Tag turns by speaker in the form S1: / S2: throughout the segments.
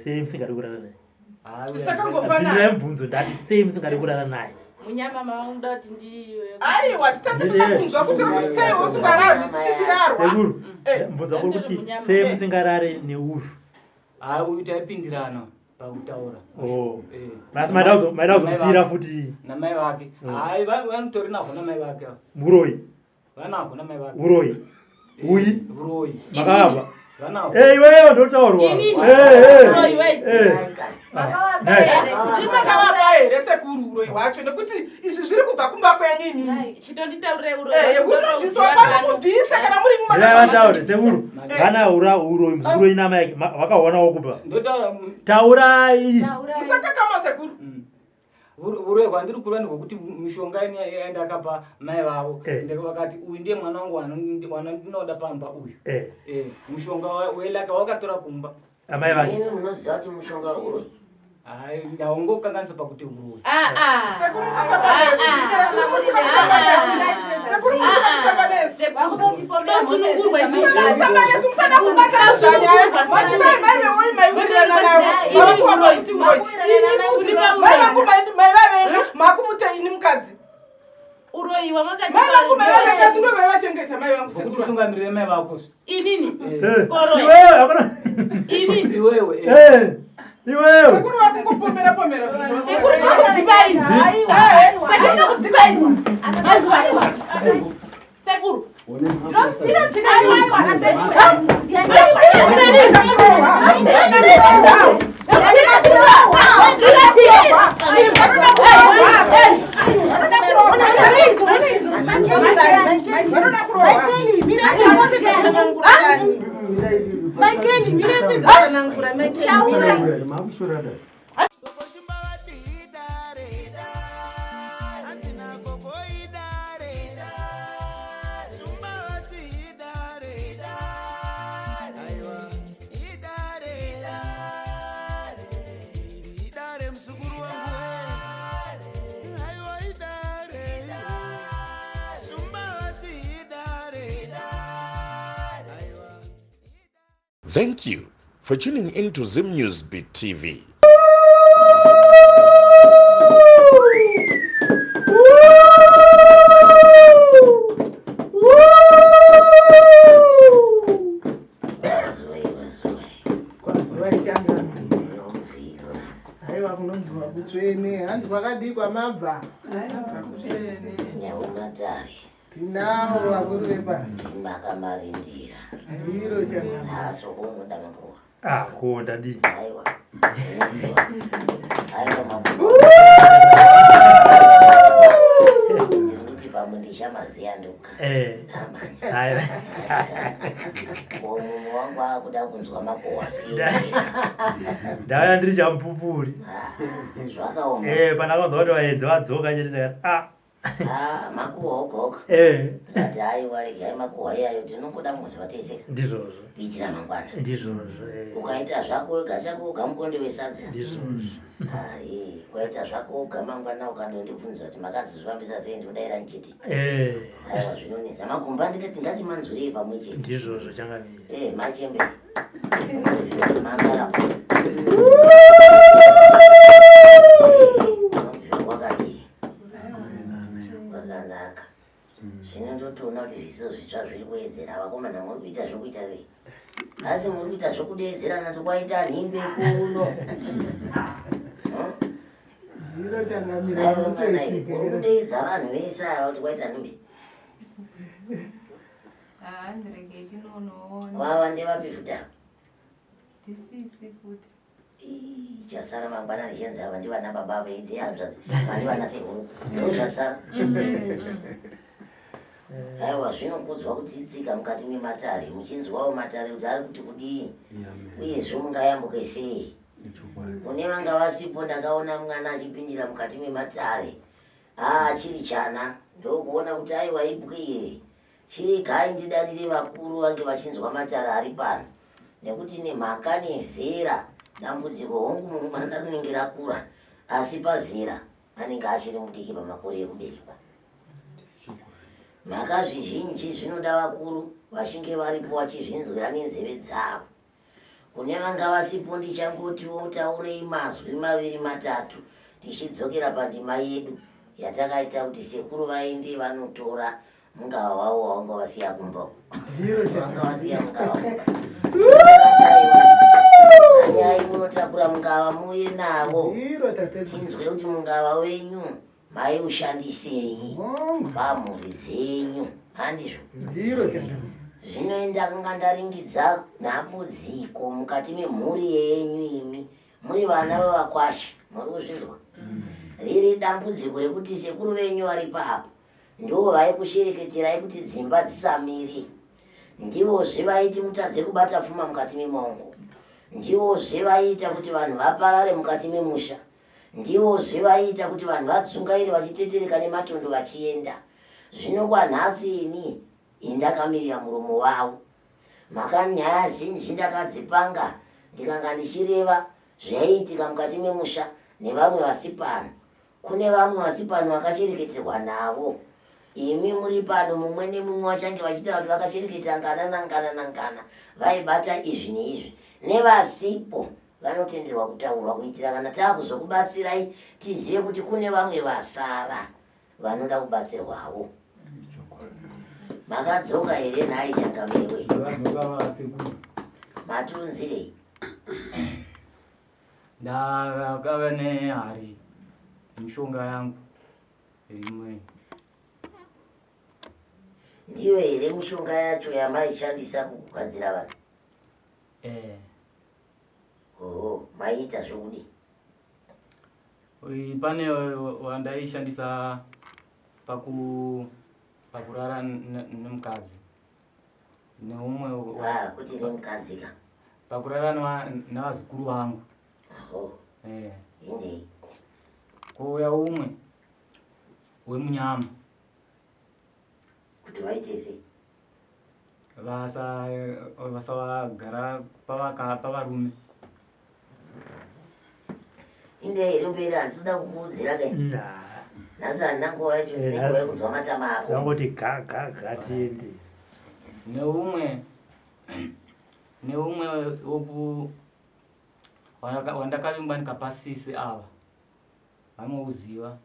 S1: Sei musingadi kurara naye?
S2: Isu takangofanana.
S1: Pindurai mubvunzo ndati sei musingadi kurara naye?
S3: Munyama maunga kuti ndi
S2: Aiwa, titange toda kunzwa kuti uri kuti sei usingararwi isu tichirarwa.
S1: Sekuru,
S2: Eh.
S1: mubvunzo wako uri kuti
S3: Munyama.
S1: sei
S2: Eh.
S1: musingarare neuyu?
S4: Hayi uyu taipindirana pakutaura.
S1: Oh.
S4: Eh.
S1: Asi maida kuzomusiyira
S4: Namai vake.
S1: futi
S4: Namai vake. Hayi vanotori nahwo namai vake ava.
S1: muroyi,
S4: Vanahwo namai vake.
S1: uroyi. Uyi
S4: Uroyi.
S1: makabva.
S4: Vanahwo.
S1: Eh, iwewe ndotaurwa.
S3: Inini?
S1: Eh, eh.
S3: Uroyi wei.
S1: Eh.
S2: Ndimi makavapa here sekuru uroyi hwacho nekuti izvi zviri kubva kumba kwenyu inini.
S3: Chitonditaurire uroyi.
S2: Eh, kunobviswa pano mubvise kana muri
S1: Ndira vataure
S2: mumaka.
S1: sekuru. Vana ura uroyi muzukuru ina mai vakaonawo kubva.
S4: Ndotaura
S1: Taurai.
S2: Musakakama sekuru.
S4: Uroyi hwandiri kureva ndehwekuti mishonga ini yandakapa mai vavo
S1: Eh.
S4: vakati uyu ndiye mwana wangu wandinoda pamba uyu.
S1: Eh,
S4: Eh, mushonga welaka wakatora kumba.
S1: amai vacho.
S5: Imi munoziva kuti mushonga uroyi.
S4: Hayi ndaungokanganisa pakuti uroyi.
S3: Ah ah.
S2: Sekuru musatamba nesu. Sekuru muri kuda kutamba nesu. Sekuru muri kuda kutamba nesu.
S3: Tosunungurwa isusu.
S2: Musada kutamba nesu, musada kubatanidza nyaya. Mati mai mai vewoyi maiwirirana navo. Mava kuvapa kuti uroyi. Ini futi mai vangu mai vavenga makumuta ini mukadzi.
S3: Uroyi wamakati.
S2: Mai vangu mai vavenga sindo vaivachengeta mai vangu
S4: Vokuti
S2: sekuru.
S4: utungamirire mai vako.
S3: Inini.
S4: Eh.
S1: Eh,
S3: Koroyi.
S1: Iwewe hakuna.
S3: Inini.
S4: Iwewe. eh.
S1: Eh, iwewe.
S2: Sekuru vakungopomera pomera. zvinhu zvavo.
S3: Sekuru ndinokudzipa ini. Sekuru ndinokudzipa ini. Mazuva aiwa. Sekuru. Ndinodzika ini.
S2: Vanoda kurohwa.
S6: Michael, mira kudzatsanangura Michael, mira.
S7: Makushorada.
S8: Gogo vati idare, hanzi nagogo idare, Shumba vati idare, aiwa idare, iri idare muzukuru wangu we, aiwa idare, Shumba vati idare, aiwa.
S9: Thank you for tuning in to Zim News Beat TV.
S5: Kwazuwai, kwazuwai.
S6: Kwazuwai changa.
S5: Munobviwa.
S6: Haiwa kunobviwa kutsvene. Hanzi kwakadii kwamabva?
S5: Nyau matare.
S6: Tinawo vakuru vepasi.
S5: Makamarindira.
S6: Ndiro changa.
S5: Nhasi unoda makuva.
S1: Ah, ko ndadii.
S5: Aiwa. Unobviwa. Aiwa makuva. Ndiri kuti pamwe ndichamaziya ndoka.
S1: Eh.
S5: Amani.
S1: Hai.
S5: Ko mumwe wangu akuda kunzwa makuhwa sei?
S1: Ndauya ndiri chamupupuri.
S5: Ah, Zvakaoma.
S1: Eh, pandakanzwa kuti vaenzi vadzoka chete ndakati ah.
S5: Ah, makuhwa oga oga.
S1: Eh,
S5: Tikati aiwa regai makuhwa iyayo tinongoda kunzwa tese
S1: ndizvozvo.
S5: kuitira mangwana.
S1: Ndizvozvo. Eh.
S5: Ukaita zvako wega chako woga mukonde wesadza.
S1: Ndizvozvo.
S5: Ai, ukaita zvako woga mangwana ukadondibvunza kuti makazozvifambisa sei ndikudaira ndichiti
S1: Eh,
S5: aiwa zvinonetsa. Magumba ndikati ngatimanzwirei pamwe chete.
S1: ndizvozvo changamire.
S5: Eh, machembe. Makarapo. Wakadii? Kwakanaka. Zvino ndotoona kuti zviso zvitsva zviri kuwedzera. Vakomana muri kuita zvokuita sei? Asi muri kuita zvokudeedzerana tokwaita nhimbe kuno.
S6: Ndiro changamira
S5: Aiwa mwana
S6: mutoitika.
S5: uri kudeedza vanhu vese ava kuti kwaita nhimbe.
S10: Ah, ndirege tinonoona
S5: Wava ndevapi futi ava?
S10: tisisi futi
S5: Ii, Chasara mangwana ndichenzi ava ndivana baba veidzi hanzvadzi vandivana sekuru. Ndo zvasara. Aiwa zvinokudzwa kuti itsika mukati mematare muchinzwawo matare kuti ari kuti kudii uyezve mungayambuke sei. Mune vanga vasipo ndakaona mwana achipindira mukati mematare. Haa achiri chana ndokuona kuti aiwa ibwire. Chiregai ndidanire vakuru vange vachinzwa matare ari pano nekuti nemhaka nezera dambudziko hongu mwana rinenge rakura asi pazera anenge achiri mudiki pamakore ekuberekwa. Mhaka zvizhinji zvinoda vakuru vachinge varipo vachizvinzwira nenzeve dzavo. Kune vanga vasipo ndichangotiwo taurei mazwi maviri matatu tichidzokera pandima yedu yatakaita kuti sekuru vaende vanotora mungava wavo wavanga vasiya kumba uko. Vanga vasiya mungava kumba. Anyai munotakura mungava muuye navo tinzwe kuti mungava wenyu maiushandisei pamhuri dzenyu handizvo zvino ndakanga ndaringidza nhambudziko mukati memhuri yenyu imi muri vana vevakwasha muri kuzvinzwa riri dambudziko rekuti sekuru venyu vari papo ndivo vaikushereketerai kuti dzimba dzisamiri ndivozve vaiti mutadze kubata pfuma mukati memaongo ndivozve vaiita kuti vanhu vaparare mukati memusha Ndivozve vaiita kuti vanhu vadzungaire vachitetereka nematondo vachienda. Zvino kwanhasi ini indakamirira muromo wavo. Mhaka nyaya zhinji ndakadzipanga ndikanga ndichireva zvaiitika mukati memusha nevamwe vasipano. Kune vamwe vasipano vakashereketerwa navo. Imi muri pano mumwe nemumwe vachange vachitaura kuti vakashereketera ngana nangana nangana vaibata izvi neizvi. Nevasipo vanotenderwa kutaurwa kuitira kana taakuzokubatsirai tizive kuti kune vamwe vasara vanoda kubatsirwawo. Makadzoka here nhai changamewe? Matiunzirei?
S4: Ndakava nehari mishonga yangu rimwe.
S5: Ndiyo here mishonga yacho yamaishandisa kugadzira vanhu?
S4: Eh.
S5: Oho, maiita zvokudii?
S4: Pane wandaishandisa paku pakurara nemukadzi neumwe
S5: ah, kuti nemukadzi ka
S4: pakurara nevazukuru vangu.
S5: Aho.
S4: Eh.
S5: Indei.
S4: Kouya umwe wemunyama.
S5: Kuti vaite sei?
S4: Vasavagara pavarume.
S5: Inge iri mberi handisida kukuudzira ke. Nhasi handina nguva yacho ndine nguva yekunzwa matama ako.
S1: Zvangoti ga ga ga tiende.
S4: Neumwe neumwe woku wandakavingwa ndikapa sisi ava vanouziva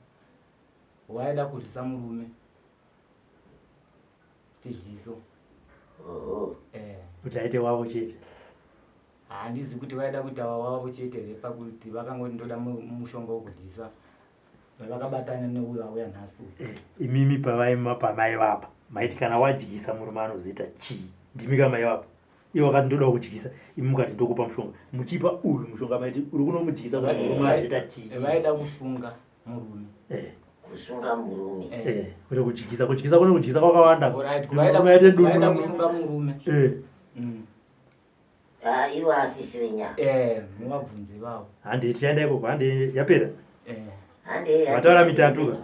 S4: waida kudyisa murume chidyiso
S1: eh. kuti aite wavo chete
S4: handizi kuti vaida kuita wavo chete here pakuti vakangoti ndoda mushonga wekudyisa vakabatana neuyo auya nhasi
S1: eh, imimi pavaima pamai vapa maiti kana wadyisa murume anozoita chii ndimi kamai vapa ivo vakati ndoda kudyisa imi mukati ndokupa mushonga muchipa uyu mushonga maiti uri kunomudyisa kuti murume azoita chii
S4: vaida kusunga murume
S1: eh.
S5: kusunga murume
S1: eh. eh, kuti kudyisa kudyisa kune kudyisa kwakawanda
S4: vaida kusunga murume mm.
S5: ah, ivo asisi venyama
S4: muvabvunze ivavo
S1: hande tichaenda ikoko hande yapera vataura mitatu ka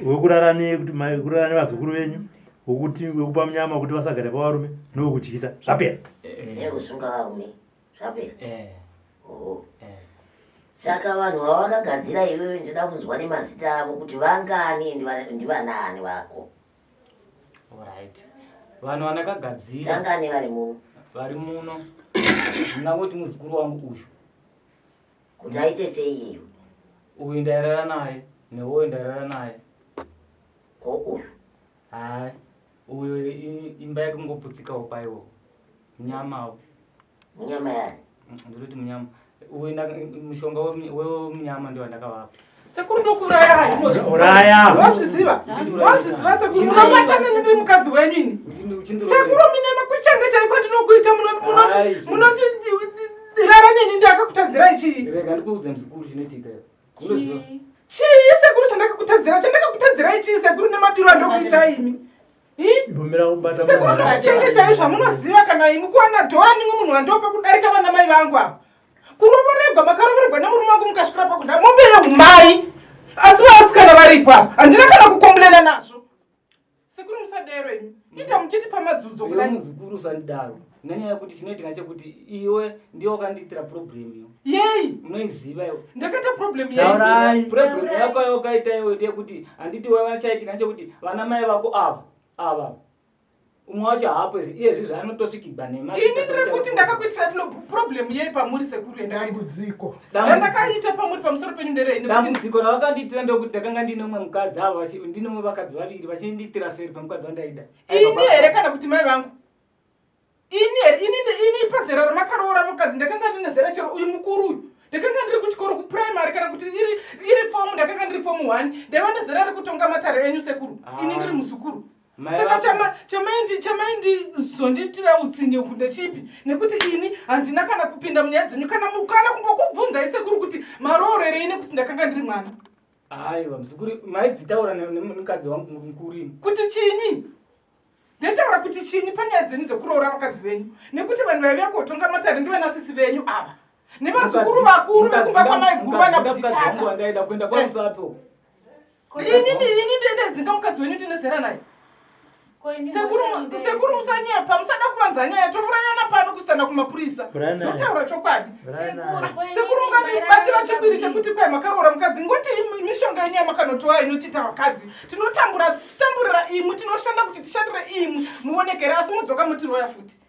S1: wekurara nekurara nevazukuru venyu wekuti wekupa munyama kuti vasagare pavarume newekudyisa zvapera
S5: nekusunga varume zvapera eh. Oh. Eh. Saka vanhu vawakagadzira iwewe ndinoda kunzwa nemazita avo kuti vangani ndivanaani vako.
S4: Alright. Vanhu vandakagadzira.
S5: Vangani vari muno?
S4: Vari muno. Ndinangoti muzukuru wangu uyu.
S5: Kuti aite sei iyu?
S4: Uyu ndairara naye, neuyu ndairara naye.
S5: Ko uyu?
S4: Hai. Uyu imba yake kungoputsikawo paiwo. Nyamawo.
S5: Munyama yani?
S4: Ndinoti munyama. Uyu mushonga wemunyama ndio wandakavapa.
S2: Sekuru ndokuuraya
S1: Uraya.
S2: Wazviziva? Wazviziva sekuru munobatana ndiri mukadzi wenyu ini. Sekuru mine makuchengetai kwandinokuita munoti munoti rara neni ndakakutadzirai chii?
S4: Rega ndikuudze muzukuru chinoitika. Unoziva?
S2: Chii sekuru chandakakutadzira? Chandakakutadzirai chii sekuru nemadiro andokuita imi? Sekuru ndokuchengetai zvamunoziva kana imi kuwana dhora ndimwe munhu wandopa kudarika vana mai vangu ava. Kurovoregwa makarovoregwa nemurume wangu mukasvikira pakudya mombe yehumai. Asi vasikana varipo apa handina kana kukomburena nazvo. Sekuru musadero imi. Ita muchiti pamadzudzo
S4: kudai. Muzukuru usandidaro. Nenyaya yekuti chinoitika chekuti iwe ndiwe wakandiitira problem iyo.
S2: Yei.
S4: Unoiziva iwe.
S2: Ndakaita problem yei.
S4: Problem yako yawakaita iwe ndeyekuti handiti waiwana chaitika nechekuti vana mai vako ava ava. Umwe wacho haapo izvi iye zvi zvaanotosvikigwa nema.
S2: Ini ndiri kuti ndakakuitira tino problem yei pamuri sekuru yandakaita.
S6: Dambudziko.
S2: Randakaita pamuri pamusoro penyu nderei nekuti
S4: Dambudziko ravakandiitira ndokuti ndakanga ndine umwe mukadzi ava ndine umwe vakadzi vaviri vachindiitira seri pamukadzi wandaida.
S2: Ini here kana kuti mai vangu? Ini here ini ini pazera ramakaroora mukadzi ndakanga ndine zera chero uyu mukuru uyu ndakanga ndiri kuchikoro kuprimary kana kuti iri iri fomu ndakanga ndiri fomu one ndaiva nezera rekutonga matare enyu sekuru ini ndiri muzukuru saka chamaindizondiitira utsinye uku ndechipi nekuti ini handina kana kupinda munyaya dzenyu kana kana kumbokubvunzai sekuru kuti maroorerei nekuti ndakanga ndiri mwana
S4: aiwa muzukuru maidzitaura nemukadzi wangu mukuru ini
S2: kuti chinyi Ndataura kuti chinyi panyaya dzenyu dzekuroora vakadzi venyu nekuti vanhu vaive kotonga matare ndivana sisi venyu ava nevazukuru vakuru vekumba kwamaiguru vana
S4: kutitaka ndaida kuenda kwamusapo
S2: ini ini ndedzinga mukadzi wenyu tine zera naye sekuru musanyepa musada kuvanza nyaya tourayana pano kusitana kumapurisa ndotaura chokwadi sekuru mukatibatira chikwiri chekuti kwai makaroora mukadzi ngoti mishonga yenyu yamakanotora inotiita vakadzi tinotambura asi tichitamburira imwi tinoshanda kuti tishandire imwi muonekere asi modzoka motiroya futi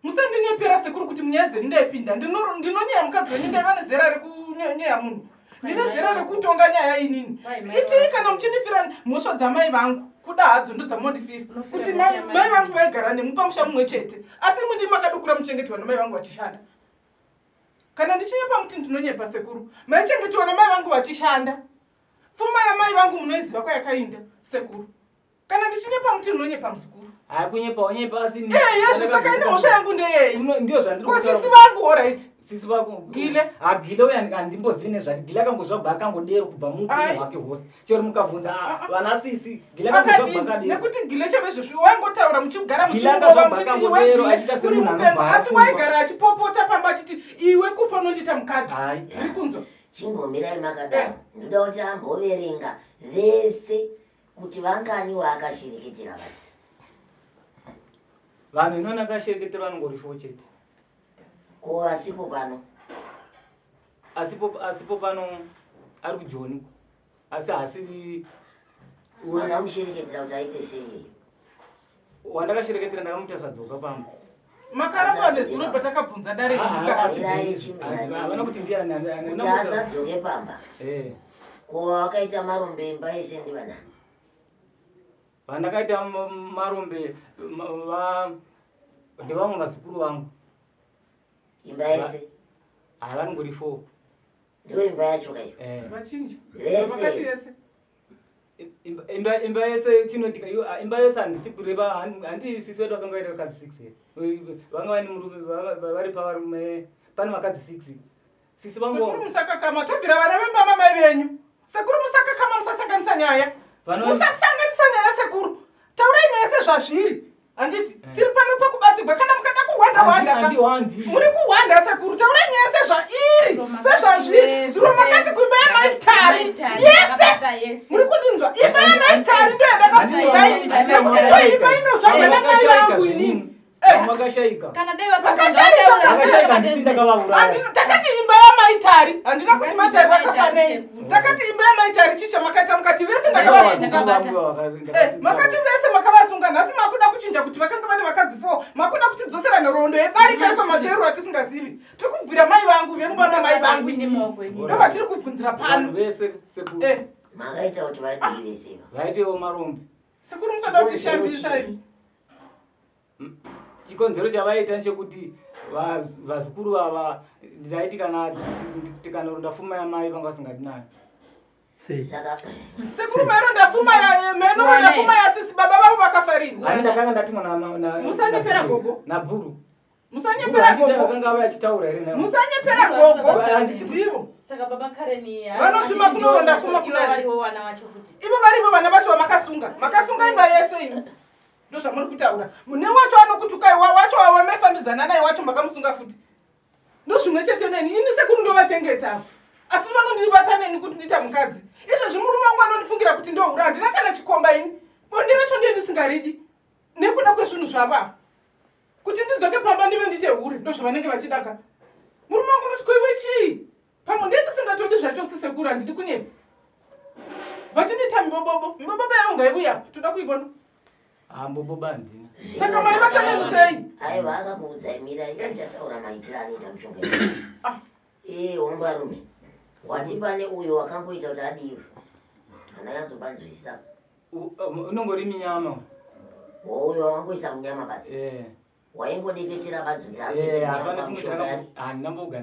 S2: musandinyepera sekuru kuti munyaya dzenyu ndaipinda ndinonyeya mukadzi wenyu ndaiva nezera rekunyeya munhu ndine zera rekutonga nyaya inini itii kana muchindifira mhosva dzamai vangu kuda hadzo ndodzamonifira kuti mai vangu vaigara nemu pamusha mumwe chete asi mundi makadokura muchengetwa namai vangu vachishanda kana ndichinyepa muti ndinonyepa sekuru maichengetwa namai vangu vachishanda pfuma yamai vangu munoiziva kwayakainda sekuru kana ndichinyepa muti unonyepa muzukuru
S4: hayi kunyepa wanyepa asi
S2: eyezve saka ini mhosva yangu ndeyei
S4: ndio zvandiri
S2: ko sisi vangu orit
S4: sisi vako
S2: gile
S4: ha gile uya handimbozivi nezvake gile akangozvabva akangodero kubva muupenyu hwake hwose chero mukabvunza ah, ah. vana sisi gile akangozvabva akadero
S2: nekuti gile chavezvozvi waingotaura muchigara muchingova muchiti iwe gile uri mupengo asi waigara achipopota pamba achiti iwe kufa unondiita mukadzi uri kunzwa
S5: Chimbomirai makadaro ndoda kuti amboverenga vese kuti vangani waakashereketera basi.
S4: Vanhu inoona akashereketera vanongori fo chete.
S5: Ko asipo pano?
S4: Asipo asipo pano ari kujoni asi haasiri
S5: Makamushereketera kuti aite sei?
S4: Wandakashereketera ndakamuti asadzoka pamba.
S2: Makaramba nezuro patakabvunza dare
S4: havana kuti ndiani
S5: kuti asadzoke pamba.
S4: Eh.
S5: Ko wakaita marombe imba yese ndivanani?
S4: Vandakaita marombe va ndevamwe vazukuru vangu.
S5: Imba yese?
S4: Hayi vanongori 4.
S5: Ndiyo imba yacho kayo.
S4: Eh.
S2: Vachinja.
S5: Vese.
S4: Imba imba yese chinotika ah, imba yese handisi kureva handi sisi vedu vakanga vaita vakadzi 6 here. Vanga vane murume vari pavarume pane vakadzi 6. Sisi vangu
S2: Sekuru musakakama tobvira vana vemba mamai venyu. Sekuru musakakama musasanganisa nyaya. Musasanganisa nyaya sekuru. Taurai nyaya sezvazviri. Handiti eh. tiri pano pakubatsirwa kana mukada kuhwanda hwanda ka. Muri kuhwanda sekuru taurai nyaya sezvairi. Sezvazviri. Zuro makati kuimba yamaitari. Yese. Muri kundinzwa imba yamaitari ndo yandakabvunza ini. Nekuti ndo imba inozvarwa namai vangu inini.
S4: Eh. Makashaika.
S3: Kana dai
S2: vakashaika. Takati imba yamaitari. Handina kuti maitari vakafa nei. Takati imba yamaitari chii chamakaita mukati vese ndakavasunga. Eh, makati vese makavasunga nhasi makuda kuchinja kuti vakanga vane vakadzi 4. Makuda kutidzosera nhoroondo yebarika repamacherero atisingazivi. Tiri kubvira mai vangu vemumba mamai vangu. Ndovatiri kubvunzira pano.
S4: Vese sekuru.
S2: Eh.
S5: Makaita kuti vadii vese.
S4: Vaitewo marombe.
S2: Sekuru musada kutishandisa imi.
S4: Chikonzero chavaita nchekuti vazukuru vava ndaiti kana tikanoronda fuma yamai vanga vasingadi nayo.
S2: Sekuru maironda fuma mainoronda fuma yasisi baba vavo vakafa rini?
S4: Ani ndakanga ndatumwa na
S2: na Musanyepera gogo.
S4: Na bhuru.
S2: Musanyepera gogo.
S4: Vakanga vachitaura here nayo?
S2: Musanyepera gogo. Ndivo.
S3: Saka baba Karen
S2: vanotuma kunoronda fuma
S3: kuna varivo vana vacho futi.
S2: Ivo varivo vana vacho vamakasunga. Makasunga imba yese imi. Ndozvamuri kutaura. Mune wacho anokutukai wacho wamaifambidzana naye wacho makamusunga futi. Ndozvimwe chete neni. Ini sekuru ndovachengeta. Asi vanondibata neni kuti ndiita mukadzi. Izvezvi murume wangu anondifungira kuti ndohura. Handina kana chikomba ini. Bonde racho ndiye ndisingaridi. Nekuda kwezvinhu zvava. Kuti ndidzoke pamba ndive ndiite hure. Ndozvavanenge vachidaka. Murume wangu anoti ko iwe chii? Pamwe ndiye ndisingatodi zvachose sekuru handidi kunyepa. Vachindiita mibobobo. Mibobobo yavo ngaiuye apa. Toda kuibona.
S4: Hambobo bandina.
S2: Saka mai vataneni sei?
S5: Aiwa akakuudzai mira yandichataura maitiro anoita mushonga iyoyo. Ee hombarume wati pane uyo wakangoita kuti adiwe kana yazopanzwisisa.
S4: Unongori minyama.
S5: Uyo wakangoisa munyama badzi.
S4: Eh.
S5: Waingodeketera badzi kuti akuise
S4: Eh,
S5: munyama
S4: hapana chimwe
S5: pamushonga yani.
S4: handina mboga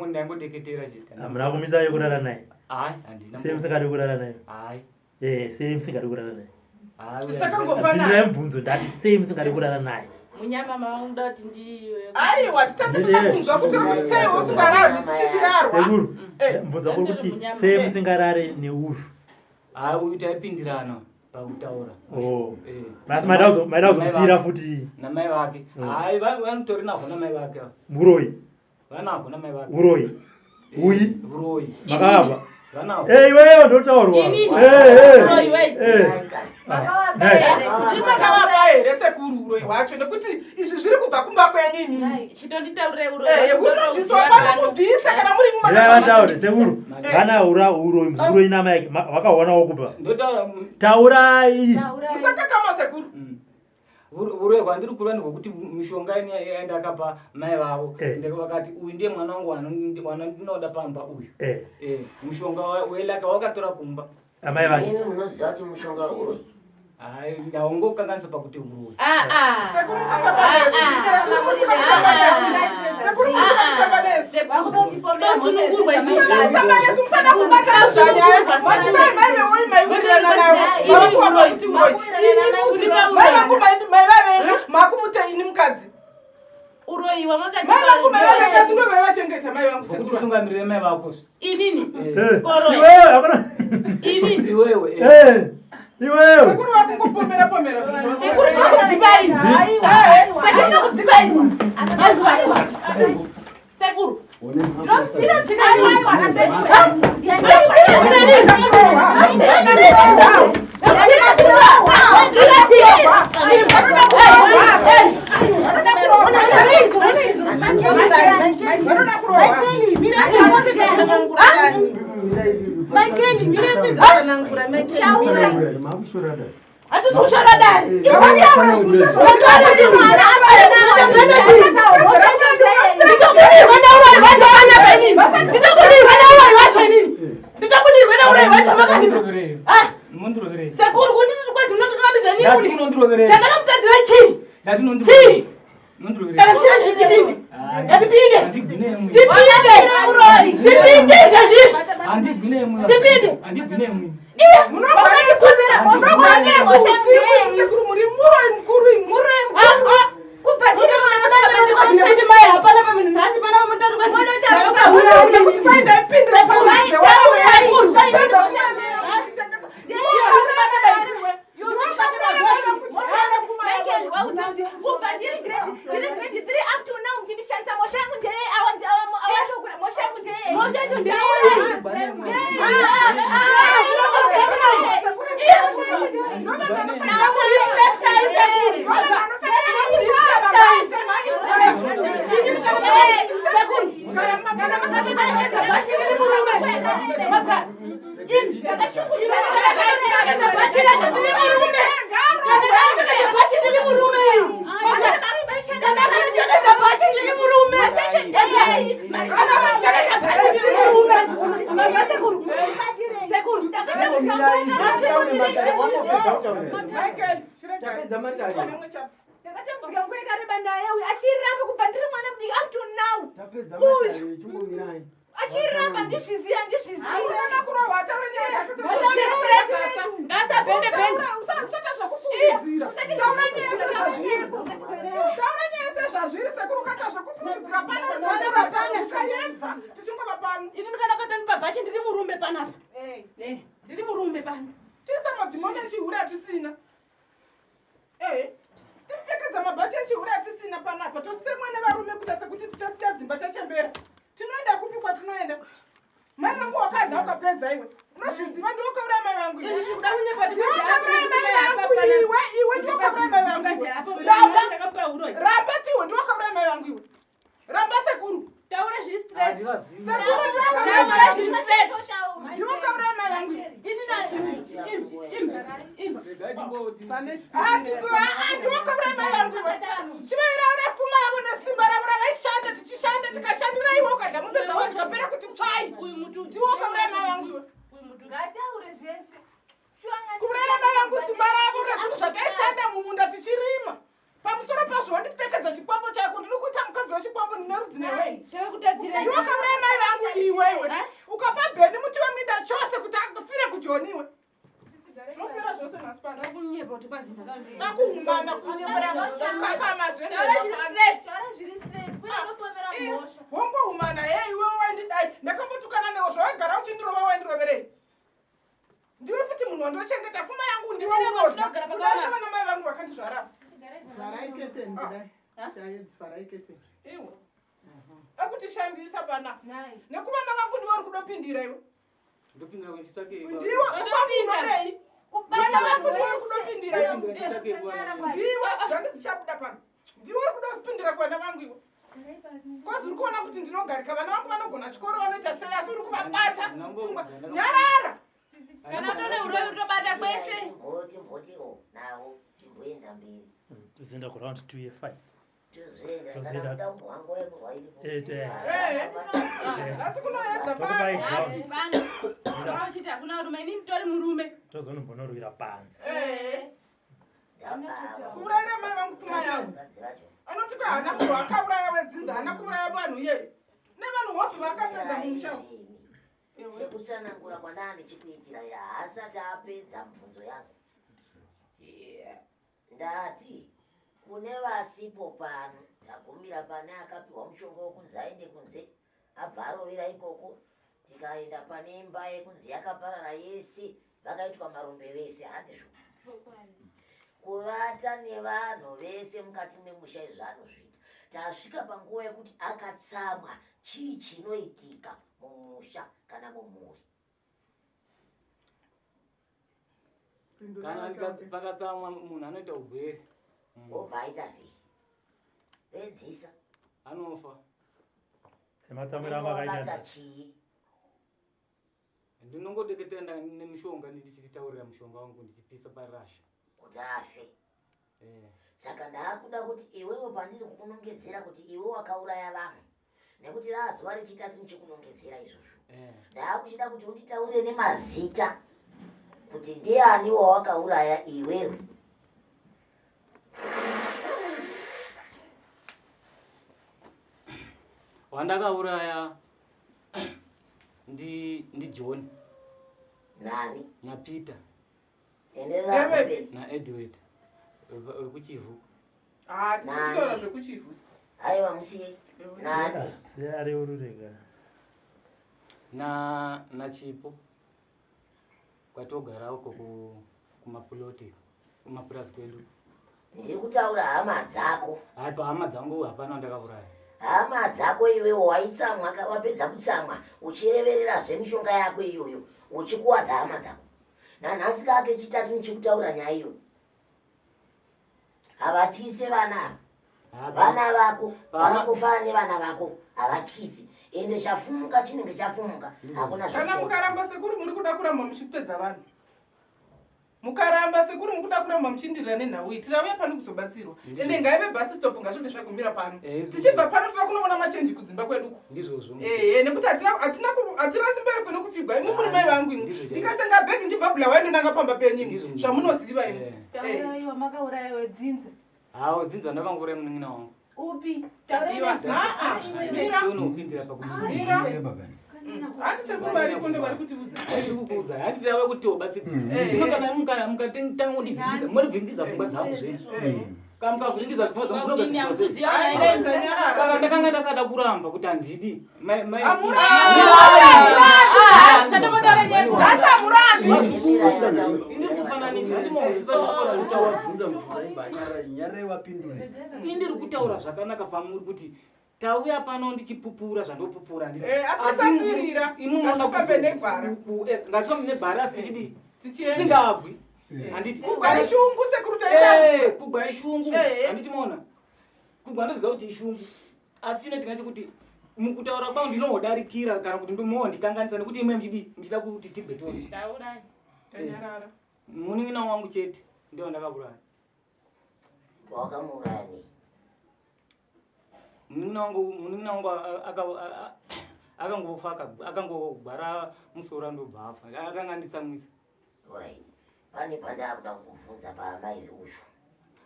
S4: ndangodeketera chete.
S1: Hamuna kumisa yekurara naye.
S4: Hayi, handina.
S1: Sei musingadi kurara naye?
S4: Hayi.
S1: Eh, sei musingadi kurara naye?
S4: Hayi.
S2: Zvitakangofana.
S1: Pindurai mubvunzo ndati sei musingadi kurara naye?
S3: Munyama mavanguda kuti ndiyo.
S2: Aiwa titange toda kunzwa kuti uri kuti sei usingararwi isu tichirarwa.
S1: Sekuru, mubvunzo wako uri kuti sei musingarare neuyu?
S4: Hayi, uyu taipindirana pakutaura.
S1: Oh.
S4: Eh.
S1: Asi maida kuzomusiyira futi
S4: Namai vake. Hayi, vanotori nahwo namai vake. ava.
S1: muroyi.
S4: Vanahwo namai vake.
S1: Uroyi. Uyi.
S4: Uroyi.
S1: Makabva.
S4: Vanahwo.
S1: Eh, iwewe ndotaurwa.
S3: Inini.
S1: Eh, eh.
S3: Uroyi wei.
S1: Eh.
S2: Ndimi makavapa here sekuru uroyi hwacho nekuti izvi zviri kubva kumba kwenyu inini.
S3: Chitonditaurire uroyi.
S2: Eh, kunobviswa pano mubvise kana muri
S1: Ndira vataure sekuru. Vana ura uroyi muzukuru ina mai vakaonawo kubva.
S4: Ndotaura
S1: Taurai.
S2: Musakakama sekuru.
S4: Uroyi hwandiri kureva ndehwekuti mishonga ini yandakapa mai vavo
S1: Eh.
S4: vakati uyu ndiye mwana wangu wandinoda pamba uyu.
S1: Eh.
S4: Eh, mushonga welaka wakatora kumba.
S1: Amai vacho.
S5: Imi munoziva kuti mushonga uroyi.
S4: Hayi, ndaungokanganisa pakuti uroyi.
S2: Sekuru musatamba nesu. Sekuru muri kuda kutamba nesu. Sekuru muri kuda kutamba nesu.
S3: Tosunungurwa isusu.
S2: Musada kutamba nesu, musada kubatanidza nyaya. Mati mai mai vewoyi maiwirirana navo. Mava kuvapa kuti uroyi. Ini futi mai vangu mai vavenga makumuta ini mukadzi.
S3: Uroyi wamakati.
S2: Mai vangu mai vavenga sindo vaivachengeta mai vangu sekuru.
S4: Vokuti mai vako.
S3: Inini.
S1: Eh.
S3: Koroi.
S1: Iwewe hakuna.
S3: Inini.
S4: Iwewe.
S1: Eh. Iwewe.
S2: Sekuru vakungopomera pomera.
S3: Sekuru ndinokudzipa ini. Sekuru ndinokudzipa ini. Mazuva aiwa. Sekuru. Ndinodzika ini.
S6: Michael, mira kuitsanangura Michael, mira.
S3: Hatisi kushora dare. Nditobudirwa neuroyi hwacho panapa inini. Nditobudirwa neuroyi hwacho inini. Nditobudirwa neuroyi hwacho makanipa. Ah,
S4: Mundiroverei.
S3: sekuru kunditi kwazi munototamidza
S4: Ndati
S3: nini?
S4: munondiroverei.
S3: Chandakamutadzira chii?
S4: Ndati
S3: Chii?
S4: munondiroverei. Munondiroverei.
S3: Kana muchida zvitipinde. Ngatipinde.
S4: Handigwine imwi.
S3: Tipinde. Tipinde izvezvizvi.
S4: Handigwine imwi.
S3: Tipinde.
S4: Handigwine imwi.
S3: Iye.
S2: Munogwanesu usiku sekuru muri muroyi mukuru imi.
S3: Muroyi mukuru. Kubva ndiri mwana kuti mai hapana pamunhu nhasi pana mutatu
S2: Unoudza kuti mai ndaipindira panze
S7: kubva ndiri grade ndiri grade 3 up to now muchindishandisa mosha yangu ndeyei awatokura mosha yangu ndeyei
S3: Mosha yacho ndeyei?
S7: Ndakatambudzika nguva yakareba naye uyu achiramba kubva ndiri mwana mudiki up to now achiramba ndizviziva ndizviziva
S2: kurohwa ataure nyaya yake usata zvekufungidzira taura nyaya sezvazviri taura nyaya sezvazviri sekuru kata zvekufungidzira pano ukaedza tichingova pano
S3: Inini kana katanipa bhachi ndiri murume panapa. Eh, ndiri murume pano.
S2: tiisa madhimoni echihure atisina ee tipfekedza mabhachi echihure atisina panapa tosemwa nevarume kuita sekuti tichasiya dzimba tachembera tinoenda kupi kwatinoenda mai vangu wakadya ukapedza iwe unozviziva ndiwe ukauraya mai vangu iwe.
S3: Ndiri kuda kunyepa kuti
S2: Ndiwe ukauraya mai vangu iwe iwe ndiwe ukauraya mai vangu iwe. Ramba ramba tiwe ndiwe ukauraya mai vangu iwe ramba sekuru
S3: Taura zviri straight.
S4: Handivazivi.
S2: Sekuru
S3: Taura zviri straight.
S2: ndiwo kauraya mai vangu.
S3: Ini na
S4: Regai timboti-
S6: Pane
S2: Ndiwo kauraya mai vangu iwe. Chivairaura pfuma yavo nesimba ravo ravaishanda tichishanda tikashandira iwe ukadya mombe dzavo dzikapera kuti tsvai.
S3: uyu mutu.
S2: Ndiwo kauraya mai vangu iwe.
S3: Uyu mutu.
S7: Ngataure zvese.
S2: Kuurayira mai vangu simba ravo rezvinhu zvataishanda mumunda tichirima. Pamusoro pazvo wandipfekedza chikwambo chako ndinokuita mukadzi wechikwambo ndine rudzi newei.
S3: Tokutadzira.
S2: Ndiwo kauraya mai vangu iwewe. Ukapa Bheni muti weminda chose kuti afire kujoni iwe. Zvopera zvose nhasi pano.
S3: Ndakunyepa kuti kwazi ndakazvi.
S2: Ndakuhumana kunyepera kukakama
S3: Taura zviri straight.
S7: Taura zviri straight. Kwete kupomera mhosva.
S2: Wongohumana hei iwe waindidai ndakambotukana newe zvawaigara uchindirova waindiroverei. Ndiwe futi munhu wandochengeta pfuma yangu ndiwe unodya.
S3: Ndinogara
S2: Kudarika
S3: pakaoma.
S2: vana mai vangu vakandizvara.
S6: Vharai keteni kudai. Chaedzi vharai keteni.
S2: Iwe. Akutishandisa pana.
S7: Nai.
S2: Nekuvana vangu ndiwe uri kudopindira iwe.
S4: Ndopindira kuchitsvake-
S2: Ndiwe kwangu unodei. Vana vangu ndiwe uri kudopindira iwe.
S4: Ndopindira kuchitsvake kuwana-
S2: Ndiwe zvange dzichabuda pano. Ndiwe uri kuda kupindira kuvana vangu iwe. Kozi uri kuona kuti ndinogarika vana vangu vanogona chikoro vanoita sei asi uri kuvabata. Pfungwa. Nyarara.
S3: Kana utone uroyi utobata kwese.
S5: Timbotiro navo timboenda mberi.
S1: Tozoenda kuround 2 ye5.
S5: Tozoenda
S1: Tozoenda.
S5: kana kuda kuhwa nguva yekurwa iripo.
S1: Eh, eh.
S2: Eh. Asi kunoedza
S1: Tokupai
S2: pano.
S3: Nhasi
S1: ground.
S3: pano. Unochiti hakuna varume ini nditori murume.
S1: Tozonombonorwira panze.
S2: Eh.
S5: Ndabva.
S2: Kuurayira mai vangu pfuma yangu.
S5: Vakadzi vacho.
S2: Anoti kwe haana munhu akauraya wedzinza haana kuuraya vanhu iyeyo. Nevanhu hopi vakapedza mumusha.
S5: Imi. Sekutsanangura kwandaa ndichikuitira ya haasati apedza mubvunzo yangu. Ndati kune vasipo pano tagumira pane akapiwa mushonga wekunzi aende kunze abva arovera ikoko tikaenda pane imba yekunzi yakaparara yese vakaitwa marombe vese handizvo kuvata nevanhu vese mukati memusha izvo anozviita tasvika panguva yekuti akatsamwa chii chinoitika mumusha kana mumhuri
S4: Kana pakatsamwa munhu anoita ugwere.
S5: Obva aita sei pedzisa
S4: Anofa.
S1: Sematsamwiro amakaita
S5: Unobata
S1: nhasi.
S5: chii
S4: Ndinongodeketera nemishonga ndichitaurira mushonga wangu ndichipisa parasha.
S5: kuti afe
S4: Eh.
S5: saka ndaakuda kuti iwewe pandiri kukunongedzera kuti iwe wakauraya vanhu nekuti raazuva rechitatu ndichikunongedzera izvozvo
S4: Eh.
S5: ndaakuchida kuti unditaurire nemazita kuti ndiani wawakauraya iwewe
S4: Wandakauraya ndi ndiJohn
S5: nani
S4: naPeter
S5: enderera
S2: Ewe.
S5: mberi
S4: naEdward wekuchivhu.
S2: Ah, tisiri kutaura zvekuchivhu.
S5: aiwa musiye nani
S1: Siya areururega.
S4: Na naChipo kwatogara uko kumapuloti kumapurazi kwedu.
S5: ndiri kutaura hama dzako
S4: Hayi pahama dzangu hapana wandakauraya.
S5: hama dzako iwewe waitsamwa wapedza kutsamwa uchirevererazve mishonga yako iyoyo uchikuwadza hama dzako nanhasi kake chitatu ndichikutaura nyaya iyoyo havatyise vana ava vana vako vakangofanana nevana vako havatyisi ende chafumuka chinenge chafumuka hakuna
S2: Kana
S5: zvacho
S2: mukaramba sekuru muri kuda kuramba muchipedza vanhu. Mukaramba sekuru muri kuda kuramba muchindirira nenhau iyi tirauya pano kuzobatsirwa. Ende ngaive bus stop ngazvibve zvagumira pano.
S4: Eh, izvozvo.
S2: Tichibva pano toda kunoona machenji kudzimba kweduko.
S4: Ndizvozvo.
S2: Ehe nekuti hatina simba rekunokufigwa imwe muri mai vangu imwe.
S4: Ndizvo chaizvo.
S2: Ndikasenga bhegi ndichibva Bulawayo ndonanga pamba penyu imwe.
S4: Ndizvo.
S2: Zvamunoziva imwe.
S4: Eh.
S10: Tauraiwa makauraiwa dzinza.
S4: Hawo dzinza ndakangouraya munin'ina wangu.
S7: Upi? Taura
S2: Ah, ah, mira.
S4: Ndonopindira pakuti.
S2: Mira. Handi sekuru variko ndo vari kutiudza.
S4: Ndiri kukuudza handi tava kuti obatsirwa.
S2: Eh.
S4: Zvino kana mukatanga kundivhiringidza, murivhiringidza pfungwa dzangu zvenyu. Kana mukavhiringidza pfungwa dzangu zvinogadziswa sei?
S3: Kuziva here?
S2: Tanyarara.
S4: Kana ndakanga ndakada kuramba kuti handidi.
S3: Satombotaura nyaya.
S2: Nhasi hamurambi.
S4: Indiri kufananidza handimohwisisa zvakora kutaura.
S11: Wabvunza mubvunzo aibva anyarara, nyararai wapindure.
S4: Indiri kutaura zvakanaka pamuri kuti tauya pano ndichipupura zvandopupura handiti.
S2: Eh, asi tisasirira.
S4: Imi munoda
S2: Ngazvifambe negwara.
S4: Ngazvifambe negwara asi tichidi
S2: Tichienda.
S4: tisingabwi. Handiti.
S2: Kugwa ishungu sekuru taita.
S4: Eh, kugwa ishungu
S2: Eh.
S4: handiti maona kugwa ndoziva kuti ishungu asi chinoitika chekuti Mukutaura kwangu ndinohodarikira kana kuti ndimohondikanganisa nekuti imwe muchidi muchida kuti tibve tose.
S3: Taurai.
S2: Tanyarara.
S4: Munin'ina wangu chete ndiye wandakauraya.
S5: Wakamuuraya nei?
S4: Munin'ina wangu munin'ina wangu akangofa akangogwara musoro ndobva afa. Akanga anditsamwisa.
S5: Alright. Pane pandakuda kukubvunza paamai uyu.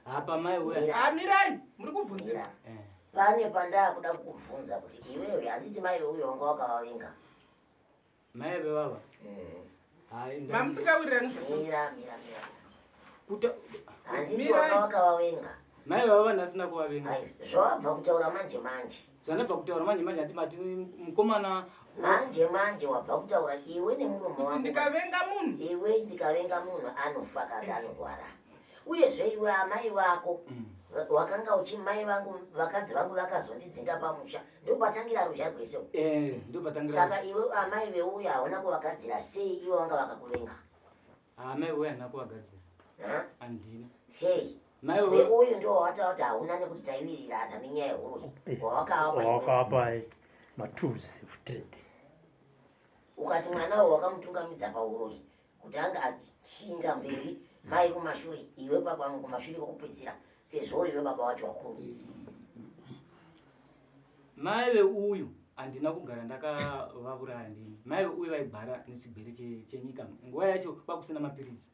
S4: Apa mai uya.
S2: Amirai, muri kubvunzira.
S4: Eh.
S5: Pane pandakuda kukubvunza kuti iwewe handiti mai uyu wanga wakavavenga.
S4: Mai vevava. Hai
S2: Mamusingawirirani zvachose.
S5: Mira, mira, mira.
S4: Kuta
S5: Handiti
S2: Mirai.
S5: wanga wakavavenga.
S4: mai vava ndasina kuvavenga.
S5: Ai, zvawabva kutaura manje manje.
S4: Zvandabva kutaura manje manje ati mati mukomana
S5: Manje manje wabva kutaura iwe nemuromo
S2: Kuti
S5: wako.
S2: ndikavenga munhu.
S5: Iwe ndikavenga munhu anofa kana anorwara. Uyezve iwe amai vako wakanga uchi mai vangu vakadzi vangu vakazondidzinga pamusha ndopatangira ruzha rwese uku.
S4: eh ndopatangira.
S5: Saka iwe amai veuyu hauna kuvagadzira sei iwe vanga vakakuvenga?
S4: Ah mai uya handina kuvagadzira.
S5: Ha?
S4: Handina.
S5: Sei?
S4: Mai uya
S5: Veuyu ndo wawataura kuti hauna nekuti taiwirirana nenyaya yehuroyi. Wawakavapa iwe.
S1: Wakapa matools of trade.
S5: Ukati mwana uyu wakamutungamidza pauroyi kuti anga achinda mberi mai kumashure iwe baba kumashure kwokupedzisira sezvo uri iwe baba wacho wakuru.
S4: Mai veuyu handina kugara ndakavauraya ndini. Mai veuyu vaigwara nechigwere chenyika. Nguva yacho kwakusina mapiritsi.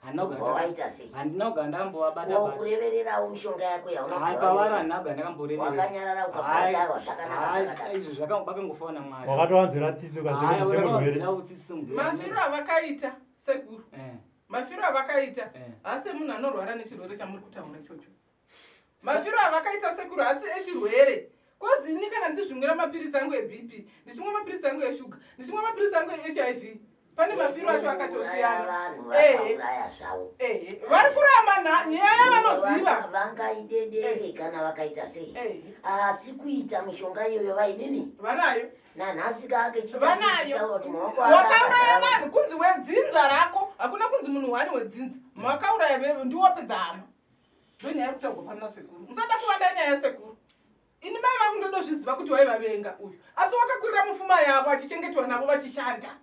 S4: Handina
S5: Ubva
S4: kugara
S5: waita sei?
S4: handina kugara ndakambovabata bata.
S5: Kurevererawo mishonga yako yauna
S4: Hai pavari handina kugara ndakamboreverera.
S5: Wakanyarara ukabva wati aiwa zvakanaka zvakadai.
S4: Izvo zvakangofana naMwari.
S1: Wakatowanzira tsitsi
S4: Hai,
S1: ukasemurwere.
S4: wakatowanzira tsitsi semurwere.
S2: Mafiro avakaita sekuru.
S4: Eh,
S2: Mafiro avakaita
S4: eh.
S2: haasi munhu anorwara nechirwere chamuri kutaura ichocho. Mafiro avakaita sekuru haasi echirwere. Kozi ini kana ndichizvimwira mapiritsi angu eBP, ndichimwa mapiritsi angu eshuga, ndichimwa mapiritsi angu eHIV. Pane mafiro acho akatosiyana.
S5: Vanhu
S2: Ehe.
S5: vakauraya zvavo.
S2: Ehe, vari kuramba nyaya yavanoziva.
S5: Vangaidedere kana vakaita sei.
S2: Ehe,
S5: Asi kuita mishonga iyoyo vaidini?
S2: vanayo.
S5: Nanhasi kake
S2: Vanayo.
S5: kuti maoko ake
S2: Wakauraya
S5: akazara.
S2: vanhu kunzi wedzinza rako, hakuna kunzi munhu wani wedzinza. Makauraya ndiwopedza hama. Ndonyaya iri kutaurwa pano nasekuru. Musada kuvanda nyaya yasekuru. Ini mai vangu ndodozviziva kuti waivavenga uyu. Asi wakakurira mufuma yavo achichengetwa navo vachishanda.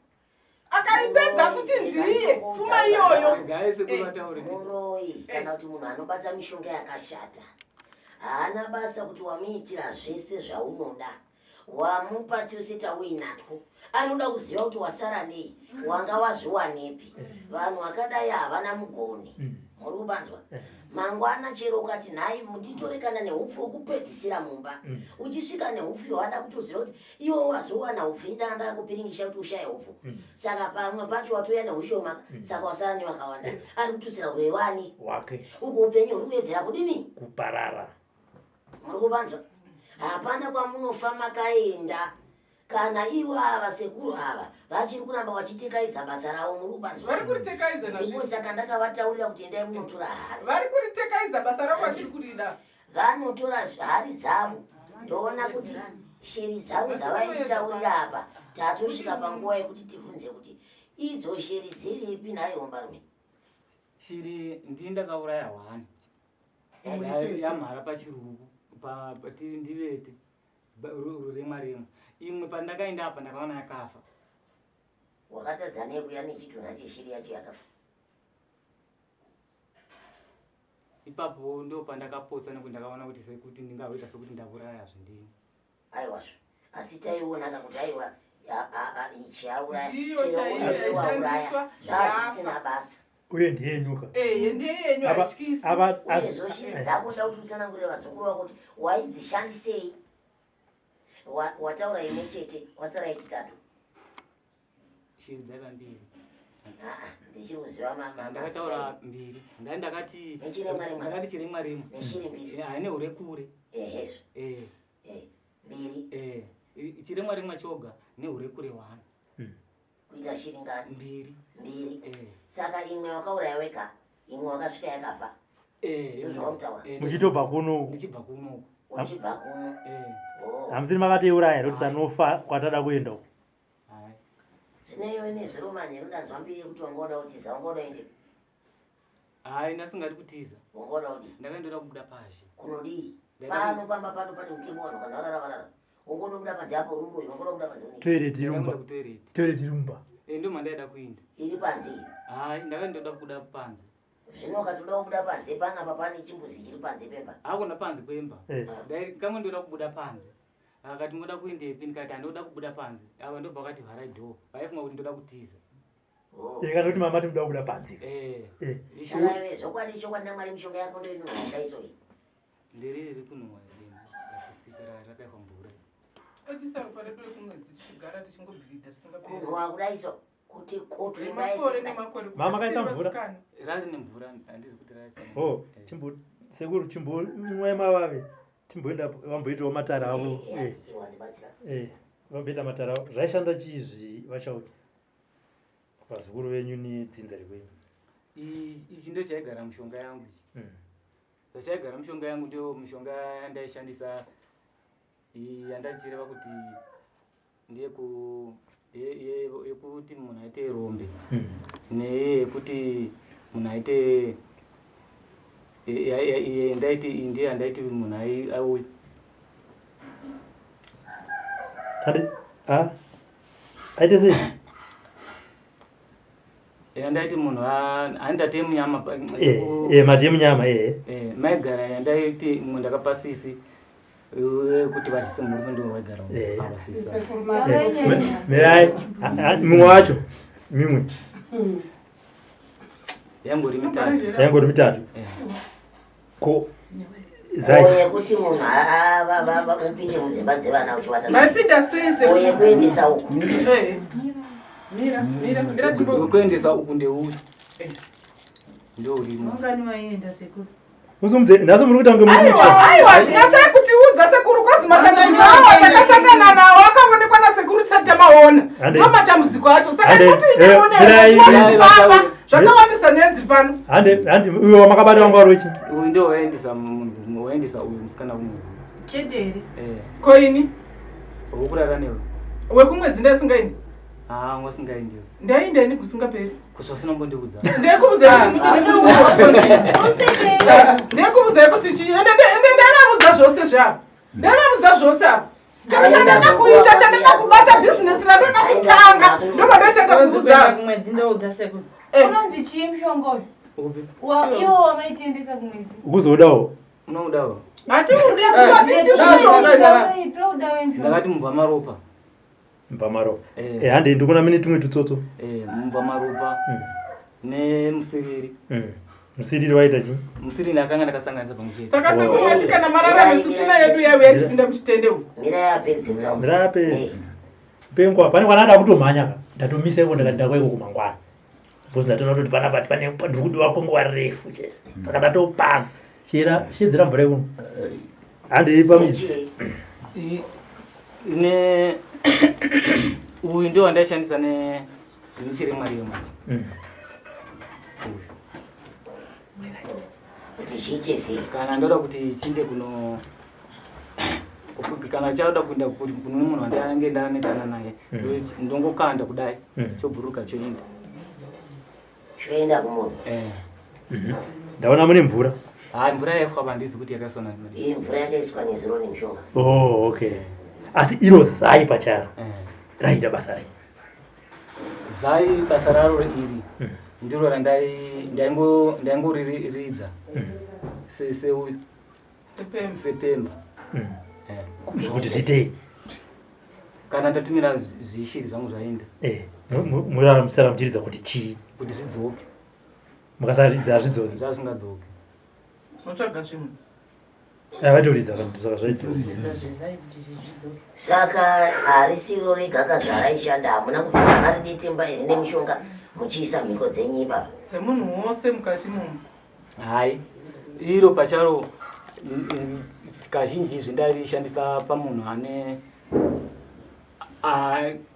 S2: Akaipedza futi ndiye fuma iyoyo.
S4: Regai sekuru
S2: Eh.
S4: vataure.
S5: Muroyi kana kuti munhu anobata mishonga yakashata haana basa kuti wamuitira zvese zvaunoda wamupa tose tauinatwo anoda kuziva kuti wasara nei wanga wazviwanepi vanhu vakadai havana mugoni muri kubanzwa mangwana chero ukati nhai munditore kana neupfu wekupedzisira mumba uchisvika neupfu yawada kutoziva kuti iwe wazowana upfu indanga kupiringisha kuti ushaye upfu saka pamwe pacho watouya neushoma saka wasara nevakawanda ari kututsira hwewani
S1: Wake
S5: uku upenyu huri kuwedzera kudini
S1: kuparara.
S5: muri kubanzwa hapana kwamunofa makaenda kana ivo ava sekuru ava vachiri kuramba vachitekaidza basa ravo muri kubanzwa
S2: Vari kuritekaidza
S5: ndipo
S2: nazvo.
S5: saka ndakavataurira kuti endai munotora hari
S2: Vari kuritekaidza basa ravo vachiri kurida.
S5: vanotora hari dzavo ndoona kuti shiri dzavo dzavainditaurira apa tatosvika panguva yekuti tibvunze kuti idzo shiri dziripi nhai hombarume
S4: Shiri ndini ndakauraya hwani. Yamhara pachirugu ndivete ruremwa remwa. Imwe pandakaenda apa ndakaona yakafa.
S5: wakatadza nei kuya nechitunha cheshiri yacho yakafa
S4: Ipapo ndo pandakapotsa nekuti ndakaona kuti sekuti ndingaita sekuti ndauraya zvindini.
S5: aiwazvo asi taionaka kuti aiwa ichi auraya
S2: Ndiyo
S5: chero
S2: chaiyo
S5: uyu wauraya
S2: yaishandiswa
S5: zvazvisina basa
S1: Uye ndiye nyuka.
S2: Ehe, ndiye yenyu hatyisi.
S5: uyezvo shiri dzako nda kuti utsanangurire vazukuru vako kuti waidzishandisei Wataura imwe chete kwasara yechitatu
S4: Shiri dzaiva mbiri.
S5: Aa, ndichiri kuziva
S4: Ndakataura mbiri. Ndai ndakati
S5: Nechiremwa-remwa.
S4: ndakati chiremwa remwa.
S5: Neshiri mbiri.
S4: Haine hure kure.
S5: Ehezvo.
S4: Eh.
S5: Mbiri.
S4: Eh. Chiremwa remwa choga nehure kure hwani.
S5: Kuita shiri ngani?
S4: Mbiri.
S5: Mbiri.
S4: Eh.
S5: Saka imwe wakauraya wega, imwe wakasvika yakafa.
S4: Eh.
S5: Ndozvautaura.
S1: Muchitobva kuno uku.
S4: Ndichibva kuno uku.
S5: Uchibva kuno.
S4: Eh.
S5: Oh.
S1: Hamusiri makatiuraya here kuti sanofa kwatada kuenda uku.
S4: Hai.
S5: Zvino iwe nezuro manheru ndanzwa mbiri yekuti wanga uda kutiza, wanga uda kuendepi?
S4: Hai ndasingadi kutiza.
S5: Wanga uda kudii?
S4: Ndakaendoda kubuda pazhe.
S5: Kunodii?
S4: Ndaida
S5: Pano pamba pano pane mutemo vanhu kana varara varara. Ungonobuda panze apo uri muroyi, wangoda kubuda panze unei?
S1: Toilet irumba.
S4: Kutoilet.
S1: Toilet irumba.
S4: Eh, ndo mandaida kuinda.
S5: Iri panze iyi.
S4: Hayi, ndakati ndoda kubuda panze.
S5: Zvino ukatoda kubuda panze panapa pane chimbuzi chiri panze pemba.
S4: Hakuna panze kwemba.
S1: Eh.
S4: Ndai kamwe ndoda kubuda panze. Akati moda kuendepi ndikati handoda kubuda panze. Ava ndobva vakati vharai door. Vaifunga kuti ndoda kutiza.
S5: Oh.
S1: Eh, kana kuti mama tinoda kubuda panze.
S4: Eh.
S1: Eh.
S5: Saka iwe zvokwadi chokwadi naMwari mishonga yako ndoinonhuwa kudai so iyi.
S4: Nderiri riri kunhuhwa denda rakusika rakaiswa mvura.
S2: Otisa ropa redu rekumwedzi tichigara tichingobhilidha tisingaperi.
S5: Kunhuwa kudai so kuti kutu imba
S2: Makore
S5: yese.
S2: nemakore.
S1: Mama kaisa mvura?
S2: Vasikana.
S4: Rari nemvura handizi kuti raisa.
S1: Oh, chimbo sekuru chimbo mwai mavave. Timboenda vamboitawo matara avo. Eh.
S5: Iwe wandibatsira.
S1: Eh, vamboita matara avo. Zvaishanda chizvi vachauya. Vazukuru venyu nedzinza rekwenyu.
S4: Ichi ndo chaigara mishonga yangu ichi. Zvachaigara mishonga yangu ndio mishonga yandaishandisa iyi yandachireva kuti ndeyeku yekuti munhu aite rombe neye yekuti munhu aite ndaiti iyi ndiye yandaiti munhu auye.
S1: Ade, ah. Aite sei?
S4: Yandaiti munhu handitate munyama
S1: Eh, eh, mati yemunyama eh.
S4: Eh, maigara yandaiti mumwe ndakapa sisi kuti vadyise murume ndiwo waigara
S1: Eh.
S4: ava sisi.
S1: Mirai, mumwe wacho mimwe
S4: Yangori mitatu.
S1: yangori mitatu. Ko zai.
S5: Oye kuti munhu upinde mudzimba dzevana uchiwata.
S2: Maipinda sei sekuru?
S5: Oye kuendesa uku.
S2: Eh. Mira, mira, mira timbo.
S4: Wekuendesa uku ndeuyu. Ndourimo.
S6: Mangani waienda sekuru?
S1: Usumudze, nhasi muri kuita kunge muri
S2: Aiwa,
S1: kuchesa.
S2: aiwa, zvinasai kutiudza sekuru kozi matambudziko awo takasangana nawo akaonekwa nasekuru tisati tamaona.
S1: Hande.
S2: Ndo matambudziko acho. Saka
S1: Hande.
S2: kuti
S1: Eh,
S2: ineone
S1: mirai,
S2: tione
S1: mirai.
S2: kufamba zvakawandisa nyaya dziri pano.
S1: Hande, hande uyo wamakabata wanga uri wechi.
S4: Uyu ndio waendesa munhu waendesa uyu musikana kumwedzi.
S6: Chete here?
S4: Eh.
S2: Koini?
S4: Wokurara newe.
S2: Wekumwedzi ndasingaendi.
S4: Ah, wasingaendi.
S2: Ndaenda ini kusingaperi.
S4: Kusva mbondiudza.
S2: Ndekubuzai kuti ndekubuzai kuti chii ende ende ndakavudza zvose zvavo. Ndakavudza zvose apa. Chero chandada kuita chandada kubata business randoda kutanga ndopandoitanga kuvudza.
S10: Kumwedzi ndoudza sekuru.
S7: Unonzi chii mushonga uyu?
S4: Upi?
S7: Iwo wamaitiendesa kumwedzi.
S1: Ukuzodawo.
S4: Unoudawo.
S2: Hatiudi zvatiiti zvishonga izvi.
S7: Toda wemushonga.
S4: Ndakati mubva maropa.
S1: Mubva maropa.
S4: Eh.
S1: Eh, hande ndikuona mine tumwe tutsotso.
S4: Eh, mubva maropa. Nemusiriri.
S1: Musiriri waita chii?
S4: Musiriri ndakanga ndakasanganisa pamwe chete.
S2: Saka sekuru mati kana marara nesu tsvina yedu yaiuya ichipinda muchitende umu.
S5: Mira yapedzi kutaura.
S1: Mira yapedzi. Pengwa pane kwana ada kutomhanya ka. Ndatomisa iko ndakati ndakwa iko kumangwana. Because ndatoona kuti panapa pane ndiri kudiwa kwenguva refu che. Saka ndatopanga. Chera shedzera mvura ikuno. Hande pamidzi.
S4: Ne uyu ndio wandaishandisa ne nechiremwa rema ichi.
S5: Kuti zviite sei?
S4: Kana ndoda kuti chinde kuno kana chaoda kuenda kuti kune munhu wandange ndanetsana naye ndongokanda kudai chobhuruka choenda.
S5: Choenda kumunhu.
S4: Eh.
S1: Ndaona mune mvura.
S4: Hayi mvura yaifamba handizi kuti yakaiswa nani.
S5: Iyi mvura yakaiswa nezuro nemushonga.
S1: Oh, okay. Asi iro zai pacharo. Raita basa rei?
S4: Zai basa raro iri ndiro randai ndaingo ndaingoriridza se seuyu
S2: Sepemba.
S4: sepemba. Eh.
S1: Kuti zviitei?
S4: Kana ndatumira zvishiri zvangu zvaenda
S1: Eh, muraramisara muchiridza kuti chii?
S4: kuti zvidzoke.
S1: Mukasaridza hazvidzoki.
S4: Zvazvingadzoki.
S2: Motsvaga zvimwe.
S1: Vatoridza kana saka zvaidzoka.
S5: Saka harisiro rega kazvaraishanda hamuna kubvira maridetemba here nemishonga muchiisa mhiko dzenyu ipapa.
S2: Semunhu wose mukati mumu.
S4: Hayi iro pacharo kazhinji zvendarishandisa pamunhu ane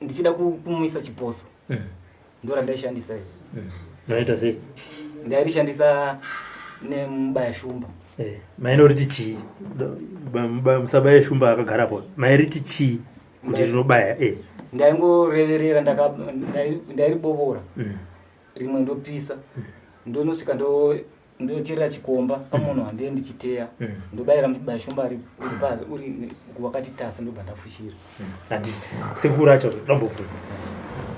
S4: ndichida kumuisa chiposo ndo randaishandisa izvi.
S1: Maita sei?
S4: Ndairishandisa nemubaya shumba.
S1: Eh, mainoriti chii? Musabaya shumba akagarapo. Mairiti chii kuti rinobaya? Eh.
S4: Ndaingoreverera ndairibobora rimwe ndopisa ndonosvika ndo Ndocherera chikomba pamunhu wandiye ndichiteya. Ndobayira muchibaya shumba ari uri pasi uri wakati tasa ndobva ndafushira.
S1: Handiti sekuru acho ndambobvunza.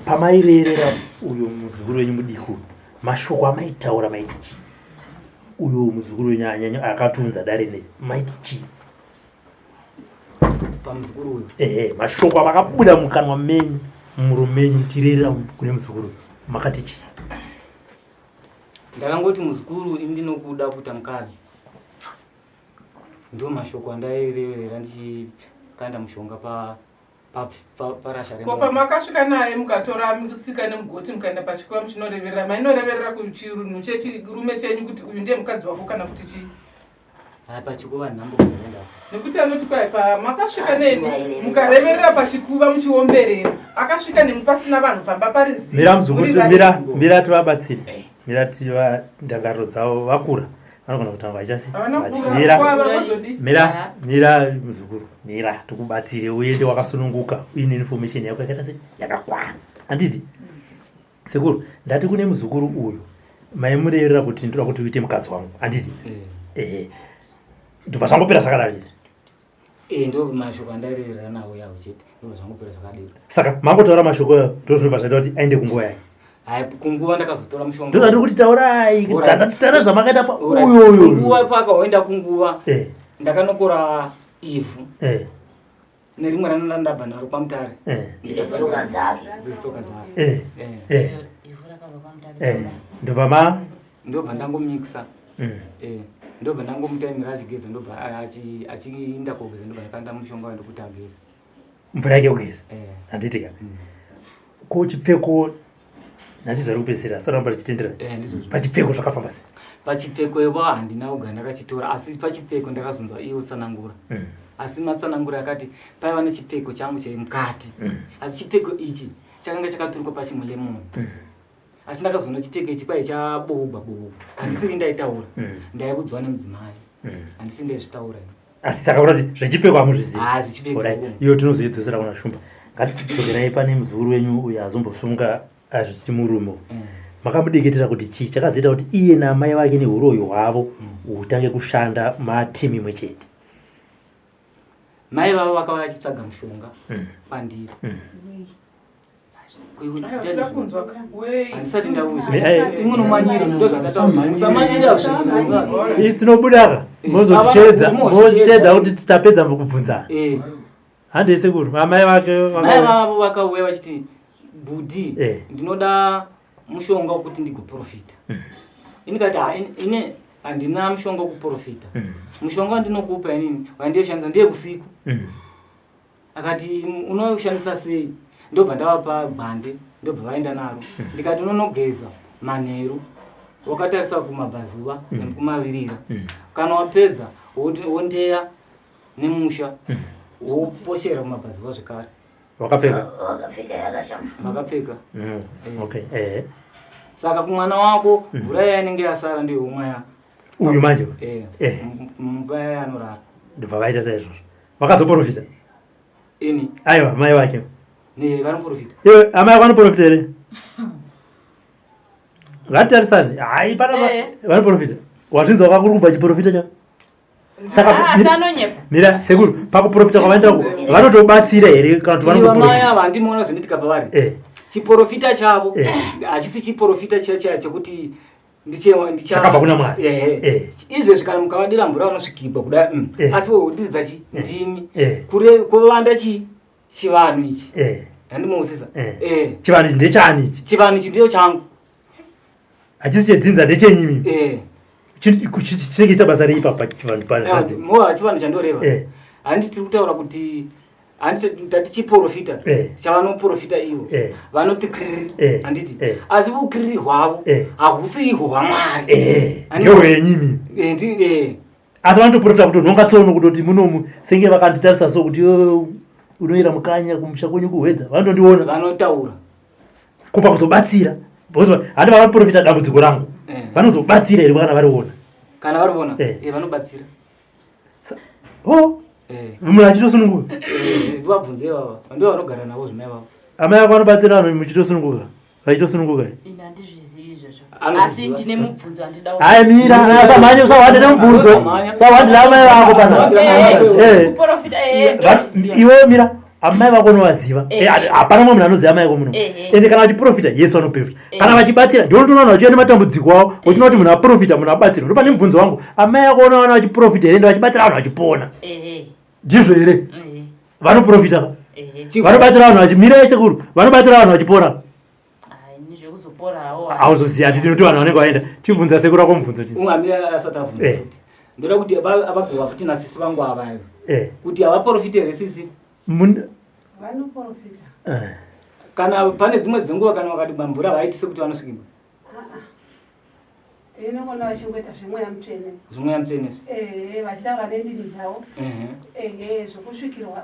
S1: Pamairerera uyo muzukuru wenyu mudiki uyu, mashoko amaitaura maiti chii? Uyo muzukuru wenyu anyanya akatunza dare rineri maiti chii?
S4: Pamuzukuru uyu.
S1: Ehe, mashoko amakabuda mukanwa menyu mumuromo menyu muchirerera kune muzukuru makati chii?
S4: Ndakangoti muzukuru ini ndinokuda kuita mukadzi. Ndiwo mashoko andaireverera ndichikanda mushonga pa parasha
S2: ko pamakasvika naye mukatora musika nemugoti mukaenda pachikuva muchinoreverera mainoreverera kuchirunhu chechirume chenyu kuti uyu ndiye mukadzi wako kana kuti chii
S4: pachikuva nhambo kuenda
S2: nekuti anoti kwai pamakasvika neni mukareverera pachikuva muchiomberera akasvika nemi pasina vanhu pamba pari
S1: zii mira muzukuru mira mira tivabatsire eh. mira tiva ndangariro dzavo vakura vanogona kutanga vachiita sei mira mira mira muzukuru mira tikubatsire uende wakasununguka uine information yako yakaita sei yakakwana handiti Sekuru, ndati kune muzukuru uyu maimurerera kuti ndoda kuti uite mukadzi wangu handiti? Eh. Ehe. Ndobva zvangopera zvakadaro chete.
S4: Eh, ndo mashoko andairevera nawo yawo chete. Ndobva zvangopera zvakadero.
S1: Saka mangotaura mashoko ayo ndo zvinobva zvaita kuti aende kunguva yake.
S4: Hayi kunguva ndakazotora mushonga.
S1: Ndozvandiri kuti taurai, tataura zvamakaita pa uyu uyu.
S4: Kunguva pakaenda kunguva. Eh. Ndakanokora ivhu.
S1: Eh.
S4: nerimwe randanga ndabva naro kwamutare
S1: eh.
S5: Tsoka dzake
S4: dzetsoka dzake
S1: eh. Eh. Ndobva ma
S4: ndobva ndangomixa ndobva ndangomutaimira achigeza ndobva achiinda kogeza ndobva ndakanda mushonga wayo ndokuti ageza
S1: mvura yake yekugeza handiti ka ko chipfeko nhasi zuva rekupedzisira asati ramba richitendera
S4: Eh, ndizvozvo.
S1: Pachipfeko zvakafamba sei?
S4: Pachipfeko ivo handina kugara ndakachitora asi pachipfeko ndakazonzwa iye otsanangura. Asi matsanangura akati paiva nechipfeko changu chemukati. Asi chipfeko ichi chakanga chakaturikwa pachimulemon. Asi ndakazoona chipfeko ichi kwai chaboogwa boogwa. Handisiri ndaitaura. Ndaiudzwa nemudzimai. Handisiri ndaizvitaura ini.
S1: Asi saka kuti zvechipfeko hamuzvizivi.
S4: Ah, zvechipfeko.
S1: Alright. Iyo tinozoidzosera kuna Shumba. Ngatidzokerai pane muzukuru wenyu uyo azombosunga azvisi murume. Makamudeketera kuti chii chakazoita kuti iye naamai vake nehuroyi hwavo hutange kushanda matimu imwe chete?
S4: Mai vavo vakauya vachitsvaga mushonga kwandiri. Handisati ndaudzwa. Imwe nomanyira ndozvatataura. Musamanyira zvinhu.
S1: Isi tinobuda mozotichedza mozotichedza kuti tapedza kubvunzana. Handei sekuru amai vake
S4: Mai vavo vakauya vachiti bhudhi ndinoda mushonga wekuti ndigoprofita. Ini ndikati ha ini handina mushonga wekuprofita. Mushonga wandinokupa inini wandiyoshandisa ndeye usiku. Akati unoshandisa sei? Ndobva ndavapa gwande ndobva vaenda naro. Ndikati unonogeza manheru wakatarisa kumabvazuva nekumavirira. Kana wapedza wondeya nemusha woposhera kumabvazuva zvekare.
S1: Wakapfeka?
S5: Wakapfeka yakashama.
S4: Vakapfeka.
S1: Okay.
S4: Saka kumwana wako mvura iya inenge yasara ndiyo yomwa ya.
S1: Uyu manje?
S4: Mumba yanorara.
S1: Ndobva vaita saizvozvo. Vakazoprofita?
S4: Ini.
S1: Aiwa, mai vake.
S4: Ne, vanoprofita.
S1: Iwe, amai vako vanoprofita here? Ngatitarisane. Hai, pana vanoprofita. Wazvinzwa kwakuri kubva chiprofita chako? Saka
S3: Asi anonyepa.
S1: Mira, sekuru, pakuprofita kwavaita uko, vanotobatsira here kana kuti
S4: Ivo mai
S1: vanotoprofita?
S4: ava handimuona zvinoitika pavari. Chiprofita chavo hachisi chiprofita chiya chiya chekuti
S1: Chakabva kuna Mwari.
S4: Izvezvi kana mukavadira mvura vanosvikirwa kudai. Asi vodiridza chi ndimi. Kuvanda chi chivanhu ichi. Handimuusisa.
S1: Chivanhu ichi ndechani ichi?
S4: Chivanhu ichi ndicho changu.
S1: Hachisi chedzinza ndechenyu imimi. Chinenge chiita basa rei papa chivanhu
S4: pa Moa chivanhu chandoreva. Handiti tiri kutaura kuti handiti tati chiprofita chavanoprofita ivo vanoti kiriri handiti asi vukiriri hwavo hahusi ihwo hwaMwari.
S1: Ndehwenyu imimi. Asi vanotoprofita kuti nhonga tsono kutoti munomu senge vakanditarisa so kuti unoira mukanya kumusha kwenyu kuhwedza vanotondiona.
S4: Vanotaura.
S1: Kupa kuzobatsira. Because handi vakaprofita dambudziko rangu. Vanozobatsira here kana variona?
S4: Kana variona? Vanobatsira.
S1: Oh. Munhu achitosununguka.
S4: Vabvunze ivava. Ndivo vanogara navo zvimai vavo.
S1: Amai vako vanobatsira vanhu muchitosununguka. Vachitosununguka.
S3: Ini handizvizivi izvozvo. Asi ndine mubvunzo handida.
S1: Hayi mira, usamhanye usawande nemubvunzo. Usawandira amai vako pana.
S3: Eh. Kuprofita eh.
S1: Iwe mira, amai vako unovaziva. Eh, hapana mumwe munhu anoziva amai vako muno. Ende kana vachiprofita, Yesu anoprofita. Kana vachibatsira, ndiwo unotoona vanhu vachiuya nematambudziko avo, uchiona kuti munhu aprofita, munhu abatsirwa. Ndopane mubvunzo wangu, amai vako unovaona vachiprofita here ende vachibatsira vanhu vachipona? Ndizvo here? Vanoprofita. Vanobatsira vanhu vachimira sekuru, vanobatsira vanhu vachipora. Hauzoziva hatiti nokuti vanhu vanenge vaenda. Tibvunza sekuru ako mubvunzo ti.
S4: Ungamira asati abvunza
S1: Eh.
S4: futi. Ndoda kuti abagova futi nasisi vangu ava.
S1: Eh.
S4: Kuti havaprofite here sisi?
S6: Vanoprofita.
S1: Eh.
S4: Kana pane dzimwe dzenguva kana vakati mamvura vaiti sekuti vanosvikirwa.
S6: Inogona vachingoita zvemweya mutsvene.
S4: Zvemweya mutsvene izvi.
S6: Ehe, vachitaura nendimi dzavo.
S4: Ehe.
S6: Ehe, zvokusvikirwa.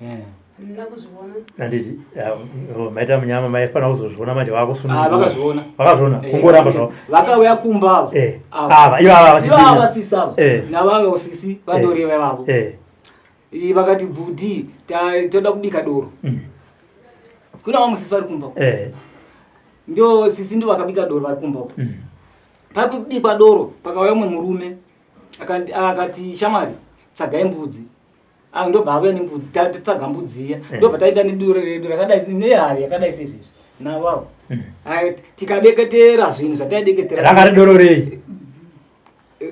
S4: Ehe.
S6: Handina kuzviona.
S1: Handiti maita munyama maifanira kuzozviona manje vakusunungura.
S4: Ah, vakazviona.
S1: Vakazviona.
S4: Eh,
S1: Kungoramba zvavo.
S4: Vakauya kumba ava.
S1: Eh. Ava, ivava vasisi.
S4: Ivava vasisi ava.
S1: Eh.
S4: Navava sisi vatoreva ivavo.
S1: Eh.
S4: Vakati bhudhi toda kubika doro. Kuna vamwe sisi vari kumba.
S1: Eh.
S4: Ndio sisi ndio vakabika doro vari kumba uko. Pakubikwa doro pakauya umwe murume akati shamwari tsvagai mbudzi. Ah, ndobva auya nembudzi tatsvaga mbudzi iya. Ndobva taita nedoro redu rakadai nehari yakadai seizvezvi. Navo avo. Tikadeketera zvinhu zvataideketera.
S1: Ranga ri doro rei?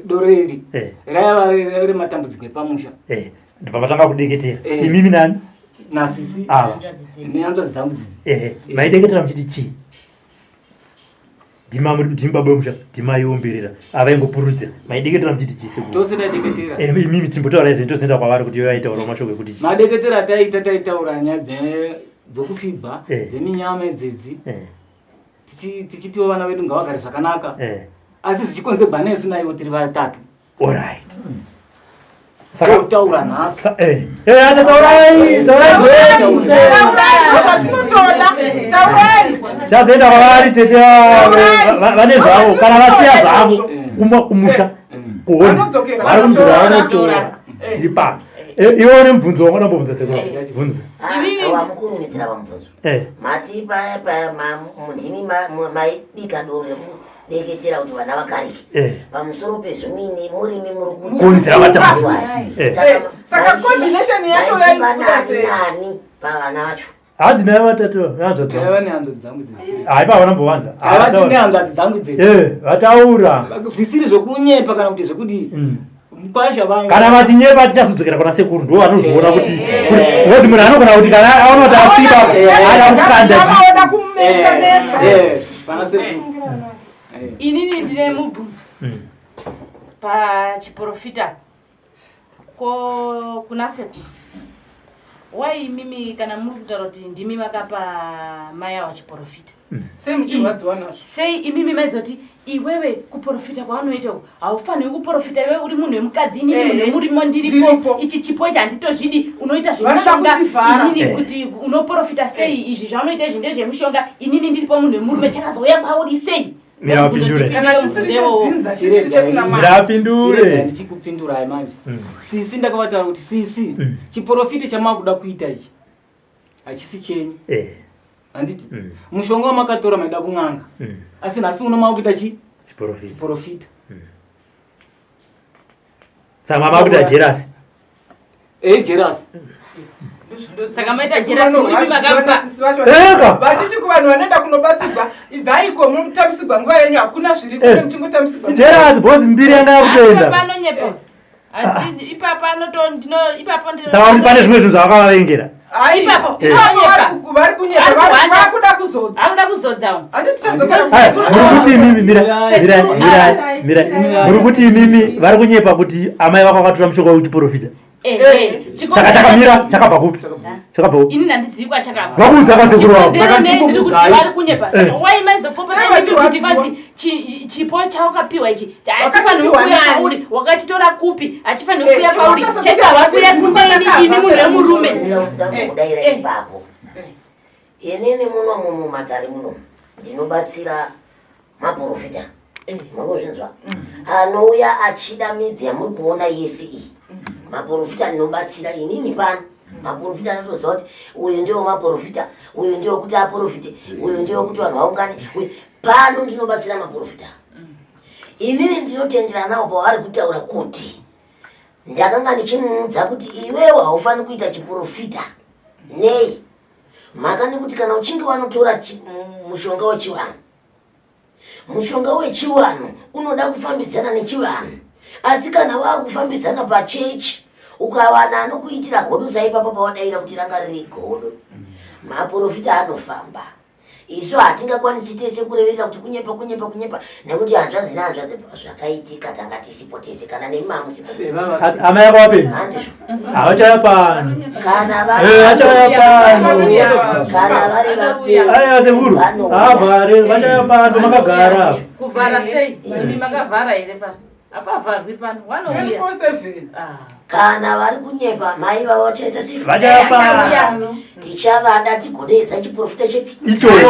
S4: Doro iri.
S1: Eh.
S4: Raiva rematambudziko epamusha.
S1: Eh. Ndobva matanga kudeketera.
S4: Eh.
S1: Imimi nani?
S4: Nasisi.
S1: Ava.
S4: Nehanzvadzi dzangu dzidzi.
S1: Ehe. Maideketera muchiti chii? Ndima ndimi baba vemusha, ndima iomberera. Avaingopurudzira. Maideketera muchiti chii sekuru?
S4: Tose taideketera.
S1: Eh, imimi chimbotaura izvi tozoenda kwavari kuti vaitaurawo mashoko ekuti chii.
S4: Madeketera ataita taitaura nyaya dzokufibha,
S1: Eh.
S4: dzeminyama idzedzi.
S1: Eh.
S4: Tichitiwo vana vedu ngavagare zvakanaka.
S1: Eh.
S4: Asi zvichikonzerwa nesu naivo tiri vatatu.
S1: Alright.
S4: Totaura nhasi.
S1: Eh. Eh, acha taurai, taurai.
S2: Zvatinotoda. Taurai.
S1: Chazoenda kwavari tete vane zvavo kana vasiya zvavo kumwa kumusha kuhondi
S2: Vanodzokera,
S1: vari kumudzokera
S2: vanotora.
S1: vanotora tiri pano. Iwe une mubvunzo wanga unambobvunza sekuru bvunza.
S5: Wamukurumidzira pamubvunzo.
S1: Eh.
S5: Mati paya paya ndimi maibika doro rekudeketera kuti vana vagarike.
S1: Eh.
S5: Pamusoro pezvimini murimi muri kuti
S1: Kuunzira matambudziko. Eh.
S2: Saka combination yacho
S5: maisuka
S2: yaibuda
S5: nani
S2: sei?
S5: nani pavana vacho.
S1: Hanzi naye vatatu hanzvadzi
S4: Taiva
S1: dzangu.
S4: nehanzvadzi dzangu dzidzi.
S1: Hai pa vanambovanza.
S4: Taiva tine hanzvadzi dzangu dzidzi.
S1: Eh, vataura.
S4: Zvisiri zvokunyepa kana kuti zvekuti mukwasha vangu.
S1: Kana vatinyepa tichazodzokera kuna sekuru ndo vanozoona kuti ngozi munhu anogona kuti kana aona kuti asiba ada kukanda chi.
S2: Vanoda kumesa mesa.
S4: Eh, pana sekuru.
S3: Inini ndine mubvunzo. Pachiprofita ko kuna sekuru. Wai imimi kana muri kutaura kuti ndimi vakapa mai ava chiprofita.
S2: Sei muchirwadziwa nazvo?
S3: Sei imimi maizoti iwewe kuprofita kwaunoita uku haufaniri kuprofita iwewe uri munhu wemukadzi inini
S2: Eh,
S3: munhu wemurimo ndiripo ichi chipo ichi handitozvidi unoita
S2: Vanoda
S3: zvemushonga
S2: kutivhara.
S3: inini
S1: Eh.
S3: kuti unoprofita sei izvi zvaunoita izvi ndezvemushonga inini ndiripo munhu wemurume chakazouya kwauri sei
S1: Mira vapindure.
S2: Kana chisiri chedzinza, chisiri chekunamata.
S1: Mira vapindure.
S4: Chirega ndichikupindurai manje. Sisi ndakavataura kuti sisi chiprofita chamakuda kuita ichi hachisi chenyu.
S1: Eh.
S4: Handiti? Mushonga wamakatora maida kun'anga. Asi nhasi uno makuita chi?
S1: Chiprofita.
S4: Chiprofita.
S1: Saka mama akuita jerasi.
S4: Eh, jerasi.
S3: Saka maita jerasi murimi makampa.
S1: Eka.
S2: Vachiti kuvanhu vanoenda kunobatsirwa, ibvaiko munotamisigwa nguva yenyu hakuna zviri kune
S1: Eh.
S2: muchingotambisigwa.
S1: Jerasi boss mbiri yanga yakutoenda.
S3: Panonyepa. Asi ipapo anoto ndino ipapo ndino.
S1: Saka kuti pane zvimwe zvinhu zvavakavavengera.
S2: Hai,
S3: Ipapo,
S1: Eh.
S3: ipapo
S2: vari kunyepa,
S3: Ari kuhwanda.
S2: vakuda kuzodza.
S3: Akuda kuzodza.
S2: Handiti tichadzoka
S1: Hai, muri kuti imimi mira mira mira mira muri kuti imimi vari kunyepa kuti amai vako vakatora mushonga wekuchiprofita.
S3: Ehe.
S1: Saka chakamira chakabva kupi? Chakabva kupi?
S3: Ini handizivi kwachakabva.
S1: Vakuudza kwasekuru vako.
S3: Chikonzero nei ndiri kuti vari kunyepa. Saka
S1: Eh.
S3: wai maizopopota
S2: Sei
S3: imimi kuti
S2: vachiwadziwa?
S3: vanzi chipo chawakapiwa ichi hachifaniri
S2: Wakachipiwa
S3: kuuya
S2: nani?
S3: pauri wakachitora kupi hachifaniri
S2: Eh,
S3: kuuya
S2: iwe
S3: pauri
S2: wakasati
S3: chaifanira
S2: hawati
S3: kuuya
S2: ziva
S3: kuneni
S2: kwakabva,
S3: imi munhu wemurume.
S5: Ndakudaira
S3: Eh.
S5: ipapo. Inini munomu mumatare muno ndinobatsira maprofita. Muri kuzvinzwa? Anouya achida midzi yamuri kuona yese iyi. Maprofita ndinobatsira inini pano. Maprofita anotoziva kuti uyu ndiwo maprofita, uyu ndiwo kuti aprofite, uyu ndiwo kuti vanhu vaungane. uyu- Pano ndinobatsira maprofita. Inini ndinotendera nawo pavari kutaura kuti ndakanga ndichimuudza kuti iwewe haufaniri kuita chiprofita. Nei? Mhaka nekuti kana uchinge wanotora mushonga wechivanhu, mushonga wechivanhu unoda kufambidzana nechivanhu, asi kana wakufambidzana pachechi ukawana anokuitira godo saipapa pawadaira kuti ranga riri godo, maprofita anofamba. Isu hatingakwanisi tese kureverera kuti kunyepa kunyepa kunyepa nekuti hanzvadzi nehanzvadzi zvakaitika tanga tisipo tese kana nemi mamusipo.
S1: Amai ako vapenyu
S5: handizvo
S1: havachauya pano
S5: kana
S1: vachauya pano
S5: kana vari vapenyu
S1: aiwa sekuru havhare vachauya pano makagara
S3: kuvhara sei imi makavhara here pano Hapavharwi pano. Wanouya.
S2: 24/7.
S3: Ah.
S5: Kana vari kunyepa mai vavo vachaita sei?
S1: Vachauya pano.
S5: Tichavada tigodeedza chiprofita chepi?
S1: Ichocho.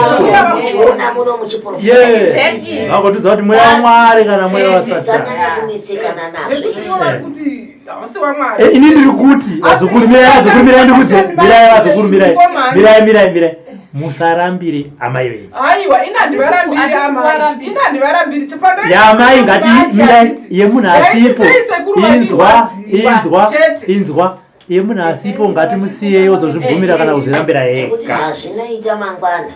S5: Muchiona muno muchiprofita.
S1: Yeah. Vangotudza kuti mweya waMwari kana mweya waSatani.
S5: Usanyanya kunetsekana nazvo
S2: Nekuti
S5: izvi.
S2: ivo vari kuti hausi waMwari.
S1: Eh, ini ndiri kuti vazukuru mirai vazukuru mirai ndikudze mirai vazukuru mirai mirai mirai mirai musarambire amai venyu
S2: Aiwa, ini handivarambiri
S3: Handisi
S2: amai.
S3: kuvarambira.
S2: Ini handivarambiri. Chipandai
S1: yamai ngati mirai yemunhu asipo
S2: Sei sekuru
S1: inzwa
S2: vachirwadziwa.
S1: inzwa
S2: Chete.
S1: inzwa yemunhu asipo ngatimusiyei ozozvibvumira kana kuzvirambira
S5: Nekuti
S1: ega
S5: zvazvinoita mangwana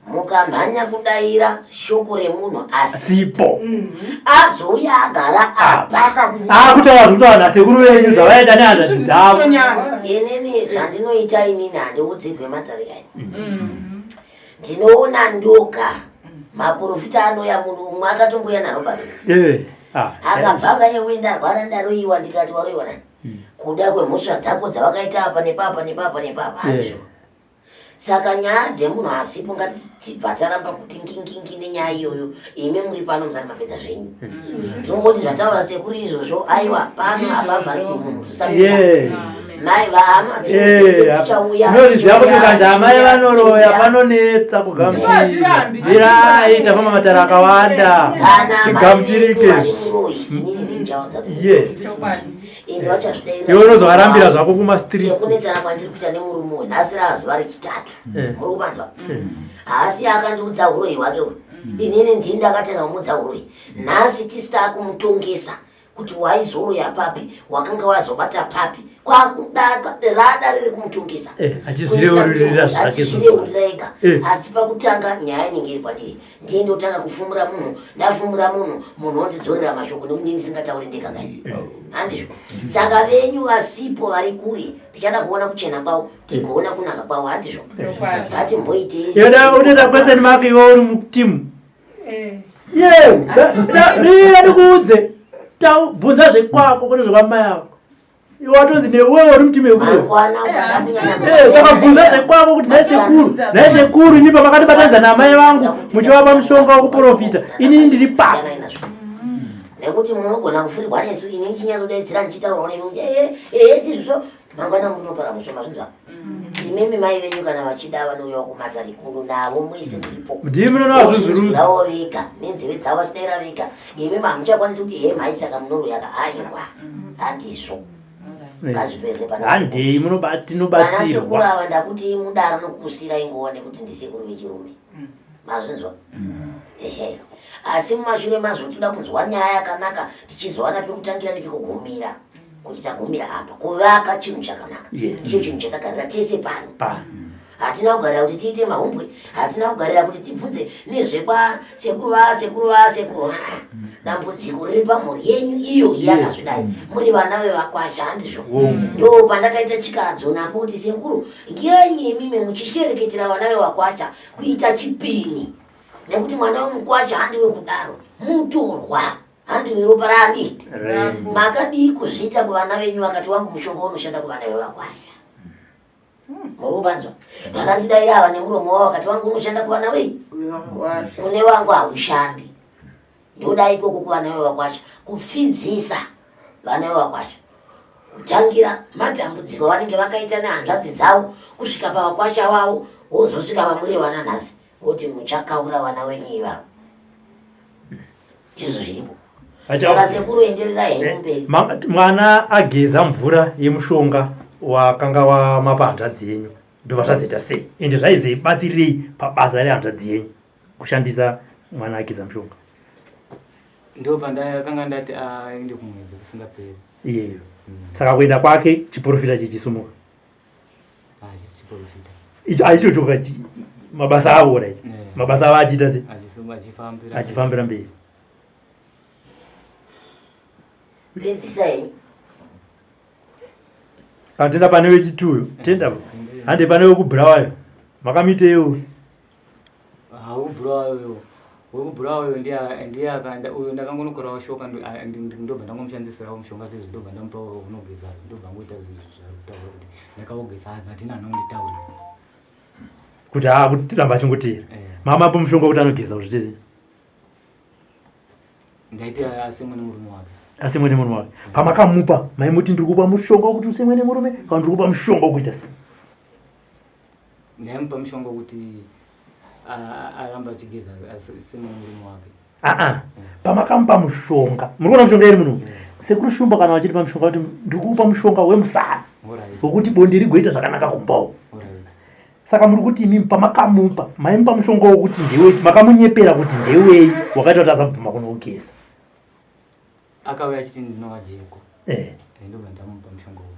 S5: mukamhanya kudaira shoko remunhu asi
S1: sipo
S5: azouya agara apa
S1: akutaura zvekutaura nasekuru venyu zvavaita nehanzvadzi dzavo
S5: inini zvandinoita inini handiudzirwe matare ayo ndinoona ndoga maprofita anouya munhu umwe akatomboya narobert
S1: Eh, ah,
S5: akabva akaiwe ndarwara ndaroiwa ndikati waroiwa nani kuda kwemhosva dzako dzavakaita apa nepapa nepapa nepapa handizvo Saka nyaya dzemunhu asipo ngatibva taramba kuti ngingingi nenyaya iyoyo imi muri pano musati mapedza zvenyu tinongoti zvataura sekuru izvozvo aiwa pano hapavhari munhu tusabuda mai vahama dzichauya
S1: tinozviziva kuti ukanzi amai vanoroya panonetsa kugamuchira mirai tafamba matare akawanda tigamuchirike yes
S5: ende vachazvidaira
S1: iwe unozovarambira zvako kumastreets
S5: sekunetsana kwandiri kuita nemurume uyu nhasi rava zuva rechitatu
S1: Eh.
S5: muri kupanzwa haasi akandiudza huroyi hwake uyu inini ndini ndakatanga kumuudza huroyi nhasi tisu taakumutongesa kuti waizoroya papi wakanga wazobata papi kwakuda rada riri kumutongesa
S1: Eh, achizvireururira zvake
S5: achizvireurira ega
S1: Eh.
S5: asi pakutanga nyaya inenge iri kwandiri ndiye ndotanga kufumura munhu ndafumura munhu munhu ondidzorera mashoko nekuti ndini ndisingatauri ndega kai handizvo saka venyu vasipo vari kure tichada kuona kuchena kwavo tigoona kunaka kwavo handizvo ngatimboitei
S1: Yoda unoita question mark iwe uri mutimu. Ye, mira ndikuudze. Tau bvunza zvekwako kwete zvekwamai ako. Iwe watonzi newe uri mutimu yekure.
S5: Mangwana ukada kunyanya
S1: Eh, saka bvunza zvekwako kuti nhai sekuru, nhai sekuru ini pamakatibatanidza naamai vangu muchivapa mushonga wekuprofita. Inini ndiri pa.
S5: nekuti munogona kufurirwa nesu ini ndichinyatsodaidzira ndichitaurawo nemi kuti ee ee ndizvozvo mangwana munopara mushoma zvinzwa imimi mai venyu kana vachida vanouyawo kumatare kuno navo muise muripo
S1: Ndimi munonovazvuzurudza.
S5: Vozvinzwirawo vega nenzeve dzavo vachidaira vega imimi hamuchakwanisi kuti hee mhai saka munoroya ka aiwa handizvo ngazviperere pana
S1: Handei
S5: vana sekuru
S1: tinobatsirwa.
S5: ava ndakuti mudaro nokukusirai nguva nekuti ndisekuru vechirume mazvinzwa ehe asi mumashure mazvo toda kunzwa nyaya yakanaka tichizowana pekutangira nepekugumira kuti tagumira apa kuvaka chinhu chakanaka
S1: Yes.
S5: ndicho chinhu chatagarira tese pano
S1: Pano.
S5: hatina kugarira kuti tiite mahumbwe hatina kugarira kuti tibvunze nezvekwa sekuru vasekuru vasekuru aa dambudziko riri pamhuri yenyu iyo yakazvidai muri vana vevakwasha handizvo ndo pandakaita chikadzo napo kuti sekuru ngenyi imimi muchishereketera vana vevakwacha kuita chipini nekuti mwana wemukwacha handiwe kudaro mutorwa handiwe ropa rani makadii kuzviita kuvana venyu vakati wangu mushonga unoshanda kuvana vevakwasha murubanzwa vakandidaira ava nemuromo wavo vakati wangu unoshanda kuvana wei kune wangu haushandi ndoda ikoko kuvana vevakwasha kupfidzisa vana vevakwasha kutangira matambudziko avanenge vakaita nehanzvadzi dzavo kusvika pavakwasha vavo wozosvika vamuri vana nhasi voti muchakaura vana wenyu ivavo ndizvo zviripo saka sekuru enderera henyu mberi
S1: Mwana ageza mvura yemushonga wakanga wamapa hanzvadzi yenyu ndobva zvazoita sei ende zvaizoibatsirirei pabasa rehanzvadzi yenyu. Kushandisa mwana ageza mushonga.
S4: Ndo pandakanga ndati aende kumwedzi kusingaperi.
S1: Iyeyo. Saka kuenda kwake chiprofita chichisumuka.
S4: Hachisi chiprofita.
S1: Icho aichochoka mabasa avo right. Mabasa avo achiita sei?
S4: Achifambira.
S1: Achifambira mberi.
S5: Pedzisai.
S1: Atenda pane wechituyo. Tenda. Hande pane wekubulawayo. Makamiteyo.
S4: Haubulawayo. Wekubulawayo ndiye ndiye akaenda uyo ndakangonokorawo shoka ndobva ndangomushandisirawo mushonga sezvo ndobva ndamupa unogeza ndobva ngoita zvaari kutaura kuti ndakaugeza but ini handina kunditaurira.
S1: Kuti haa kuti tiramba achingoteera. Mama apo mushonga kuti anogeza kuti tese.
S4: Ndaiti asemwe nemurume wake.
S1: Asemwe nemurume wake. Pamakamupa maimuti ndiri kupa mushonga wekuti usemwe nemurume kana ndiri kupa mushonga wekuita sei?
S4: Ndaimupa mushonga wekuti aramba achigeza asemwe nemurume wake.
S1: Aa, pamakamupa mushonga muri kuona mushonga iri muno sekuru Shumba kana vachitipa mushonga kuti ndiri kupa mushonga wemusana wekuti bonde rigoita zvakanaka kumbawo. Saka muri kuti imimi pamakamupa maimupa mushonga wekuti ndewe makamunyepera kuti ndewei wakaita kuti asabvuma kunougeza.
S4: Akauya achiti ndinova jeko. Ndobva ndamupa mushonga uyu.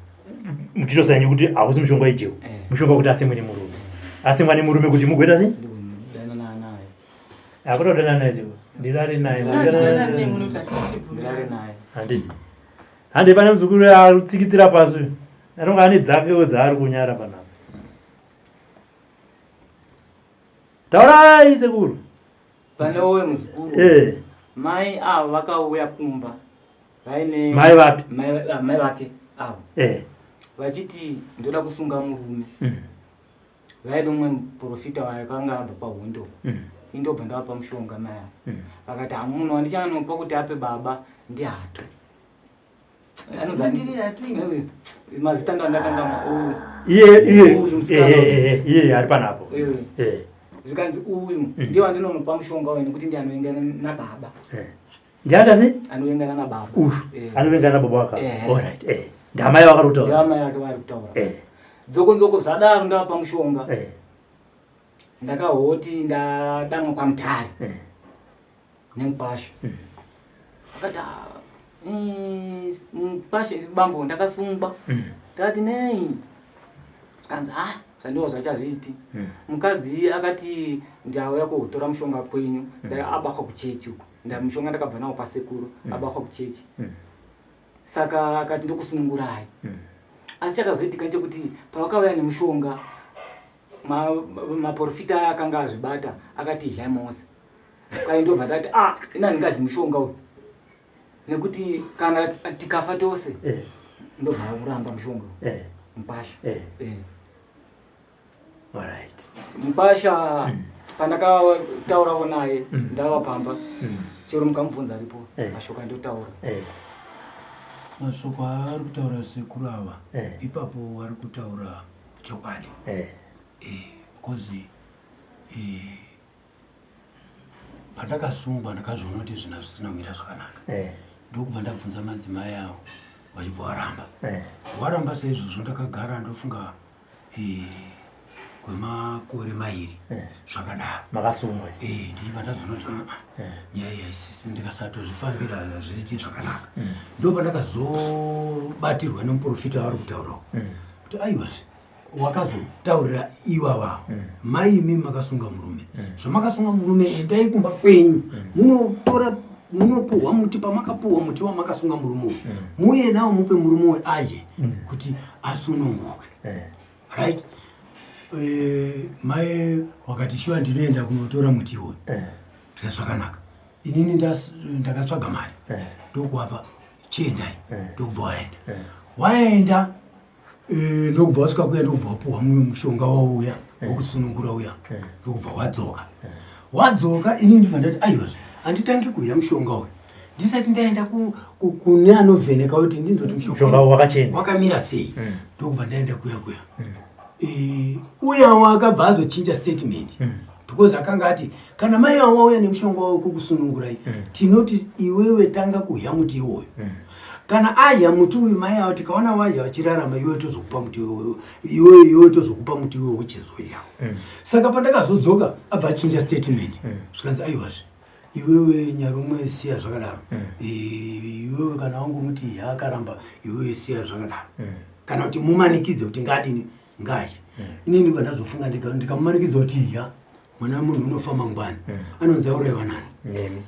S1: Muchitosaini kuti hausi mushonga wejeko. Mushonga wekuti asemwe nemurume. Asemwa nemurume kuti mugoita sei?
S4: Ndikudanana naye.
S1: Akutodanana naye seko. Ndirare naye.
S4: Ndirare naye.
S1: Handiti. Hande pane muzukuru arutsikitsira pasi. Anonga ane dzakewo dzaari kunyara panapa. Taurai sekuru.
S4: Pane uwe muzukuru. Mai avo vakauya kumba. Vaine
S1: Mai vapi?
S4: Mai vake avo. Vachiti ndoda kusunga murume. Vaida umwe muprofita wakanga abva pahondo. Indobva ndavapa mushonga mai ava. Vakati hamunhu wandichanopa kuti ape baba ndihatu. Mazita ndo andakangama uyu.
S1: Iye iye iye ari panapo.
S4: Zvikanzi uyu ndiye wandinonopa mushonga uyu nekuti ndiye anoengana nababa.
S1: Ndiye sei?
S4: Anoengana nababa.
S1: Uyu anoengana nababa wake. All right. Ndamai vakari kutaura.
S4: Ndamai vake vari kutaura. Dzoko nzoko zvadaro ndavapa mushonga. Ndakahoti ndadamwa kwaMutare. Nemukwasha. Akati mukwasha bambo ndakasungwa. Ndakati nei? Kanzi zvandiwo zvachazviiti. Mukadzi akati ndauya kotora mushonga kwenyu, abakwa kuchechi uko. Mushonga ndakabva nawo kwasekuru, abakwa kuchechi. Saka akati ndokusunungurai. Asi chakazoitika chekuti pavakauya nemushonga maprofita aya akanga azvibata akati idyai mose. Kai ndobva ndati ina ndingadyi mushonga uyu. Nekuti kana tikafa tose ndobva kuramba mushonga uyu. Mupasha.
S1: Alright.
S4: Mupasha pandakataurawo naye ndava pamba. Chero mukamubvunza aripo mashoko andotaura.
S11: Mashoko aari kutaura sekuru ava ipapo ari kutaura chokwadi. Because pandakasungwa ndakazviona kuti zvinhu zvisina kumira zvakanaka. Ndokubva ndabvunza madzimai avo vachibva varamba. Waramba saizvozvo ndakagara ndofunga kwemakore mairi zvakadaro.
S1: Makasungwa.
S11: Ndichibva ndazoona kuti nyaya iyi haisisi ndikasatozvifambira hazviiti zvakanaka. Ndopandakazobatirwa nemuprofita vari kutaurawo. Kuti aiwazve wakazotaurira ivava mai imi makasunga murume. Zvamakasunga murume endai kumba kwenyu. Munotora munopuhwa muti pamakapuhwa muti wamakasunga murume uyu. Muuye nawo mupe murume uyu adye kuti asununguke. Right? Mai wakati shuwa ndinoenda kunotora muti uyu. Ndikati zvakanaka. Inini ndakatsvaga mari. Ndokuwapa chiendai. Ndokubva waenda. Waenda ndokubva wasvika kuya ndokubva wapuhwa mumwe mushonga wauya wekusunungura uya. Ndokubva wadzoka. Wadzoka inini ndibva ndati aiwazve handitangi kuuya mushonga uyu. Ndisati ndaenda kune anovheneka kuti ndindoti
S1: mushonga wakachena.
S11: Wakamira sei? Ndokubva ndaenda kuya kuya. Uya wakabva azochinja statement. Because akanga ati kana mai avo vauya nemushonga wavo kukusunungurai, tinoti iwewe tanga kuhya muti iwoyo. Kana adya muti uyu mai avo tikaona wadya vachirarama iwe tozokupa muti iwoyo iwe iwe tozokupa muti iwoyo uchizodya. Saka pandakazodzoka abva achinja statement. Zvikanzi aiwazve iwewe nyarumwe siya zvakadaro. Iwewe kana wangomuti yaakaramba iwewe siya zvakadaro. Kana kuti mumanikidze kuti ngaadini ngaadye. Inini ndibva ndazofunga ndikamumanikidza kuti ya mwana wemunhu unofa mangwana. Anonzi auraiwa nani?
S1: Nemi.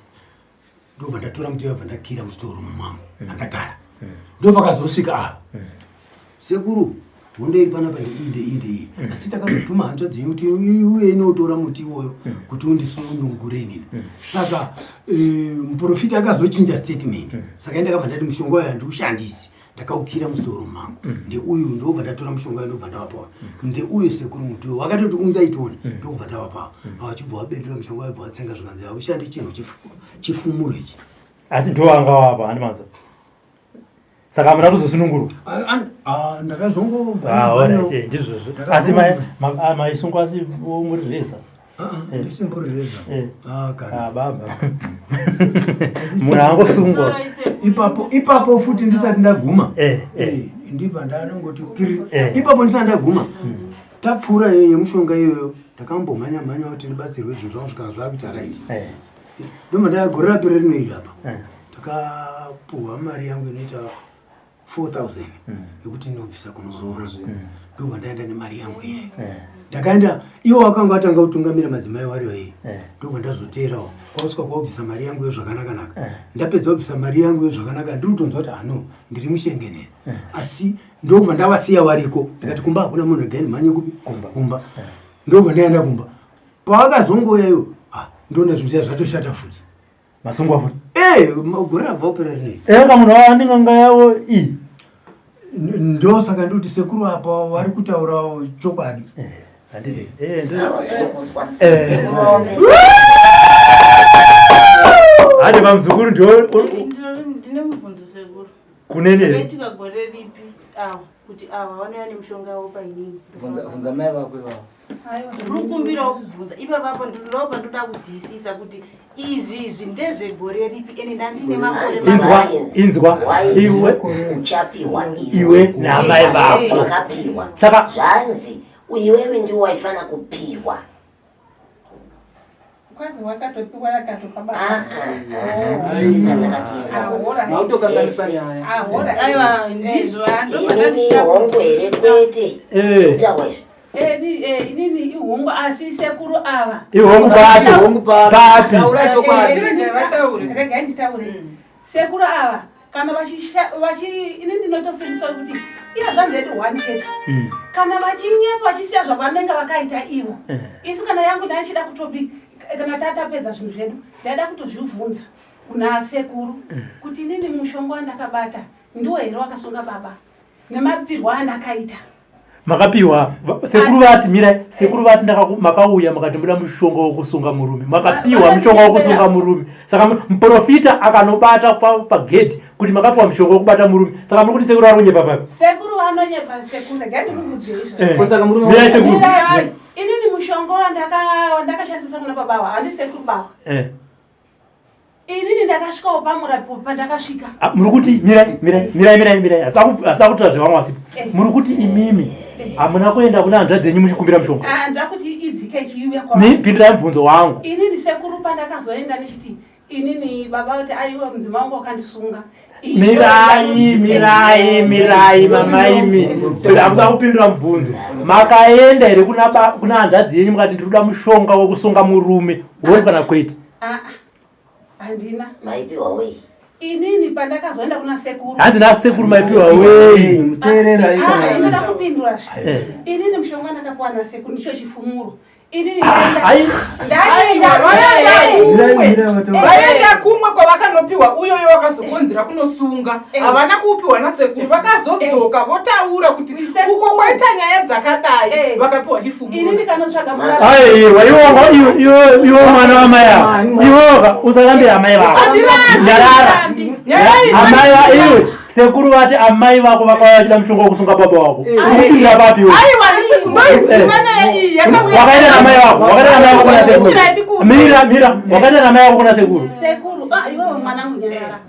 S11: Ndobva ndatora muti wabva ndakira musitoro mumwangu vandagara. Ndopakazosvika ava. Sekuru hondo iri panapa ndeiyi ndeiyi ndeiyi. Asi takazotuma hanzvadzi yenyu kuti iuye inotora muti iwoyo kuti undisunungure inini. Saka muprofita akazochinja statement. Saka indakabva ndati mushonga uyu handiushandisi. Ndakaukira musitoro mangu. Ndeuyu ndobva ndatora mushonga uyu ndobva ndavapa. Ndeuyu sekuru muti uyu wakatoti unza itione ndobva ndavapa. Vachibva vaberera mushonga uyu bva vatsenga zvikanzi haushandi chinhu chifumuro ichi.
S1: Asi ndo vanga wapa handi manza. Saka hamuna kuzosunungurwa?
S11: Ndakazongo
S1: Alright, ndizvozvo. Asi maisungwa asi muri reza?
S11: Ndisimbori reza. Kana.
S1: Baba. Munhu angosungwa.
S11: Ipapo, ipapo futi ndisati ndaguma. Ndibva ndanongoti kiri. Ipapo ndisati ndaguma. Tapfuura iyo yemushonga iyoyo ndakambomhanya mhanya kuti ndibatsirwe zvinhu zvangu zvikanga zvakuita right. Ndobva ndagore rapera rino iri apa. Ndakapuhwa mari yangu inoita 4000 yekuti ndinobvisa kunoroora. Ndobva ndaenda nemari yangu iye. Ndakaenda iwo wakanga watanga kutungamira madzimai wari vairi. Ndobva ndazoteerawo. Kwasvika kwabvisa mari yangu iyo zvakanaka-naka. Ndapedza kubvisa mari yangu iyo zvakanaka ndiri kutonzwa kuti ano ndiri mushengenene. Asi ndobva ndavasiya variko. Ndikati kumba hakuna munhu regai ndimhanye kupi? Kumba. Ndobva ndaenda kumba. Pavakazongouya iwo, ndoona zvinhu zviya zvatoshata futi.
S1: Masungwa futi?
S11: Gore rabva kupera rinei.
S1: Kamunhu ava yavo iyi.
S11: Ndosaka ndikuti sekuru apa vari kutaurawo chokwadi.
S1: Handiti. Hande pamuzukuru ndio
S10: Ndine mubvunzo sekuru.
S1: Kunene?
S10: Zvakaitika gore ripi ava kuti ava vanouya nemushonga wavo painini?
S4: Bvunza mai vako ivavo.
S10: Aiwa, ndiri kukumbirawo kubvunza ipapa ndinodawo pandoda kuziyisisa kuti izvi ndezvegore ripi ende ndandine makore
S1: Inzwa, inzwa, iwe
S5: uchapiwa
S1: iwe namai vako.
S5: Wakapiwa.
S1: Saka
S5: zvanzi iwewe ndiwo waifana kupiwa.
S6: Kwanzi wakatopiwa yakatopa baba.
S4: Mautokanganisa nyaya.
S10: Aiwa, ndizvo
S5: Inini hongu here kwete. Kutaura izvi.
S12: Inini ihongu asi sekuru ava.
S1: Ihongu papi?
S4: Hongu papi?
S1: Papi?
S4: Taura chokwadi.
S12: Regai nditaure. Sekuru ava kana vachi ini ndinotosiriswa kuti iya zvanzi yati one chete. Kana vachinyepa vachisiya zvavanenge vakaita ivo. Isu kana yangu ndaichida kutopi kana tatapedza zvinhu zvedu ndaida kutozvibvunza kuna sekuru kuti inini mushonga wandakabata ndiwo here wakasunga baba nemapirwo andakaita.
S1: Makapiwa sekuru vati mirai, sekuru vati makauya makati muda mushonga wokusunga murume, makapiwa mushonga wokusunga murume. Saka muprofita akanobata pagedhi kuti makapiwa mushonga wokubata murume. Saka muri kuti sekuru vari kunyepa papi?
S12: Sekuru vanonyepa sekuru, regai ndikukudzei izvozvo.
S4: Saka murume
S1: Mirai sekuru.
S12: Mirai, inini mushonga wandakashandisa kuna baba ava handi sekuru baba. Inini ndakasvikawo pamurapi pandakasvika.
S1: Muri kuti mirai, mirai, mirai, mirai, mirai. Asina kutora zvevamwe vasipo. Muri kuti imimi hamuna kuenda kuna hanzvadzi yenyu muchikumbira mushonga?
S12: Ndoda kuti idzike ichiuya kwa.
S1: Pindurai mubvunzo wangu.
S12: Inini sekuru pandakazoenda ndichiti inini baba kuti aiwa mudzimai wangu wakandisunga.
S1: Mirai, mirai, mirai, mamaimi. Hamuna kupindura mubvunzo. Makaenda here kuna hanzvadzi yenyu mukati ndiri kuda mushonga wekusunga murume wori kana kwete?
S12: Handina.
S5: Maipiwa wei?
S12: Inini pandakazoenda kuna sekuru.
S1: Hanzi nasekuru maipiwa wei?
S11: Muteerera
S12: Inoda kupindura zve. Inini mushonga ndakapiwa nasekuru ndicho chifumuro. Inini
S2: Vaenda kumwe kwavakanopiwa uyoyo wakazokonzera kunosunga. Havana kuupiwa nasekuru, vakazodzoka votaura kuti uko kwaita nyaya dzakadai vakapiwa chifumuro.
S12: Ini ndikanotsvaga murapi.
S1: Aiwa, iwe mwana wamai ava. Iwoka usarambira amai vako. Nyarara. Amai va iwe sekuru vati amai vako vakauya vachida mushonga wekusunga baba vako. Urikupindira papi iwe?
S2: Aiwa, ndisikunoiziva nyaya iyi yakauya.
S1: Wakaenda namai vako, wakaenda namai vako kuna sekuru. Mira, mira, wakaenda namai vako kuna sekuru.
S12: Sekuru, iwewe mwanangu nyarara.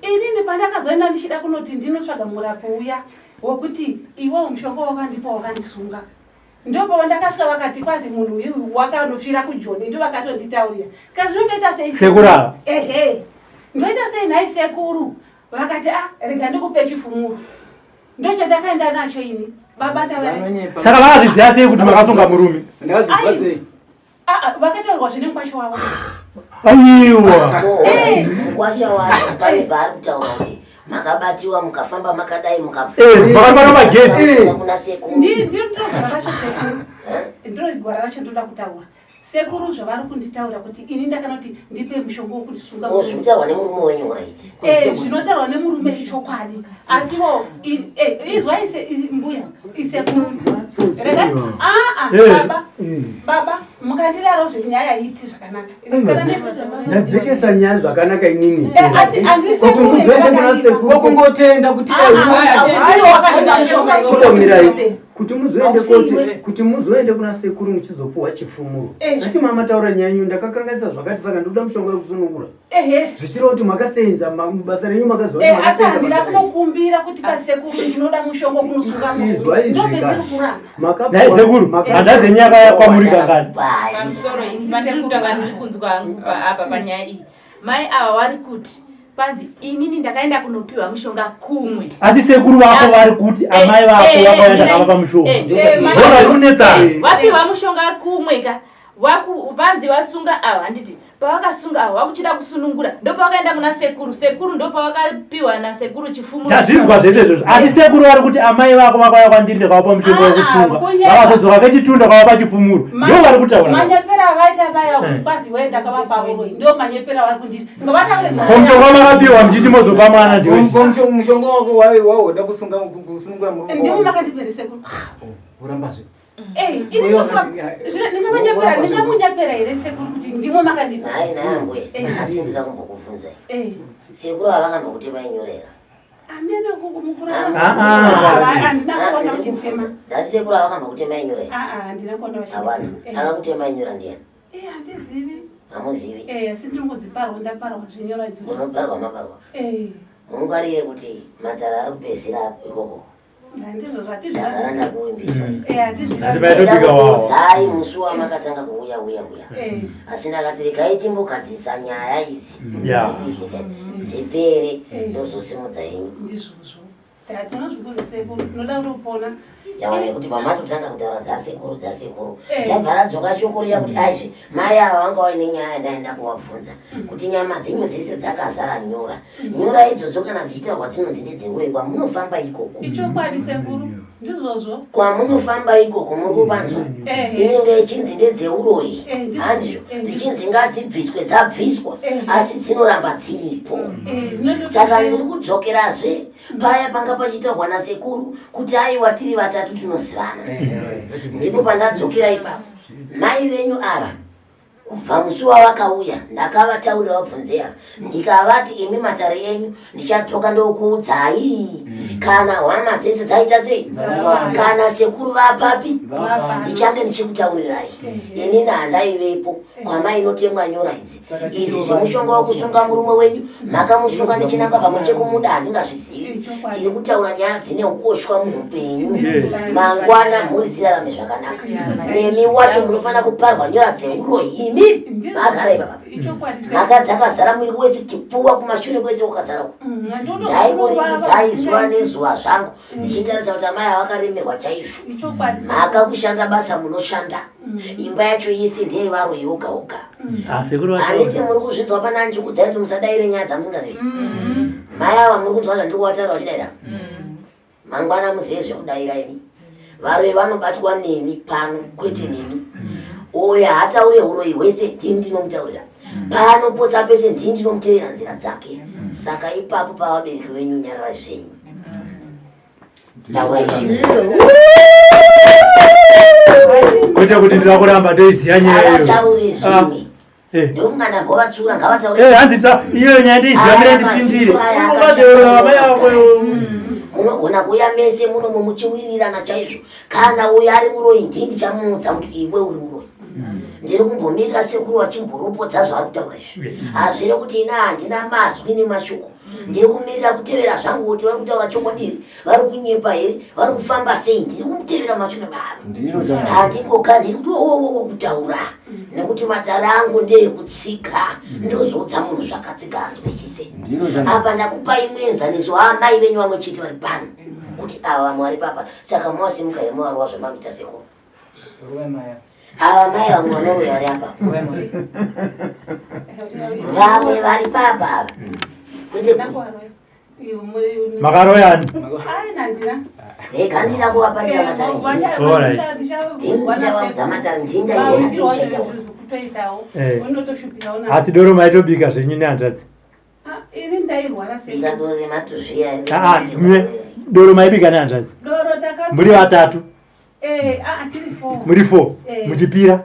S12: Inini pandakazoenda ndichida kunoti ndinotsvaga murapi uya wekuti iwewo mushonga wakandipa wakandisunga. Ndopava ndakasvika vakati kwazi munhu uyu wakanofira kujoni ndo vakatonditaurira. Ndikati zvinondoita sei
S1: sekuru ava?
S12: Ehe. Ndoita sei nhai sekuru? Vakati ah rega ndikupe chifumuro. Ndochandakaenda nacho ini. Baba ndava
S1: Saka vakazviziva sei kuti makasunga murume?
S4: Ndakazviziva sei?
S12: Ah, ah, vakataurwa zvine mukwasha wavo.
S1: Aiwa.
S12: Eh.
S5: Mukwasha wacho pane paari kutaura kuti makabatiwa mukafamba makadai mukapfuura.
S1: Eh, makabata magedhi.
S5: Kuna sekuru.
S12: Ndiro gwara racho sekuru. Ndiro gwara racho ndoda kutaura. Sekuru zvavari kunditaura kuti ini ndakanoti ndipe mushonga wokundisunga.
S5: Oh, zvinotaurwa nemurume wenyu right.
S12: Eh, zvinotaurwa nemurume ichokwadi. Asiwo eh, izwai se mbuya isekuru. Rega ah ah
S11: Eh.
S12: baba. Baba mukandidaro zvenyaya iti zvakanaka. Kana
S11: Ndajekesa nyaya zvakanaka inini.
S12: Eh, asi handisi
S11: Kuti
S12: sekuru
S11: muzoende kuna
S12: vakandipa.
S11: sekuru.
S4: Kungotenda kuti
S11: Chitomirai. Kuti muzoende
S12: Hausiwe.
S11: koti kuti muzoende kuna sekuru muchizopuwa chifumuro.
S12: Eh.
S11: Ndati mama taura nyaya yenyu ndakakanganisa zvakati saka ndoda mushonga wekusunungura.
S12: Ehe.
S11: Zvichireva kuti makasenza basa renyu makaziva kuti
S12: Eh, asi
S11: makasenza
S12: handina
S11: basa renyu.
S12: kunokumbira kuti pasekuru ndinoda mushonga kunosunga
S11: Izwa izvi
S12: ndopendiri
S11: ka.
S12: kuramba.
S11: Makapuwa-
S1: Nhai sekuru, hanzvadzi yenyu yakauya kwamuri kangani?
S3: Pamusoro ini pandiri kutanga ndiri kunzwa hangu apa panyaya iyi. Mai ava vari kuti panzi inini ndakaenda kunopiwa mushonga kumwe.
S1: Asi sekuru vako vari kuti amai vako vakauya ndakavapa mushonga. Ndozvari kunetsana.
S3: Vapiwa mushonga kumwe ka. Waku vanzi vasunga ava handiti pavakasunga ava vakuchida kusunungura ndopavakaenda kuna sekuru sekuru ndopavakapiwa nasekuru chifumuro
S1: Tazvinzwa zvese izvozvo. Asi sekuru vari kuti amai vako vakauya kwandiri ndakavapa mushonga wekusunga.
S12: kunyepa.
S1: Vakazodzoka kechitunda vakavapa chifumuro. Ndo vari kutaura.
S12: Manyepera avaita vaya kuti
S1: Eh.
S12: kwazi we ndakavapa uroyi ndo manyepera avari kunditi ngavataure
S1: Ko mushonga makapiwa muchiti mozopa mwana ndiwe.
S4: Mushonga wako wawoda kusunga kusunungura murume.
S12: ndimo makandipere sekuru
S4: Urambazve.
S12: Eh, ini zvino ndingavanyepera ndingamunyepera here sekuru kuti ndimo makandipa
S5: Nhai nhai ambuya. Asi ndida kumbokubvunzai.
S12: Eh.
S5: Sekuru ava vakambokutemai nyorera.
S12: amene
S1: Ah, ah.
S12: handina kuona vachitema
S5: Ndati sekuru ava vakambokutemai nyorera.
S12: aa handina kuona
S5: Havana.
S12: vachitema
S5: Akakutemai nyora ndiani?
S12: Eh, handizivi
S5: Hamuzivi.
S12: Eh, asi ndinongodziparwa ndaparwa zvenyora idzodzo
S5: Munoparwa maparwa.
S12: Eh,
S5: Mungwarire kuti matara ari kupedzisira ikoko.
S12: handizvo
S5: Ndagara ndakuvimbisa.
S1: Ndati
S5: Zai musi wamakatanga kuuya uya uya.
S12: Eh.
S5: Asi ndakati regai timbogadzirisa nyaya idzi.
S1: Yeah.
S5: Dziri kuitika dzipere ndozosimudza henyu.
S12: ndizvozvo tinozvikuza sekuru tinoda kutopona
S5: Yawa nekuti pamatotanga kutaura dzasekuru dzasekuru.
S12: Eh.
S5: Yabva radzoka shoko riya kuti aizve mai ava vanga vaine nyaya yandaenda kuvabvunza kuti nyama dzenyu dzese dzakazara nyora. Nyora idzodzo kana dzichitaurwa dzinonzi ndedzeuroi kwamunofamba ikoko.
S12: Ichokwadi sekuru ndizvozvo
S5: Kwamunofamba ikoko muri kupanzwa.
S12: Eh.
S5: Inenge ichinzi ndedzeuroyi.
S12: Eh, ndizvo.
S5: Handizvo.
S12: Eh, ndizvo.
S5: Dzichinzi ngadzibviswe dzabviswa
S12: Eh.
S5: asi dzinoramba dziripo.
S12: Eh, zvinoto-
S5: Saka ndiri kudzokerazve paya panga pachitaurwa nasekuru kuti aiwa tiri vatatu tinozivana. Ndipo pandadzokera ipapo. Mai venyu ava kubva musi wavakauya ndakavataurira vabvunzeya ndikavati imi matare enyu ndichadzoka ndokuudzai kana hwama dzese dzaita sei kana sekuru vapapi ndichange ndichikutaurirai inini handaivepo kwamainotemwa nyora idzi izvi zvemushonga wekusunga murume wenyu makamusunga nechinangwa pamwe chekumuda handingazvizivi tiri kutaura nyaya dzine ukoshwa muupenyu mangwana mhuri dzirarame zvakanaka nemi wacho munofanira kuparwa nyora dzeuroyi imi makagara ipapa
S12: ichokwadi sekuru
S5: mhaka dzakazara mwiri wese chipfuwa kumashure kwese kwakazara uko ndaingoringidzai zuva nezuva zvangu ndichitarisa kuti amai avakaremerwa chaizvo
S12: ichokwadi
S5: mhaka kushanda basa munoshanda imba yacho yese ndeyevaroyi voga voga
S1: Ah, sekuru
S5: handiti
S1: vataura.
S5: muri kuzvinzwa pana ndichikuudzai kuti musadaire nyaya dzamusingazivi mai ava muri kunzwa zvandiri kuvataura vachidaira mangwana muzive zvekudaira imi varoyi vanobatwa neni pano kwete nemi uyo haataure uroyi hwese ndini ndinomutaurira paanopotsa pese ndini ndinomutevera nzira dzake saka ipapo pavabereki venyu nyarara zvenyu taurai zvenyu
S1: Kwete kuti ndinoda kuramba ndoiziya nyaya iyoyo.
S5: ngavataure zvimwe
S1: Eh.
S5: ndofunga ndambovatsiura ngavataure
S1: Eh, hanzi ta iyo nyaya ndoiziya mira ndipindire.
S5: Aya, maziso aya
S1: Unobata amai
S5: akashata
S1: ako.
S5: munogona kuuya mese munomo muchiwirirana chaizvo kana uyo ari muroyi ndii ndichamuudza kuti iwe uri muroyi ndiri kumbomirira sekuru vachimboropodza zvaari kutaura izvi hazviri kuti ina handina mazwi nemashoko. Ndiri kumirira kutevera zvangu kuti vari kutaura chokwadi here, vari kunyepa here, vari kufamba sei. Ndiri kumutevera mashure mavo, handingoka ndiri kuti wowowo kutaura nekuti matare angu ndeekutsika, ndozoudza munhu zvakatsika anzwisise. Apa ndakupai muenzaniso amai venyu vamwe chete vari pano kuti ava vamwe vari papa, saka mowasimuka here movarova zvamamuita sekuru? Ava mai vamwe vanouya vari apa, vamwe vari papa ava kwete.
S1: Makaroyani?
S5: Rega ndida kuvapandira matare, ndichavaudza matare ndindaitawo.
S1: Asi doro maitobika zvenyu nehanzvadzi?
S12: Ini ndairwara.
S5: Bika doro rematuzviya.
S1: Doro maibika nehanzvadzi muri vatatu? Muri four muchipira,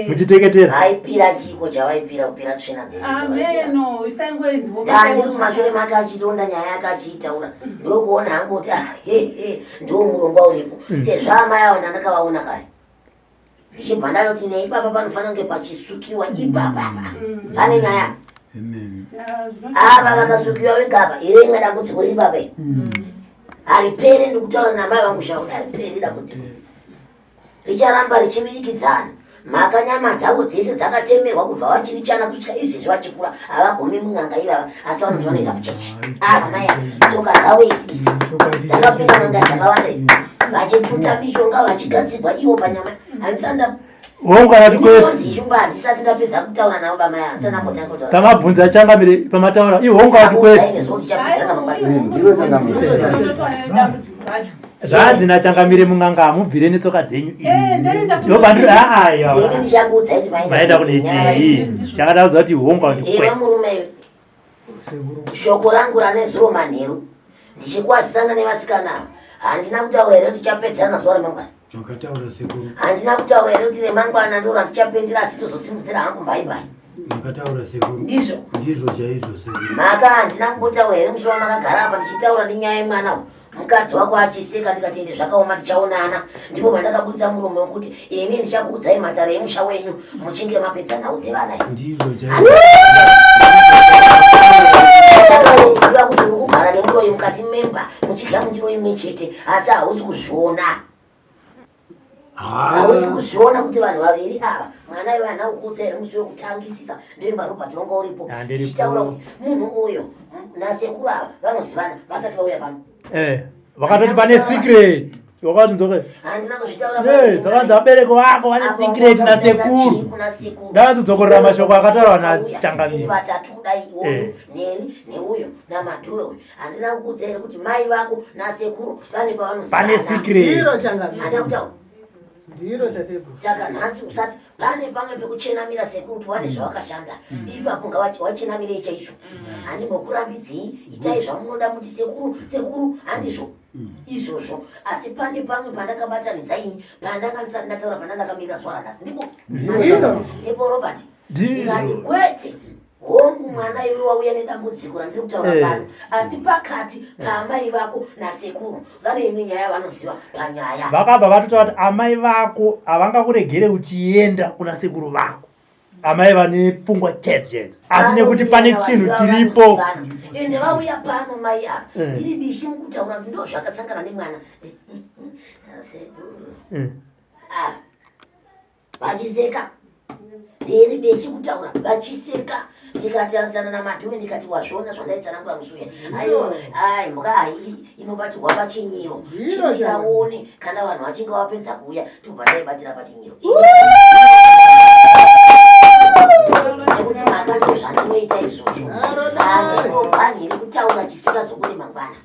S1: muchiteketera?
S5: Vaipira chiko chavaipira? Kupira tsvina dzese. Ndandiri mumashure make achironda nyaya yake achiitaura, ndokuona hangu kuti hehe, ndo murongwa uripo sezvo amai avo ndandakavaona kare, ndichibva ndanoti neipapa panofanira kunge pachisukiwa ipapapa pane nyaya. Ava vakasukiwa vegapa ire imwe dambudziko riri papa haripere. Ndikutaura namai vangu shava kuti hariperi dambudziko, richaramba richivirikidzana mhaka nyama dzavo dzese dzakatemerwa kubva vachiri chana kusvika izvezvi vachikura. Havagumi mun'anga ivava, asi vanoti vanoenda kuchechi. Ava mai ava tsoka dzavo idzi idzi dzakapinda n'anga dzakawanda idzi, vachituta mishonga, vachigadzirwa ivo panyama. Handisanda
S1: Hongu kana kuti kwete?
S5: Shumba, handisati ndapedza kutaura navo bamai, handisati ndambotanga kutaura.
S1: Pamabvunza changamire, pamataura ihongu kana kuti kwete? Zvanzi nachangamire, mun'anga hamubvire netsoka dzenyu idzi. Ndopandiri aaya.
S5: Ndichakuudzai kuti
S1: maenda kunoitei. Chakada kuziva kuti hongu kana kuti
S5: Iwe
S1: kwete.
S5: murume iwe, shoko rangu ranezuro manheru ndichikwazisana nevasikana ava, handina kutaura here kuti tichapedzerana zuva remangwana?
S11: Makataura sekuru.
S5: Handina kutaura here kuti remangwana ndo randichapendera, asi tozosimudzira hangu mbaimbai?
S11: Makataura sekuru.
S5: Ndizvo?
S11: Ndizvo chaizvo sekuru.
S5: Mhaka handina kumbotaura here musi wamakagara apa ndichitaura nenyaya yemwana uyu, mukadzi wako achiseka, ndikati ende zvakaoma, tichaonana? Ndipo pandakabudisa muromo wekuti ini ndichakuudzai matare emusha wenyu muchinge mapedza nhau dzevana idzi.
S11: Ndizvo chaizvo.
S5: Ndakazviziva kuti uri kugara nemuroyi mukati memba, muchidya mundiro imwe chete, asi hausi kuzviona, hausi kuzviona kuti vanhu vaviri ava. Mwana iwe hana kukuudza here musi wekutangisisa ndoimba Robert wanga uripo
S1: Handiripo.
S5: ndichitaura kuti munhu uyu nasekuru ava vanozivana vasati vauya pano?
S1: Vakatoti pane secret, wakati nzoke.
S5: Handina kuzvitaura?
S1: Dzakanzi vabereki vako vane secret nasekuru.
S5: Kuna sekuru.
S1: Ndakazodzokorora mashoko akataurwa
S5: Tiri
S1: nachangamire.
S5: vatatu kudai, uyu neni neuyo namadhuwe uyu. Handina kukuudza here kuti mai vako nasekuru vane pavanozivana?
S1: Pane secret.
S6: Ndiro changamire.
S5: Handina kutaura?
S6: Ndiro tateguru.
S5: Saka nhasi usati pane pamwe pekuchenamira sekuru kuti wane zvavakashanda ipapo, ngavachenamirei chaizvo. Handimbokurambidzei, itai zvamunoda, muti sekuru sekuru, handizvo izvozvo, asi pane pamwe pandakabatanidza ini pandanga ndisati ndataura, panda ndakamirira zuva ranhasi. Ndipo ndipo Robert, ndikati kwete, hongu mwana iwe wauya nedambudziko randiri kutaura pano, asi pakati paamai vako nasekuru vane imwe nyaya vanoziva panyaya.
S1: Vakabva vatotaura kuti amai vako havangakuregere uchienda kuna sekuru vako, amai vane pfungwa chaidzo chaidzo, asi nekuti pane chinhu chiripo.
S5: Ende vauya pano mai ava, ndiri bishi mukutaura kuti ndo zvakasangana nemwana sekuru. Ah, vachiseka, ndiri bishi kutaura vachiseka, ndikatarisana namadhuwe, ndikati wazviona zvandaitsanangura musi uya? Aiwa, ai mhuka hai inobatirwa pachinyiro. Chimira uone kana vanhu vachinge vapedza kuuya, tobva taibatira pachinyiro, nekuti mhaka ndo zvandinoita izvozvo. Handinobvanhiri kutaura chisingazobudi mangwana,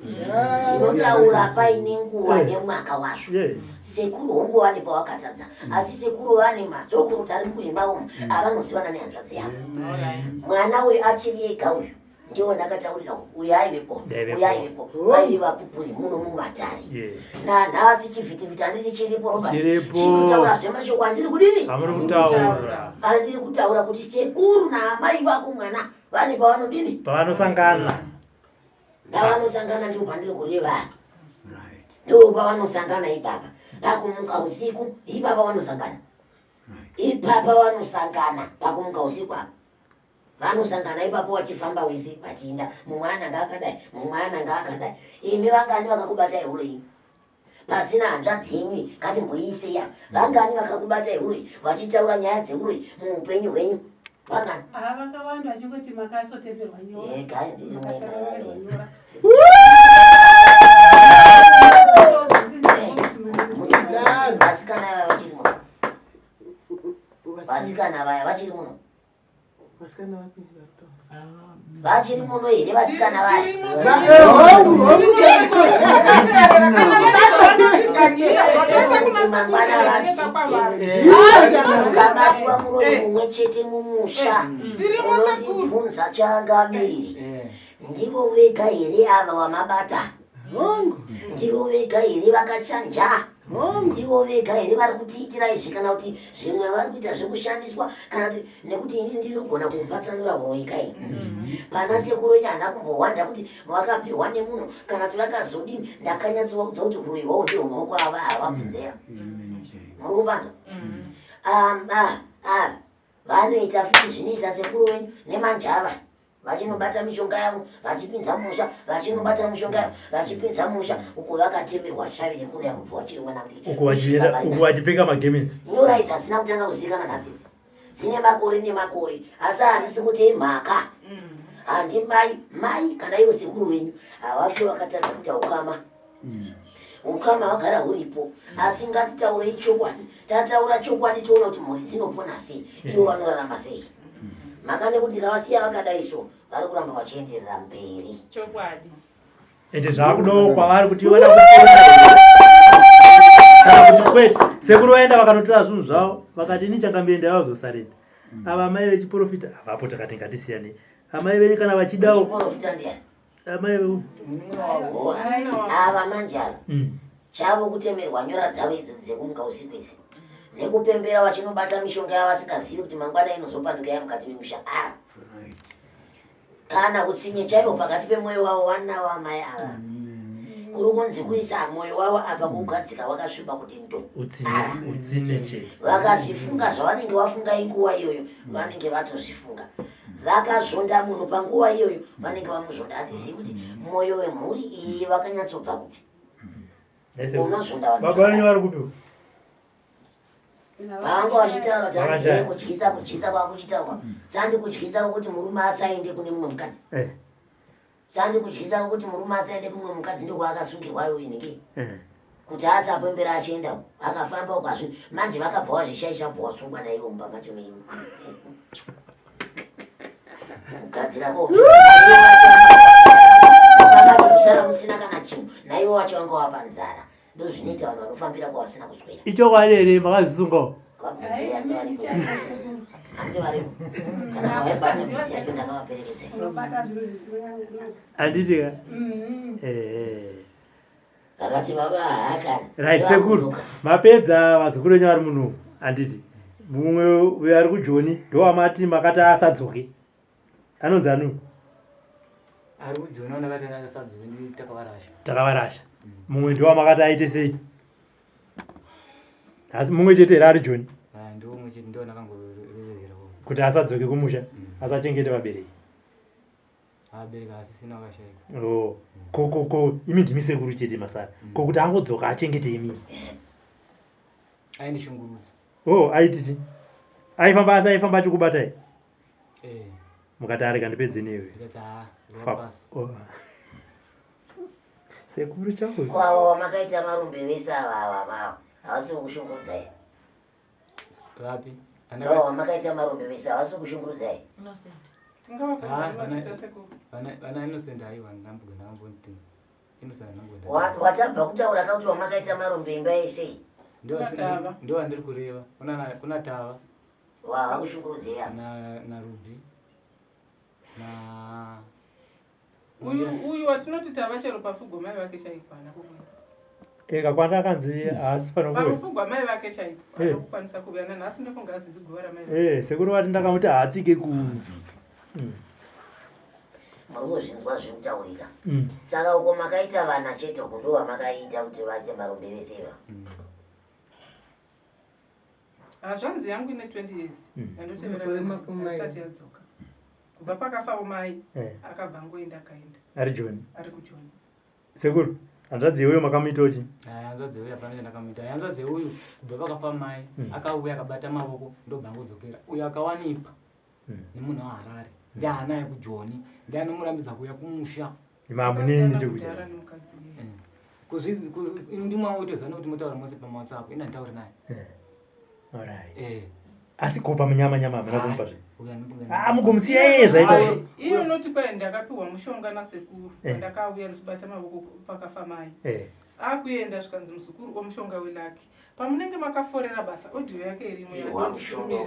S5: ndinotaura paine nguva nemwaka wazvo. Sekuru hongu vane pawakatadza, asi sekuru vane mazokuru ari muimba umu avanozivana nehanzvadzi yavo. Mwana uyu achiri ega uyu, ndiwo ndakataurira, uyu aivepo, uyu aivepo, vaive vapupuri muno mumatare. Nanhasi chivhitivhiti handisi chiripo, Robert?
S1: Chiripo.
S5: Chinotaura zvemashoko andiri kudini?
S1: Amuri kutaura.
S5: Andiri kutaura kuti sekuru naamai vako mwana vane pavanodini?
S1: Pavanosangana.
S5: Pavanosangana, ndipo pandiri kureva, ndo pavanosangana ipapa pakumuka usiku, ipapa vanosangana, ipapa vanosangana pakumuka usiku apa. Vanosangana ipapo vachifamba wese vachiinda, mumwe ananga akadai, mumwe ananga akadai. Imi vangani vakakubatai huroyi pasina hanzvadzi yenyu? Ngatimboiiseya. Vangani vakakubatai huroyi vachitaura nyaya dzeuroyi muupenyu hwenyu? Vangani?
S12: Ah, vakawanda vachingoti makasotemerwa nyora.
S5: Eh, gai ndiri mwena
S12: Makatemerwa nyora.
S5: Vasikana vaya vachiri muno, vasikana vaya vachiri muno, vachiri muno here vasikana vaya? Mangwana vadzidze, ukabatiwa muroyi mumwe chete mumusha unotibvunza changamiri, ndivo vega here ava wamabata? Ndivo vega here vakachanja? Ndivo vega here vari kutiitira izvi, kana kuti zvimwe vari kuita zvekushandiswa? Kana kuti nekuti ini ndinogona kupatsanura huroyi kai pana sekuru wenyu handina kumbohwanda kuti vakapiwa nemunhu kana kuti vakazodini. Ndakanyatsovaudza kuti huroyi hwavo ndihwo maoko ava havabvunzeya. Muri kupanzwa? Vanoita futi zvinoita sekuru wenyu nemanjava, vachinobata mishonga yavo vachipinza musha, vachinobata mishonga yavo vachipinza musha uko vakatemerwa shavi rekuroya kubva vachiri mwana mudiki.
S1: Uko vachienda uko vachipfeka magemenzi.
S5: Nyora idzi hadzina kutanga kuzivikana nhasi, idzi dzine makore nemakore, asi handisi kuti imhaka handi mai mai kana ivo sekuru venyu havafi vakatadza kuita ukama. Ukama hwagara huripo, asi ngatitaurei chokwadi. Tataura chokwadi toona kuti mhuri dzinopona sei, ivo vanorarama sei. Mhaka nekuti tikavasiya vakadai so vari kuramba vachienderera mberi.
S3: Chokwadi.
S1: Ende zvakudawo kwavari kuti vada kupona kana kuti kwete. Sekuru vaenda vakanotora zvinhu zvavo vakati ini changamire ndavazosarenda. Ava amai vechiprofita havapo, takati ngatisiyanei. Amai venyu kana vachidawo
S5: Chiprofita ndiani?
S1: Amai veu
S5: Ava manje ava chavo kutemerwa nyora dzavo idzodzi dzekumuka usiku idzi nekupembera vachinobata mishonga yavasingazivi kuti mangwana inozopanduka yamukati memusha. Ah, kana utsinye chaiwo pakati pemwoyo wavo wanawo amai ava, kuri kunzi kuisa mwoyo wavo apa kuugadzika wakasviba kuti ndo.
S1: Utsinye, utsinye chete.
S5: Vakazvifunga zvavanenge vafunga inguva iyoyo, vanenge vatozvifunga. Vakazvonda munhu panguva iyoyo, vanenge vamuzvonda. Handizivi kuti mwoyo wemhuri iyi vakanyatsobva kupi. Unozvonda vanhu.
S1: Baba venyu vari kupi?
S5: Vanga vachitaura kuti hanzi
S1: Vakashaya.
S5: kudyisa, kudyisa kwakuchitaurwa sandi kudyisa kuti murume asaende kune mumwe mukadzi, sandi kudyisa kuti murume asaende kumwe mukadzi, ndokwaakasungirwa inenge kuti asapembera achienda akafamba uko. Hazvi manje vakabva wazvishaisha, bva wasungwa naivo mumba macho menyu kugadzira ko vakazi kusara musina kana chinhu, naivo wacho vanga wapa nzara. Ndozvinoita vanhu vanofambira kwavasina kuswera.
S1: Ichokwadi here makazvisungawo?
S5: Handi varipo kana vaibata midzi yacho ndakavaperekedza.
S12: Unobata zvinhu zvisina kunaka.
S1: Handiti ka?
S12: Mhm.
S5: Vakati baba haakani.
S1: Right, sekuru mapedza. Vazukuru venyu vari munomu, handiti? Mumwe uyo ari kujoni ndowamati makati asadzoke, anonzi anu?
S4: Ari kujoni wandakati asadzoke ndi Takavarasha.
S1: Takavarasha. Mumwe ndowamakati aite sei? Asi mumwe chete here ari joni?
S4: Ah, ndiwo mumwe chete, ndiwo ndakangorevererawo.
S1: Kuti asadzoke kumusha, asachengete vabereki.
S4: Abereki asisina, vakashaika.
S1: Oh. Ko ko ko imi ndimi sekuru chete masara, ko kuti angodzoka achengete imimi?
S4: Aindishungurudza.
S1: Oh, aiti chi? Aifamba, asi aifamba achikubatai?
S4: Eh.
S1: Mukati arega ndipedze newe.
S4: Ndikati haa.
S1: Fuck. Oh. Sekuru chavo.
S5: Kwavo makaita marumbe vese ava ava ava havasi kukushungurudzai?
S4: Vapi?
S5: Avo makaita marumbe vese havasi kukushungurudzai?
S4: Ah, vana Innocent, aiwa, ndamboti Innocent ndamboti.
S5: Watabva kutaura kauti wamakaita marumbe imba yese.
S4: Ndo wandiri kureva, kuna Tava.
S5: Wavakushungurudzei ava?
S4: Na Ruby na
S2: Uyu uyu watinoti Tava, chero pafugo mai vake chaipo haana kubuya.
S1: Eka kwanda akanzi haasi fanira kuuya.
S2: Parufugwa mai vake chaipo
S1: Eh.
S2: haana kukwanisa kuuya nanhasi, ndofunga azivi guva ramai vake.
S1: Sekuru vati ndakamuti haatsike ku
S5: Muri kuzvinzwa zviri kutaurika?
S1: Mm.
S5: Saka uko makaita vana chete, uko ndo vamakaita kuti vaite marumbe vese iva?
S2: Hazvanzi yangu ine 20 years yandotevera
S6: Makore 20.
S2: isati yadzoka. Kubva pakafawo mai
S1: eh.
S2: akabva angoenda akaenda.
S1: Ari Joni.
S2: Ari kuJoni.
S1: Sekuru, hanzvadzi yeuyo makamuitawo chii?
S4: Hanzvadzi yeuyo hapana chandakamuita. Hanzvadzi yeuyu kubva pakafa mai hmm. akauya akabata mavoko ndobva angodzokera. Uyo akawanikwa hmm. nemunhu waHarare ndiye anaye kuJoni ndiye anomurambidza kuuya kumusha.
S1: Mamunini chekuita.
S4: Kuzvi ndimwa wotoziva kuti motaura mose pamawhatsapp ina nditauri naye.
S1: Eh. Alright. Eh. Asi kopa munyama nyama hamuna kumupa zve. Ah mugomusiya iye zvaita
S2: sei? Iye unoti kwai ndakapiwa mushonga nasekuru eh. ndakauya ndichibata mavoko pakafa mai. Eh. Akuenda zvikanzi muzukuru omushonga welaki. Pamunenge makaforera basa audio yake irimo yadondishumira.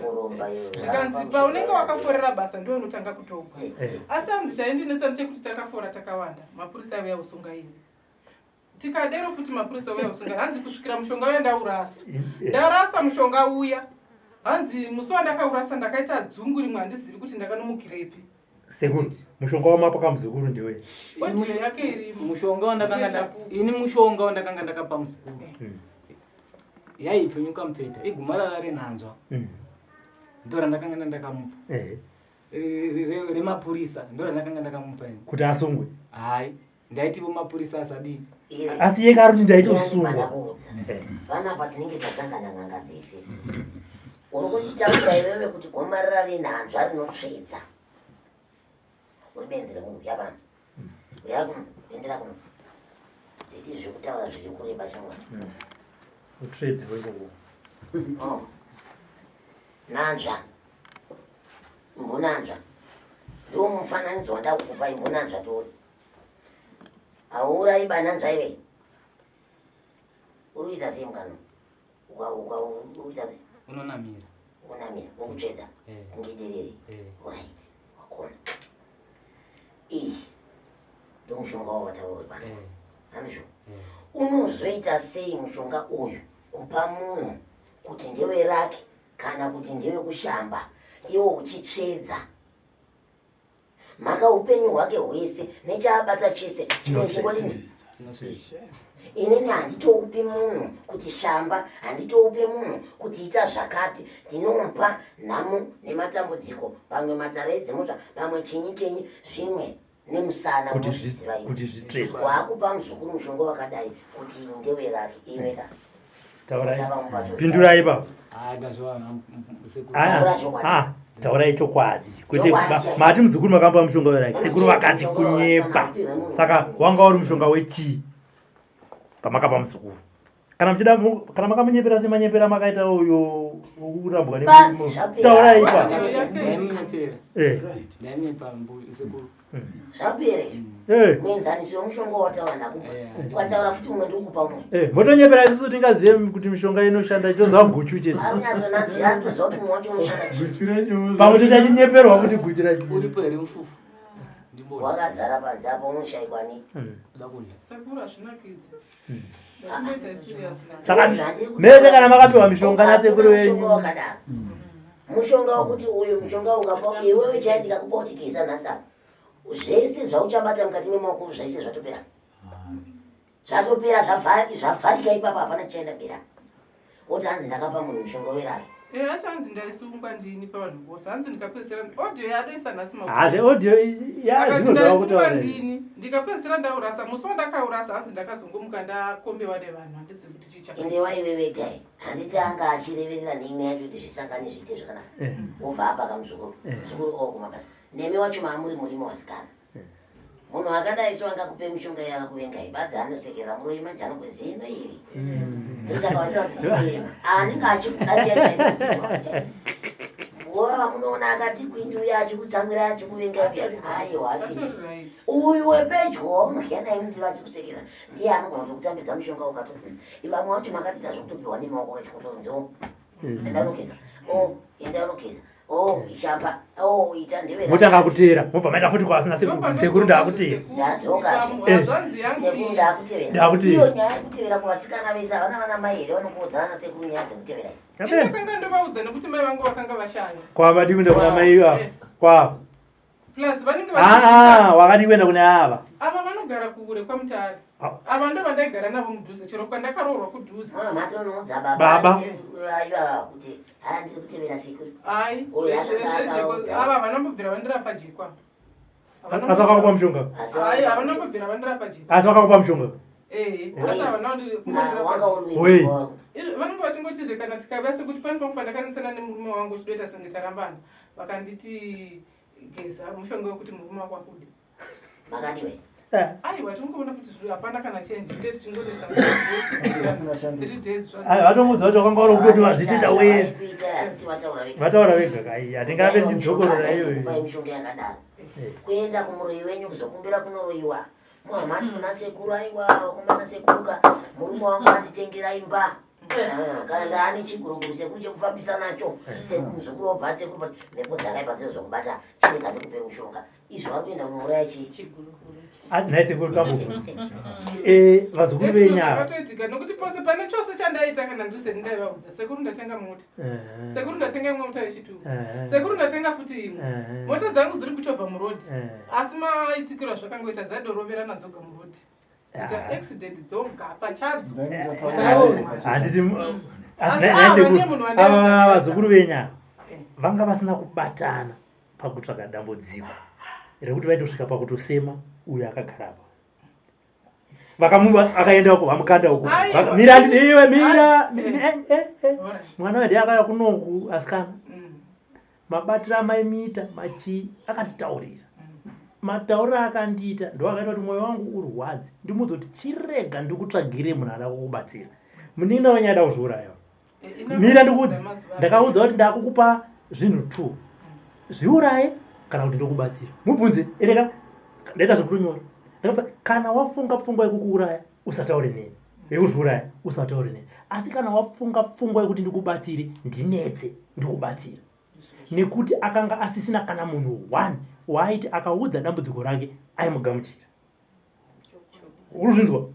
S2: Zvikanzi paunenge wakaforera basa ndiwe unotanga kutogwa. Eh. Asi hanzi chaindinetsa ndechekuti takafora takawanda mapurisa aiuya kusunga ini. tikadero futi mapurisa uya kusunga hanzi kusvikira mushonga uya ndaurasa ndarasa mushonga uya hanzi musi wandakaurasa ndakaita dzungu rimwe handizivi kuti ndakanomukirepi
S1: sekuru mushonga wamapa kamuzukuru ndiwe
S2: audio yake irimo
S4: mushonga wandakanga ini mushonga wandakanga ndakapa muzukuru hmm. yaipenyuka mupeta igumarara renhanzva hmm. ndorandakanga ndakamupa eh. Eh, remapurisa ndorandakanga ndakamupa ini
S1: kuti asungwe
S4: hayi ndaitivo mapurisa asadii
S1: asi iye kaari kuti ndaitosungwa
S5: eh. panapa tinenge tasangana n'anga dzese uri kunditaura iwewe kuti gomarara renhanzva rinotsvedza uri benzi remunhu uya pano uya kuno endera kuno tidi zvekutaura zviri kureba shamwari hmm.
S1: utsvedzi wekoko
S5: oh. Nanzva. Imbonanzva. Ndiwo mufananidzo wandakukupa imbonanzva tione. Hauurayi bananzva iwe. Uri kuita sei mukano? Uka uka uri kuita sei?
S4: Unonamira.
S5: Unonamira, wokutsvedza.
S4: Eh.
S5: Kunge derere.
S4: Eh.
S5: Right. Wakona. Iyi ndomushonga wawataura uri pano.
S4: Eh.
S5: Handizvo?
S4: Eh.
S5: Unozoita sei mushonga uyu kupa munhu kuti ndeweraki kana kuti ndewekushamba iwo uchitsvedza mhaka upenyu hwake hwese nechaabata chese chinochingodini inini handitoupi munhu kuti shamba handitoupi munhu kuti ita zvakati ndinomupa nhamo nematambudziko pamwe matare edzimhutsva pamwe chinyi chinyi zvimwe nemusana
S1: Kuti
S5: unozviziva iwe.
S1: kuti zvitsvedzwe.
S5: Waakupa muzukuru mushonga wakadai kuti ndewerake iwe ka.
S1: Taurai.
S5: Tava mupacho.
S1: Pindurai ipapo.
S4: Ah, ndazviwana sekuru.
S1: Ah,
S5: Taura chokwadi.
S1: ah, taurai chokwadi kwete
S5: Chokwadi
S1: ba-
S5: chaicho.
S1: mati muzukuru makamupa mushonga weraki sekuru vakati
S5: Mushonga
S1: kunyepa
S5: wasikana,
S1: saka wanga uri mushonga wechii pamakapa muzukuru kana muchida kana makamunyepera semanyepera makaita uyo wokurambwa
S5: Basi, zvapera.
S1: taurai ipa
S4: Ndaimunyepera.
S1: Eh.
S4: Ndainyepa mbu sekuru.
S5: Zvapera izvi.
S1: Eh.
S5: Muenzaniso wemushonga wataura ndakupa. Ukataura futi umwe ndikukupa umwe.
S1: Eh, motonyepera isusu tingazive kuti mishonga inoshanda chitoziva guchu chete
S5: Akunyatsonanzvira anotoziva kuti mumwe wacho unoshanda chii.
S1: pamwe totachinyeperwa kuti guchu racho
S4: Uripo here mufufu?
S5: Wakazara panze apo unoshaikwa ni.
S2: Sekuru hazvinakidzi.
S1: Saka mese kana makapiwa mishonga nasekuru
S5: Mushonga
S1: venyu
S5: wakadaro. Mushonga wokuti uyu mushonga ukapa iwewe chai ndikakupa kuti geza nhasi apa. Zvese zvauchabata mukati memaoko zvese zvatopera. Zvatopera zvavharika ipapa hapana chichaenda mberi apa. Woti hanzi ndakapa munhu mushonga werari.
S2: Eh, acho hanzi ndaisungwa ndini pavanhu vose hanzi ndikapedzisira audio yadoisa nhasi
S1: Hazve audio ya
S2: akati
S1: zvino
S2: ndaisungwa
S1: zvakutaura.
S2: ndini ndikapedzisira ndaurasa musi wandakaurasa hanzi ndakazongomuka ndakombewa nevanhu handizivi kuti chii chakaitika.
S5: Ende waive vega here? Handiti anga achireverera neimwe yacho kuti zvisangane zviite zvakanaka.
S1: Eh.
S5: Wobva apa kamuzukuru.
S1: Eh.
S5: Muzukuru oo kumabasa. Nemi wacho maamuri murimo wasikana. Munhu akadai so angakupe mishonga yakakuvengai badzi anosekerera muroyi manje anogwezino iri. Ndosaka vachitaura kuti zino Anenge achikuda chiya chaicho. Wa munoona akati kwindi uya achikutsamwira achikuvenga uya. Aiwa asi. Uyu wepedyo waunodya naye mundiro achikusekera ndiye anogona kutokutambidza mushonga ukato. Vamwe vacho makatiita zvekutopiwa nemaoko vachikutonziwo. Enda unogeza. Oh, enda unogeza. Oh, ishamba. Oh, ita ndewe.
S1: Motanga kuteera mobva maita futi kwasina sekuru sekuru ndakuteera.
S5: Ndadzokazve.
S1: Eh.
S5: Sekuru ndakutevera.
S1: Ndakutevera.
S5: Iyo nyaya yekutevera kuvasikana vese havana vana mai here vanokuudzana nasekuru nyaya dzekutevera idzi.
S2: Ini ndakanga ndovaudza nekuti mai vangu vakanga vashaya
S1: Kwa madikunda kuna mai iva. Kwa.
S2: Plus vanenge
S1: Ah, ah, wakadii kuenda kune ava?
S2: Ava vanogara kure kwaMutare.
S1: Ah.
S2: Ava ndo vandaigara navo mudhuze chero kwandakaroorwa kudhuze.
S5: Mama matonoudza baba.
S1: Baba.
S5: Aiwa kuti haa ndiri kutevera sekuru.
S2: Ai.
S5: Uyu akanga akaudza.
S2: Ava havana kumbobvira vandirapa jekwa.
S1: Asi vakakupa mushonga?
S2: Ai, havana kumbobvira vandirapa jekwa.
S1: Asi vakakupa mushonga?
S2: Eh, asi havana
S5: Wanga uri
S1: Wei.
S2: Izvo vanenge vachingotizve kana tikava sekuti pane pamwe pandakanesana nemurume wangu chidoita senge tarambana vakanditi geza mushonga wekuti murume wako akude.
S5: Makadiwe.
S2: Aiwa tinongoona kuti zviro hapana kana change tete tichingonetsa three days zvadzo.
S1: Ai, vatomuudza kuti wakanga uri kutoti vazvitoita wese.
S5: Vaikuita hatiti vataura vega.
S1: Vataura vega kai, hatingabe tichidzokorora iyoyo.
S5: Kupai mishonga yakadaro. Kuenda kumuroyi wenyu kuzokumbira kunoroyiwa. Muhamati kuna sekuru aiwa wakomana sekuruka murume wangu anditengera imba. Ah, kana ndaane chiguruguru sekuru chekufambisa nacho sekuru muzukuru wobva sekuru but mhepo dzakaipa dzinozokubata chirega ndikupe mushonga izvo vari kuenda kunouraya chii
S1: Nhai sekuru tambobvunza. Eh, vazukuru venyu ava.
S2: Zvakatoitika nokuti pose pane chose chandaita kana ndiri seni ndaivaudza sekuru ndatenga mota.
S1: Eh.
S2: Sekuru ndatenga imwe mota yechituru.
S1: Eh.
S2: Sekuru ndatenga futi imwe.
S1: Eh.
S2: Mota dzangu dziri kuchovha murodhi.
S1: Eh.
S2: Asi maitikiro azvakangoita dzadoroverana dzoga murodhi. Kuita
S1: Ah.
S2: accident dzoga pachadzo.
S1: Handiti asi
S2: Asi
S1: nhai
S2: ava
S1: sekuru,
S2: ndiye munhu wandaiudza.
S1: ava vazukuru venyu ava vanga vasina kubatana pakutsvaga dambudziko rekuti vaitosvika pakutosema uyo akagara apa. Vakamuva akaenda uko vamukanda uko.
S2: Aiwa.
S1: Mira iwe mira.
S2: Eh.
S1: Eh, eh, eh.
S2: Alright.
S1: Mwana wedu akauya kunoku asikana. Mabatiro amaimiita machii akatitaurira. Matauriro akandiita ndo akaita kuti mwoyo wangu urwadze. Ndimuudze kuti chirega ndikutsvagire munhu ada kukubatsira. Munin'ina wenyu ada kuzviuraya.
S2: Eh, ina-
S1: Mira ndikuudze.
S2: mazuva
S1: Ndakaudza kuti ndakukupa zvinhu two. Zviuraye kana kuti ndokubatsira. Mubvunze ereka ndaita zvekunyora. Ndakaudza kana wafunga pfungwa yekukuuraya usataure neni. Yekuzviuraya usataure neni. Asi kana wafunga pfungwa yekuti ndikubatsire ndinetse ndikubatsira. Nekuti akanga asisina kana munhu one waaiti akaudza dambudziko rake aimugamuchira. Urikuzvinzwa?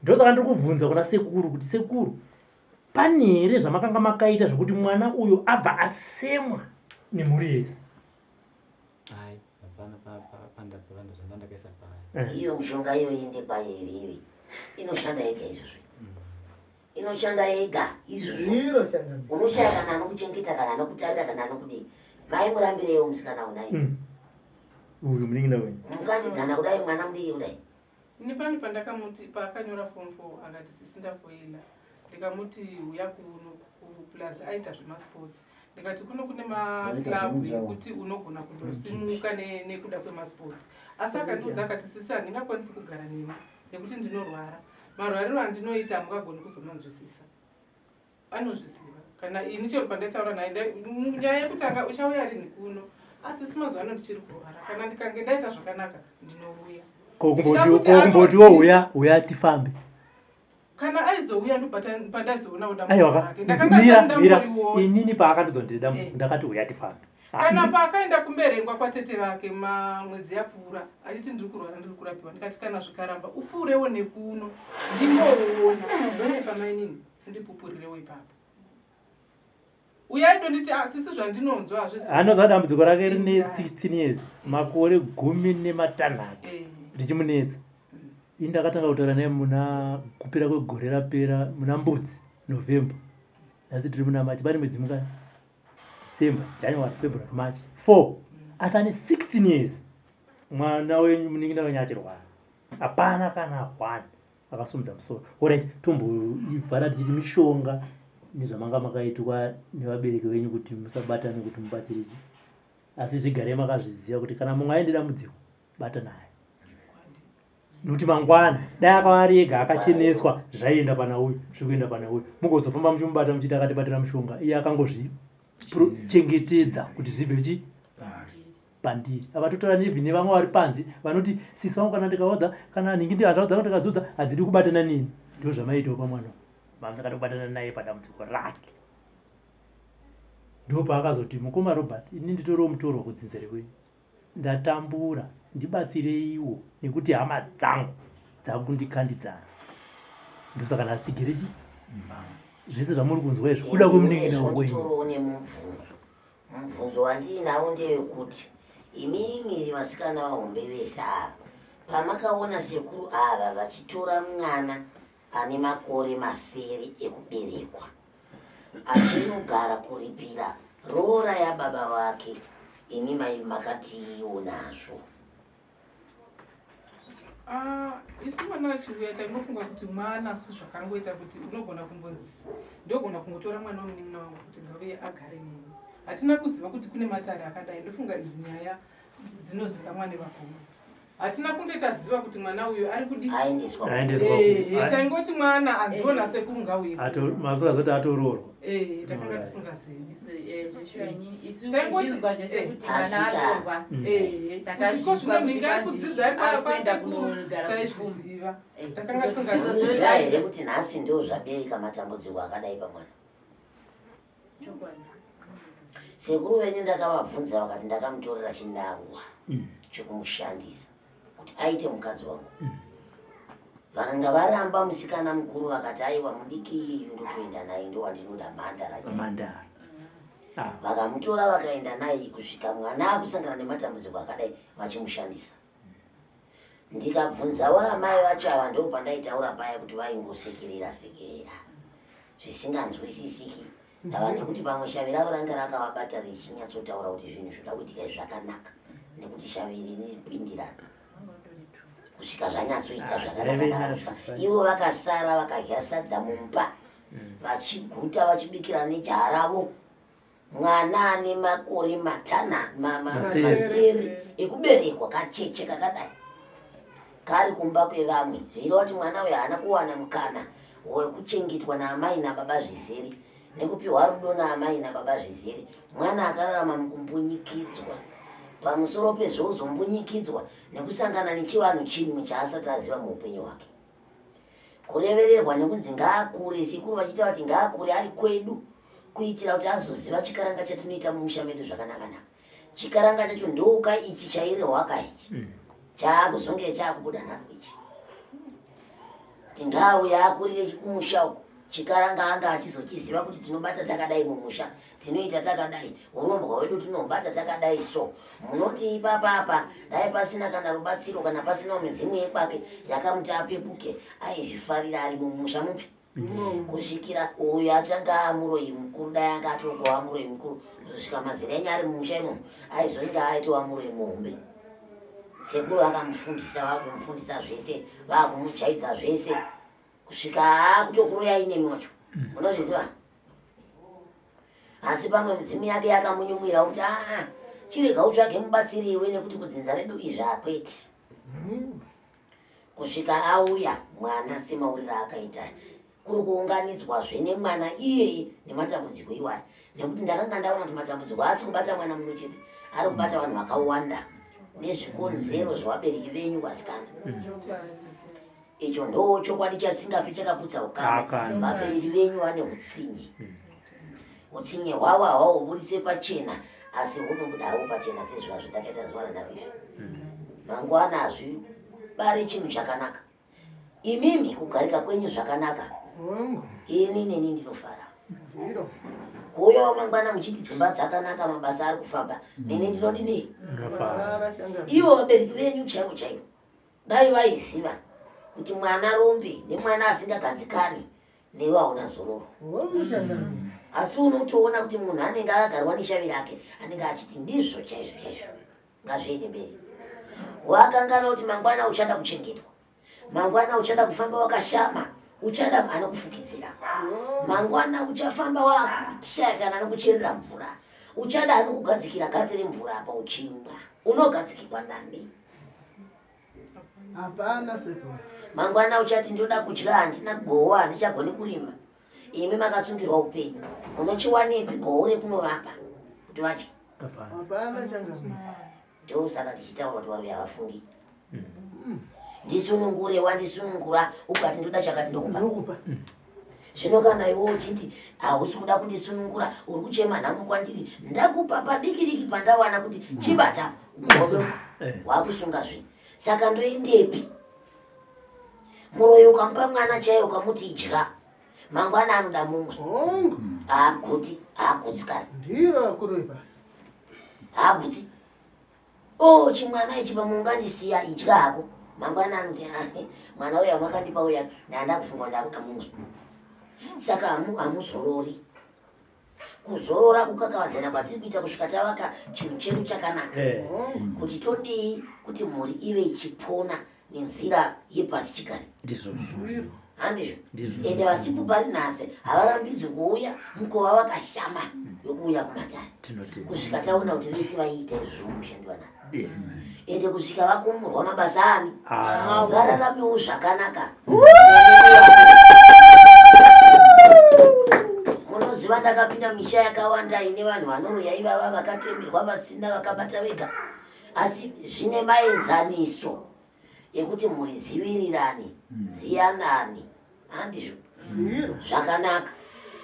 S1: Ndosaka ndiri kubvunza kuna sekuru kuti sekuru pane here zvamakanga makaita zvekuti mwana uyu abva asemwa nemhuri yese?
S4: Hai, hapana pandabva zvandandakaisa paari.
S5: Iyo mishonga iyo inde kwairi ivi inoshanda yega izvozvo. Inoshanda yega izvozvo. Unoshaya kana anokuchengeta kana anokutarira kana anokudii. Mai murambireiwo musikana unai.
S1: Uyu munin'ina wenyu.
S5: Mukandidzana kudai mwana mudiki kudai.
S2: Ini pane pandakamuti paakanyora form 4 akati sisi ndafoila ndikamuti uya kuno plus aita zvemasports ndikati kuno kune
S13: Waita
S2: maclub
S13: zvemujaho.
S2: ekuti unogona kundosimuka nekuda kwemasports asi akandiudza akati sisi handingakwanisi kugara nemi nekuti ndinorwara marwariro andinoita hamungagoni kuzomanzwisisa anozviziva kana ini chero pandaitaura naye nyaya yekutanga uchauya rini kuno asi si mazuva ano ndichiri kurwara kana ndikange ndaita zvakanaka ndinouya
S1: Ko
S2: Ndida kuti
S1: kumbotiwo uya uya tifambe.
S2: kana aizouya ndopandaizoona
S1: Aiwa
S2: dambudziko
S1: ka.
S2: rake ndakanga
S1: Mira
S2: ndisati
S1: mira
S2: ndamboriona
S1: inini paakandidza ndine dambudziko ndakati uya tifambe.
S2: kana paakaenda kumberengwa kwatete vake mamwedzi yapfuura achiti ndiri kurwara ndiri kurapiwa ndikati kana zvikaramba upfuurewo nekuno ndimboona ndone pamainini ndipupurirewo ipapo uyai donditi asisi zvandinonzwa hazvisi
S1: Anozwa dambudziko rake rine 16 years makore 15 richimunetsa. Ini ndakatanga kutaura naye muna kupera kwegore rapera muna Mbudzi November. Nhasi tiri muna March pane mwedzi mingani? December, January, February, March 4. Asi ane 16 years. Mwana wenyu munin'ina wenyu achirwara. Hapana kana one akasumudza musoro. Alright, tomboivhara tichiti mishonga nezvamanga makaitwa nevabereki venyu kuti musabatane kuti mubatsirike. Asi zvigare makazviziva kuti kana mumwe aende dambudziko bata naye. Nekuti mangwana dai akava ari ega akacheneswa zvaienda pana uyu zvikuenda pana uyu mugozofamba muchimubata muchiti akatibatira mushonga iye akangozvichengetedza kuti zvibve chi pandiri. Apa totora nevi nevamwe vari panze vanoti sisi vangu kana ndikaudza kana nhingi ndikataudza kana ndikadzudza hadzidi kubatana nini. Ndizvo zvamaiitawo pamwana uyu. Mamusakada kubatana naye padambudziko rake. Ndopaakazoti mukoma Robert ini nditoriwo mutorwa kudzinza rekwenyu. Ndatambura ndibatsireiwo nekuti hama dzangu dzakundikandidzana. Ndosaka nhasi tigere chi zvese zvamuri kunzwa izvi kuda kwemunin'ina wenyu.
S5: Nditorowo nemubvunzo. Mubvunzo wandiinawo ndewekuti Imimi vasikana vahombe vese ava pamakaona sekuru ava vachitora mwana ane makore masere ekuberekwa achinogara kuripira roora yababa vake imi mai makatiiwo nazvo?
S2: Ah, isu mwana achiuya taingofunga kuti mwana asi zvakangoita kuti unogona kumbonzi ndogona kungotora mwana wemunin'ina wangu kuti ngauye agare neni hatina kuziva kuti kune matare akadai ndofunga idzi nyaya dzinozikamwa nevakuru hatina kunge taziva kuti mwana uyu ari kudii
S5: Aendeswa
S1: Aendeswa ku-
S2: Eh, eh, taingoti mwana anziona sekuru ngauye
S1: Masingazoti atoroorwa.
S2: Eh, takanga
S1: Alright.
S2: tisingazivi
S3: Isu
S2: Taingoti-
S3: kuzvizwa zvese
S2: eh.
S3: kuti mwana
S5: Asika.
S3: atorwa.
S2: Eh, kuti ko zvino mhinga ari kudzidza ari
S3: Ari kuenda
S2: kwasekuru
S3: kunogara
S2: taizviziva takanga
S5: Munoziva
S2: tisingazivi
S5: here kuti nhasi ndo zvabereka matambudziko akadai pamwana? Sekuru venyu ndakavabvunza vakati ndakamutorera chinangwa chekumushandisa kuti aite mukadzi wangu. Vakanga varamba musikana mukuru vakati aiwa mudiki iyeyu ndotoenda naye ndowandinoda mhandara chaiyo.
S1: Mhandara.
S5: Vakamutora vakaenda naye kusvika mwana akusangana nematambudziko akadai vachimushandisa. Ndikabvunzawo amai vacho ava ndopandaitaura paya kuti vaingosekerera sekerera zvisinganzwisisiki. Ndava nekuti pamwe shavi ravo ranga rakavabata richinyatsotaura kuti zvinhu zvoda kuitika izvi zvakanaka nekuti shavi rinopindirana kusvika zvanyatsoita
S1: Ah,
S5: zvakanaka
S1: raive
S5: naka kusvika ivo vakasara vakadya sadza mumba vachiguta vachibikira nejaha ravo mwana ane makore matana
S1: Masere.
S5: masere ekuberekwa kacheche kakadai kari kumba kwevamwe zvireva kuti mwana uyu haana kuwana mukana wekuchengetwa naamai nababa zvizere nekupiwa rudo naamai nababa zvizere mwana akararama mukumbunyikidzwa pamusoro pezvozombunyikidzwa nekusangana nechivanhu chimwe chaasati aziva muupenyu hwake kurevererwa nekunzi ngaakure sekuru vachiita kuti ngaakure ari kwedu kuitira kuti azoziva chikaranga chatinoita mumusha medu zvakanaka-naka chikaranga chacho ndoka ichi chairehwaka ichi chaakuzonge chaakubuda nhasi ichi kuti ngaauye akurire kumusha uku chikaranga anga achizochiziva kuti tinobata takadai mumusha tinoita takadai urombwa hwedu tinobata takadai so munoti ipapapa dai pasina kana rubatsiro kana pasina midzimu yekwake yakamuti apepuke aizvifarira ari mumusha mupi kusvikira uyu achange amuroyi mukuru dai anga atongova muroyi mukuru kuzosvika mazera enyu ari mumusha imomo aizonge aitova muroyi muhombe sekuru vakamufundisa vakumufundisa zvese vakumujaidza zvese kusvika akutokuroyai nemi wacho munozviziva asi pamwe midzimu yake yakamunyumwira kuti aa chirega utsvage mubatsiri iwe nekuti kudzinza redu izvi hakwete kusvika auya mwana semauriro akaita kuri kuunganidzwazve nemwana iyeye nematambudziko iwaya nekuti ndakanga ndaona kuti matambudziko haasi kubata mwana mumwe chete ari kubata vanhu vakawanda nezvikonzero zvevabereki venyu vasikana icho ndo chokwadi chasingafi chakaputsa ukama
S1: Ukama.
S5: vabereki venyu vane utsinye utsinye hwavo hawahubudise pachena asi hunobuda hawo pachena sezviva zvatakaita zuva ranhasi izvi mangwana hazvibare chinhu chakanaka imimi kugarika kwenyu zvakanaka ini neni ndinofara kuuyawo mangwana muchiti dzimba dzakanaka mabasa ari kufamba neni ndinodini
S1: Ndinofara.
S5: ivo vabereki venyu chaivo chaivo dai vaiziva kuti mwana rombe nemwana asingagadzikani newe hauna zororo asi unotoona kuti munhu anenge akagarwa neshavi rake anenge achiti ndizvo chaizvo chaizvo ngazviende mberi wakanganwa kuti mangwana uchada kuchengetwa mangwana uchada kufamba wakashama uchada anokufukidzira mangwana uchafamba wakushaya kana anokucherera mvura uchada anokugadzikira gati remvura apa uchimwa unogadzikirwa nani
S6: Hapana sekuru.
S5: mangwana uchati ndoda kudya handina goho handichagoni kurima imi makasungirwa upenyu unochiwanepi goho rekunovapa kuti vadye
S6: Hapana changamire.
S5: ndosaka tichitaura kuti varume havafungi ndisunungure wandisunungura ukati ndoda chakati ndokupa zvino kana iwe uchiti hausi kuda kundisunungura uri kuchema nhamo kwandiri ndakupa padiki diki pandawana kuti chibata godo wakusunga zvinhu saka ndoendepi muroyi ukamupa mwana chaiye ukamuti idya mangwana anoda mumwe haaguti haagutsikana
S6: Ndiro akuru ebasa.
S5: haaguti O oh, chimwana ichi pamwe ungandisiya idya hako mangwana anoti ah, mwana uya wakandipa uya ndanda kufunga ndakuda mumwe. Saka hamuzorori. Kuzorora kukakavadzana kwatiri kuita kusvika tavaka chinhu chedu chakanaka. Eh. Kuti todii kuti mhuri ive ichipona nenzira yepasi chigare.
S1: Ndizvo.
S5: Handizvo. Ende vasipo pari nhasi havarambidzwi kuuya mukova vakashama wekuuya kumatare. Kusvika taona kuti vese vaiita izvozvo mushandi vana. Ende kusvika vakumurwa mabasa ani vararamewo zvakanaka. Munoziva ndakapinda misha yakawanda ine vanhu vanoroya ivava vakatemerwa vasina vakabata vega asi zvine maenzaniso ekuti mhuri dziwirirane dziyanane handizvo zvakanaka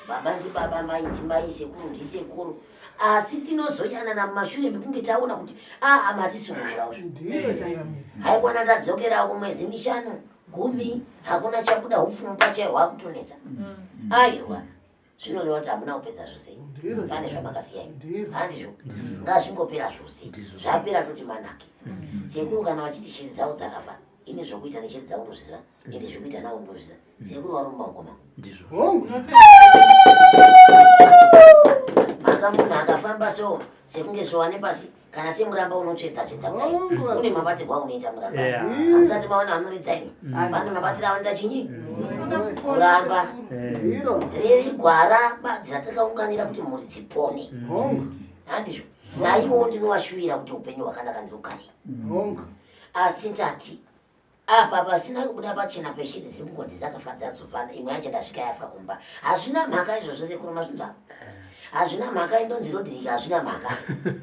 S5: baba ndibaba mai ndimai sekuru ndisekuru asi tinozoyanana mumashure mekunge taona kuti aa matisunungura haikwana tadzokera kumwedzi mishanu gumi hakuna chabuda upfumi pachayo hwakutonetsa aiwa zvinoreva kuti hamuna kupedza zvose pane zvamakasiya handizvo ngazvingopera zvose zvapera toti manake sekuru kana vachiti shiri dzavo dzakafa ini zvokuita neshiri dzavo ndozviziva ende zvekuita navo ndozviziva sekuru vari mumaoko mavo maka munhu akafamba so sekunge sowa nepasi kana semuramba unotsvedza tsvedza kudai une mabatirwo aunoita muramba hamusati maona vanoridza imi mm. vane mabatiro avanoita chinyi mm. muramba riri gwara badzi ratakaunganira kuti mhuri dzipone mm. handizvo naivowo ndinovashuvira kuti upenyu hwakanaka ndirugare asi ndati Apa pasina kubuda pachena peshiri dziri kungonzi dzakafa dzazofana imwe yacho ndasvika yafa kumba. Hazvina mhaka izvozvo sekuru mazvinzwa. Hazvina mhaka indonzi rodhirika hazvina mhaka.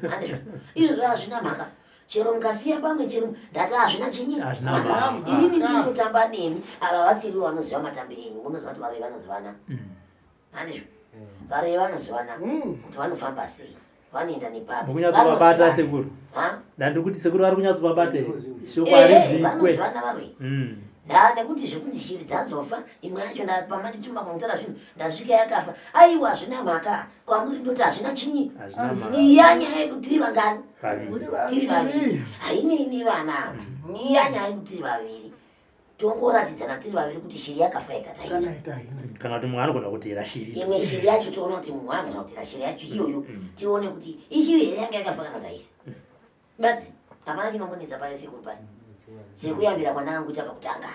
S5: Handizvo. Izvozvo hazvina mhaka. Chero mukasiya pamwe chero ndati hazvina chinyi. Mhaka. Inini ndinotamba nemi ava vasiri vanoziva matambiro enyu munoziva kuti varoyi vanozivana. Mm. Handizvo. Varoyi vanozivana mm. kuti vanofamba sei. Vanoenda nepapi.
S1: Mukunyatsovabata sekuru. Ndandiri kuti sekuru vari kunyatsovabata here? Shoko haribvikwe.
S5: Vanozivana varoyi. Mm. Ndaa nekuti zvekuti shiri dzazofa imwe yacho pamandituma kunotora zvinhu ndasvika yakafa. Aiwa hazvina mhaka kwamuri ndoti hazvina chinyi. Iya nyaya yedu tiri vangani? Tiri vaviri. Hainei nevana ava. Mm. Iya nyaya yedu tiri vaviri. tongoratidzana tiri vaviri kuti shiri yakafa ikataina
S1: kana kuti mumwe anogona kutera shiri
S5: imwe shiri yacho tione kuti mumwe anogona kutera shiri yacho iyoyo mm. tione kuti ishiri here yanga yakafa kana kuti haisi mm. badzi hapana chinombonetsa payo sekuru payo sekuyambira kwandakangoita pakutanga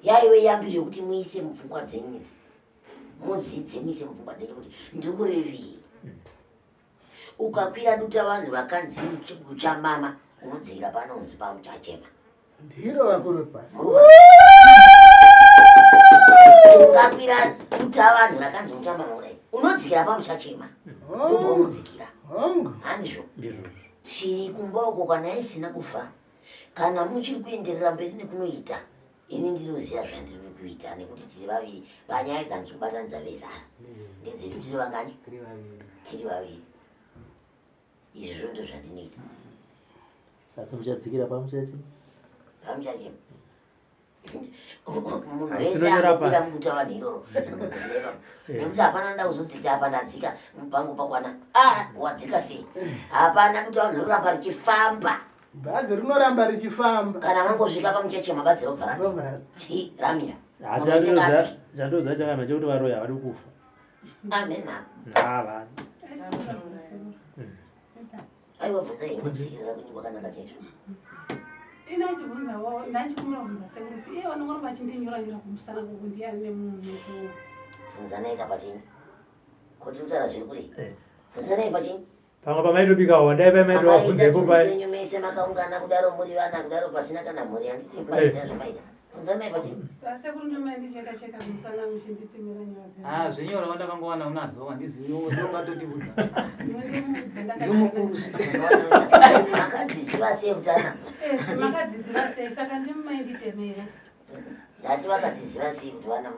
S5: yaive yambiro yekuti muise mupfungwa dzenyu idzi mudzidze muise mupfungwa dzenyu kuti ndikurevei mm. Ukakwira duta vanhu rakanzi uchamama unodzikira panonzi pamuchachema.
S6: Ndiro vakuru pasi.
S5: Ungakwira duta vanhu rakanzi uchamama kudai unodzikira pamuchachema. Ndopaunodzikira. Handizvo. Shiri kumba uko kana isina kufa kana muchiri kuenderera mberi nekunoita ini ndinoziva zvandiri kuita nekuti tiri vaviri panyaya dzandisi kubatanidza vese ava ndedzedu tiri vangani tiri vaviri izvozvo ndo zvandinoita
S1: asi muchadzikira pamuchachi
S5: pamuchachi munhu wese anokwira muta vanhu iroro anodzikira ipapo nekuti hapana nda kuzodzikira apa ndadzika mupango pakwana a ah, wadzika sei hapana kuti vanhu rinoramba richifamba
S6: Bhazi rinoramba richifamba.
S5: Kana vangosvika pamucheche mabhazi robva rati ramira.
S1: Asi chandoziva chakanaka chekuti varoyi havadi kufa.
S5: Amen.
S1: Havadi.
S5: Aiwa bvunzai kusikirira kwenyu kwakanaka chaizvo.
S12: Ini achibvunzawo ndachikumbira kubvunza sekuru kuti iye vanongoramba vachindinyora nyora kumusana kuku ndiyani nemunhu
S5: Bvunzanai ka pachinyi. Kuti kutaura zviri kure. Eh. Bvunzanai pachinyi.
S1: Pamwe pamaitobika honda ipai maitovabvunza ipo
S5: pai. Venyu mese makaungana kudaro muri vana kudaro pasina kana mhuri handiti maiziva zvamaita. Bvunzanai pachinyi.
S12: Sekuru ndomaindicheka cheka musana muchinditemera nyora dzenyu.
S4: Ah, zvenyora wandakangowana unadzo handizivi unongatotiudza. Ndomukuru
S5: Makadziziva sei kuti anadzo?
S12: Eh, makadziziva sei saka ndimi mainditemera.
S5: Ndati vakadziziva sei kuti vana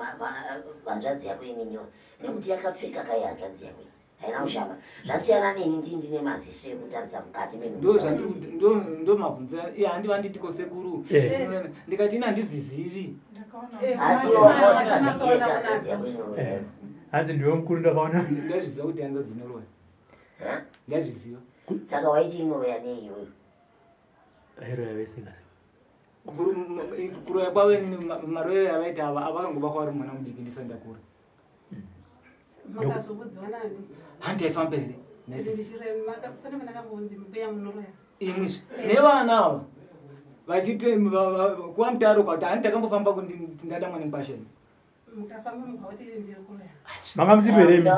S5: hanzvadzi yako ine nyora nekuti yakapfeka kai hanzvadzi yako iyi. Haina kushama. Zvasiyana neni ndini ndine maziso ekutarisa mukati
S4: menhu. Ndo mabvunza iye handi vanditi ko sekuru. Eh. Ndikati ini handizizivi.
S5: Asi iwe wanga usingazvizivi kuti hanzvadzi yako inoroya.
S1: Eh. Hanzi ndiwe mukuru ndakaona.
S4: Ndazviziva kuti hanzvadzi inoroya. Ndazviziva.
S5: Saka waiti inoroya nei iwewe?
S1: Vairoya vese kasi.
S4: Kuroya kwavo inini maroyero avaita ava avakangobakwa vari mwana mudiki ndisati ndakura.
S12: Makazobudziwa nani?
S4: Hanti aifamba here? Nesisi.
S12: Pane pandakambonzi mbuya munoroya.
S4: Imwizve nevana ava vachiti kwamutaro kwati hanti takambofamba ndada mwana mupasheni.
S12: Mukafamba mukauti ndiri kuroya.
S1: Manga musipo here imi?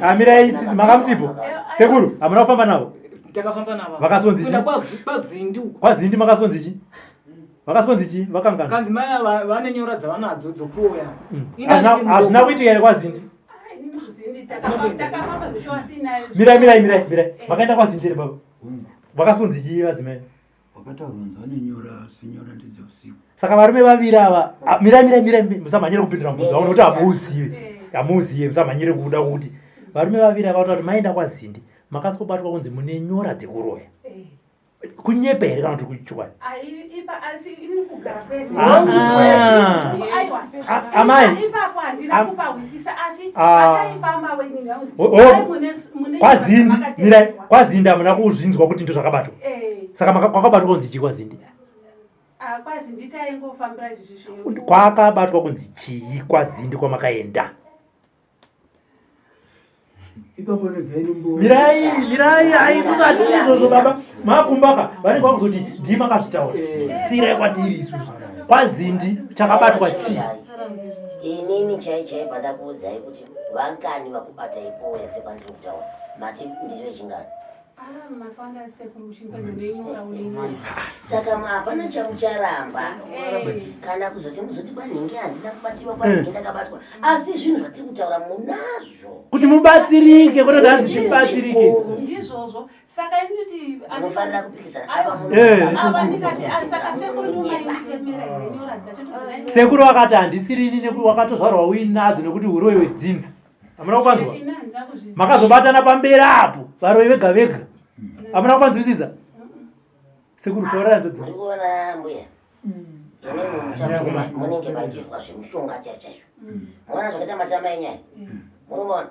S1: Amirai sisi manga musipo. Sekuru, hamuna kufamba navo.
S4: Takafamba navo.
S1: Vakasonzi chii?
S4: Kuenda kwaZindi uko.
S1: KwaZindi makasonzi chii? Vakasonzi chii? Vakangana.
S4: Kanzi mai ava vane nyora dzavanadzo dzokuroya.
S1: Hazvina kuitika here kwaZindi?
S12: Inini kuZindi takafamba zvishuwa sinayo.
S1: Mirai mirai mirai mirai. Makaenda kwaZindi here baba? Vakasonzi chii vadzimai?
S11: Wakataurwa nzi vane nyora sinyora ndedzeusiku.
S1: Saka varume vaviri ava mirai mirai mirai musamhanyire kupindura mubvunzo wangu nokuti hamuuzive. Hamuuzive musamhanyire kuda kuti varume vaviri ava vataura kuti maenda kwaZindi makasikobatwa kunzi mune nyora dzekuroya. Kunyepa here kana kuti kuchokwadi?
S12: Ipa asi ini kugara kwese.
S1: Ah.
S12: Aiwa.
S1: Amai.
S12: Ipapo handina kupahwisisa asi
S1: Ah.
S12: pataifamba wenini hanzi.
S1: Oh, oh.
S12: Mai mune
S1: Kwazindi
S12: nyora
S1: mirai kwazindi hamuna kuzvinzwa kuti ndo zvakabatwa.
S12: Eh.
S1: Saka kwakabatwa kunzi chii kwazindi?
S12: Ah, kwazindi taingofambira izvi zvisvo.
S1: Kwakabatwa kunzi chii kwazindi kwamakaenda?
S11: Ipapo regai ndimbo.
S1: Mirai, mirai, ai isusu hatisi izvozvo baba. Makumbaka vanenge vakuzoti ndii makazvitaura. Sirai kwatiri isusu. Kwazindi chakabatwa chii?
S5: Inini chai chai pandakuudzai kuti vangani vakubatai kuuya sekwandiri kutaura mati ndiri vechingani.
S12: Ah, makawanda sekuru chimbadzo nenyora unenyora.
S5: Saka hapana chamucharamba kana kuzoti muzoti kwanhingi handina kubatiwa kwanhingi ndakabatwa asi zvinhu zvatiri kutaura munazvo
S1: Kuti mubatsirike kwete kuti hanzi tibatsirike isu.
S12: Ndizvozvo. Saka inditi
S5: munofanira kupikisana
S12: Aiwa.
S1: Eh.
S12: Ava ndikati ah, saka sekuru ndomainditemera here nyora dzacho todzidai.
S1: Sekuru vakati handisirini nekuti wakatozvarwa uinadzo nekuti uroyi wedzinza. Hamuna kupanzwa?
S12: Ini handina kuzviziva.
S1: Makazobatana pamberi apo varoyi vega vega. Hamuna kupanzwisisa? Sekuru taurai hanzvadzi.
S5: Muri kuona mbuya imimi munenge maitirwa zvemushonga chaizvo chaizvo muona zvakaita matama enyaya muri kuona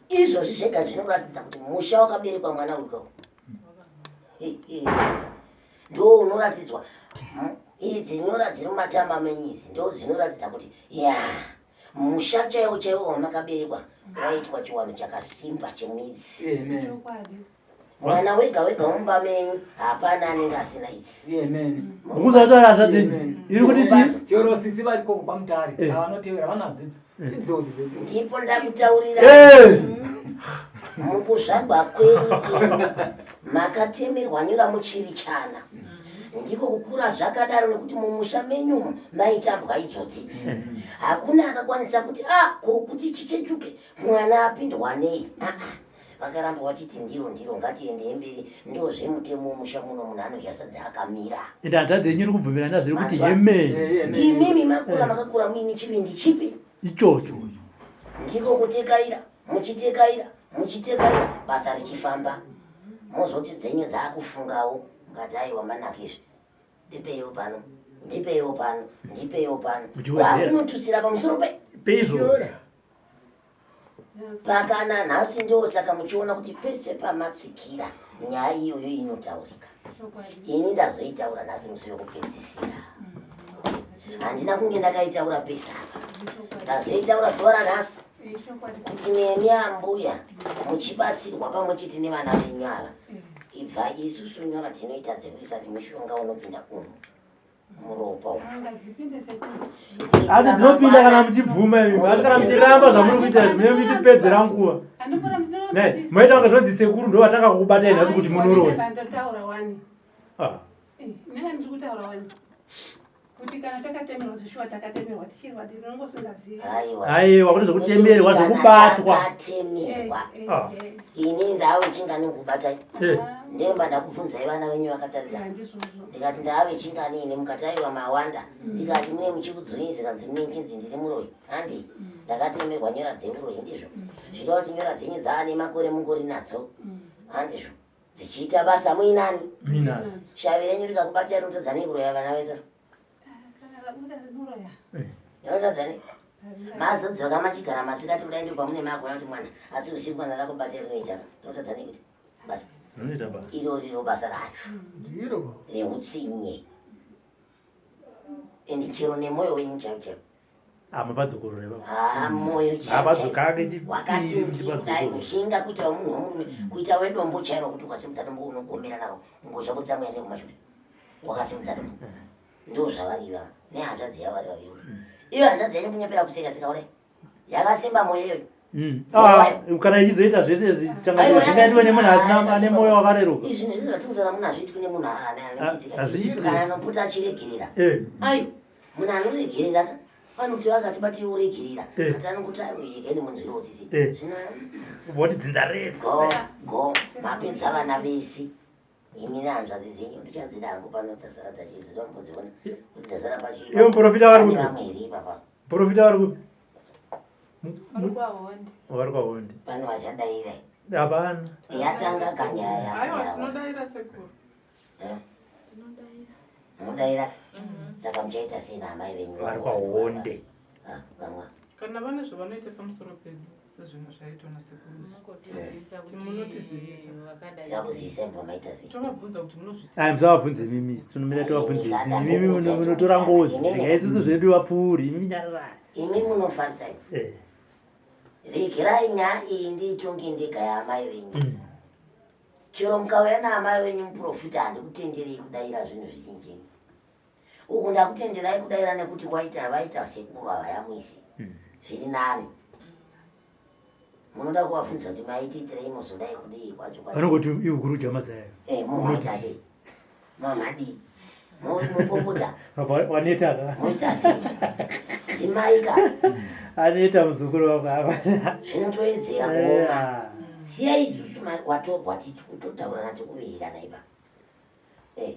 S5: izvozvi zvega zvinoratidza kuti musha wakaberekwa mwana uyu ndo unoratidzwa idzi nyora dziri mumatama menyu idzi ndo dzinoratidza kuti ya musha chaiwo chaiwo wamakaberekwa waitwa chiwanhu chakasimba chemidzi.
S12: Chokwadi.
S5: Mwana wega wega mumba menyu hapana anenge asina idzi.
S1: Mukuzataura hanzvadzi yenyu. Iri kuti chii?
S4: Chero sisi vari koko kwamutare avanotevera vanadzidza idzodzi dzedu.
S5: Ndipo ndakutaurira
S1: Eh.
S5: mukuzvarwa kwenyu imi makatemerwa nyora muchiri chana. Ndiko kukura zvakadaro nekuti mumusha menyu umu maitambwa idzodzi idzi. Hakuna akakwanisa kuti ah ko kuti chichechuke mwana apindwa nei. Ah, ah. Vakaramba vachiti ndiro ndiro ngatiendei mberi ndozvemutemo wemusha muno munhu anodya sadza akamira.
S1: Ende hanzvadzi yenyu iri kubvumirana zviri kuti heme.
S5: Imimi makura makakura muine chivindi chipi?
S1: Ichocho.
S5: Ndiko kutekaira muchitekaira muchitekaira basa richifamba. Mozoti dzenyu dzakufungawo mukati aiwa manaka izvi. Ndipeiwo pano, ndipeiwo pano, ndipeiwo pano.
S1: Muchiwedzera.
S5: Kwakunotusira pamusoro pe
S1: Peizvo.
S5: Pakana nhasi ndosaka muchiona kuti pese pamatsikira nyaya iyoyo inotaurika. Ini ndazoitaura nhasi musi wekupedzisira. Handina kunge ndakaitaura pese apa. Ndazoitaura zuva ranhasi kuti nemi ambuya muchibatsirwa pamwe chete nevana venyu ava. Ibva isusu nyora tinoita dzekuisa mishonga unopinda umu muropa umu.
S12: Ngadzipinde sekuru.
S1: Asi dzinopinda kana muchibvuma imi. Asi kana muchiramba zvamuri kuita izvi munenge muchitipedzera nguva.
S12: Andifuna
S1: Ne, moita kunge zvinonzi sekuru ndo vatanga kukubatai nhasi kuti munoroya.
S12: Ndotaura wani.
S1: Ah.
S12: Eh, ndinenge ndiri kutaura wani. Kuti kana takatemerwa zvishuwa takatemerwa tichiri vadiki unenge usingazivi.
S1: Aiwa kuti zvekutemerwa zvekubatwa.
S5: Takatemerwa.
S1: Ah.
S5: Inini ndave chingani kukubatai.
S1: Eh.
S5: Ndemba ndakubvunzai vana venyu vakatadza. Ndikati ndave chingani ini mukati aiwa mawanda. Ndikati mune muchikudzunyi zikanzi mune muchinzi ndiri muroyi. Handi ndakatemerwa nyora dzeuroyi ndizvo. Zvireva kuti nyora dzenyu dzaane makore mungori nadzo. Handizvo. Dzichiita basa muinani.
S1: Muinadzo.
S5: Shavi renyu rikakubatira rinotadza nei kuroya vana vese?
S12: Kana rabuda rinoroya.
S5: Rinotadza nei? Mazodzoka machigara masikati kudai ndipo pamune makuona kuti mwana asi usiku kana rakubatira rinoita. Rinotadza nei kuti basa.
S1: Zvinoita basa.
S5: Iro riro basa racho.
S6: Ndiro.
S5: Reutsinye. And chero nemoyo wenyu chaiwo chaiwo.
S1: Ah, mapadzokorora ipapo.
S5: Ah, moyo chaiwo.
S1: Hapadzoka kechipiri
S5: Wakati
S1: kuti
S5: ndidai
S1: padzokorora.
S5: kushinga kuita wemunhu wemurume kuita wedombo chairo kuti ukasimudza dombo unogomera naro ngozha budisa mweya nekumashure. Wakasimudza dombo. Ndo zvavari ivava nehanzvadzi yavo vari vaviri. Iyo hanzvadzi yacho kunyepera kuseka seka kudai. Yakasimba moyo iyoyo.
S1: Ah, kana ichizoita zvese izvi
S5: Aiwa,
S1: zvingaitwe nemunhu asina
S5: yakasimba.
S1: ane moyo wakareruka.
S5: Izvi zvinhu zvese zvatiri kutaura munhu hazviitwi nemunhu ane
S1: Ah,
S5: tsitsi.
S1: hazviitwi.
S5: Kana anopota achiregerera.
S1: Eh.
S5: Ayo, munhu anoregerera ka vanoti akati bati uregerera.
S1: Eh.
S5: Kati anokuti ayo yega munzwiro utsitsi.
S1: Eh.
S5: Zvino
S1: Voti dzinza rese.
S5: go go mapedza vana vese. Imi nehanzvadzi dzenyu ndichadzida hangu pano dzasara dzachidzi dombodziona kuti dzasara pacho.
S1: Ivo muprofita vari
S5: Pane
S1: kupi?
S5: vamwe here ipapa?
S1: Muprofita vari kupi?
S7: Vari kwaHondi.
S1: Vari kwaHondi.
S5: Pano vachadaira.
S1: Hapana.
S5: Yatanga kanyaya.
S2: Aiwa, tinodaira sekuru.
S5: Eh? Munodaira? Saka muchaita sei naamai venyu?
S1: Vari kwaHonde.
S5: Ah, vamwe.
S2: Kana vane zvavanoita pamusoro pedu sezvinhu zvaitwa nasekuru.
S3: Munotizivisa kuti
S2: Munotizivisa.
S3: vakadai.
S5: Tikakuzivisai mubva maita sei?
S2: Tovabvunza kuti munozviita.
S1: Ai musavabvunze imimi tinomira tovabvunze isi imimi munotora ngozi regai isusu zvedu vapfuuri imimi nyararai.
S5: Imi munofarisa imi.
S1: Eh.
S5: Regerai nyaya iyi ndiitonge ndega yaamai venyu. Chero mukauya naamai venyu muprofita handikutenderei kudaira zvinhu zvizhinji. Uku ndakutenderai kudaira nekuti kwaita vaita sekuru havayamwisi. Zviri nani. Munoda kuvabvunza kuti maitiitirei muzodai kudii kwacho kwacho.
S1: Vanongoti iwe kuruja mazaya.
S5: Eh, mumaita sei? Mamadii? Mupopota.
S1: Waneta ka.
S5: Moita sei? Ndimaika.
S1: Aneta muzukuru wako apa.
S5: Zvinotoedzera kuoma. Siyai isusu watorwa titotaurana tikuwirirana ipa. Eh.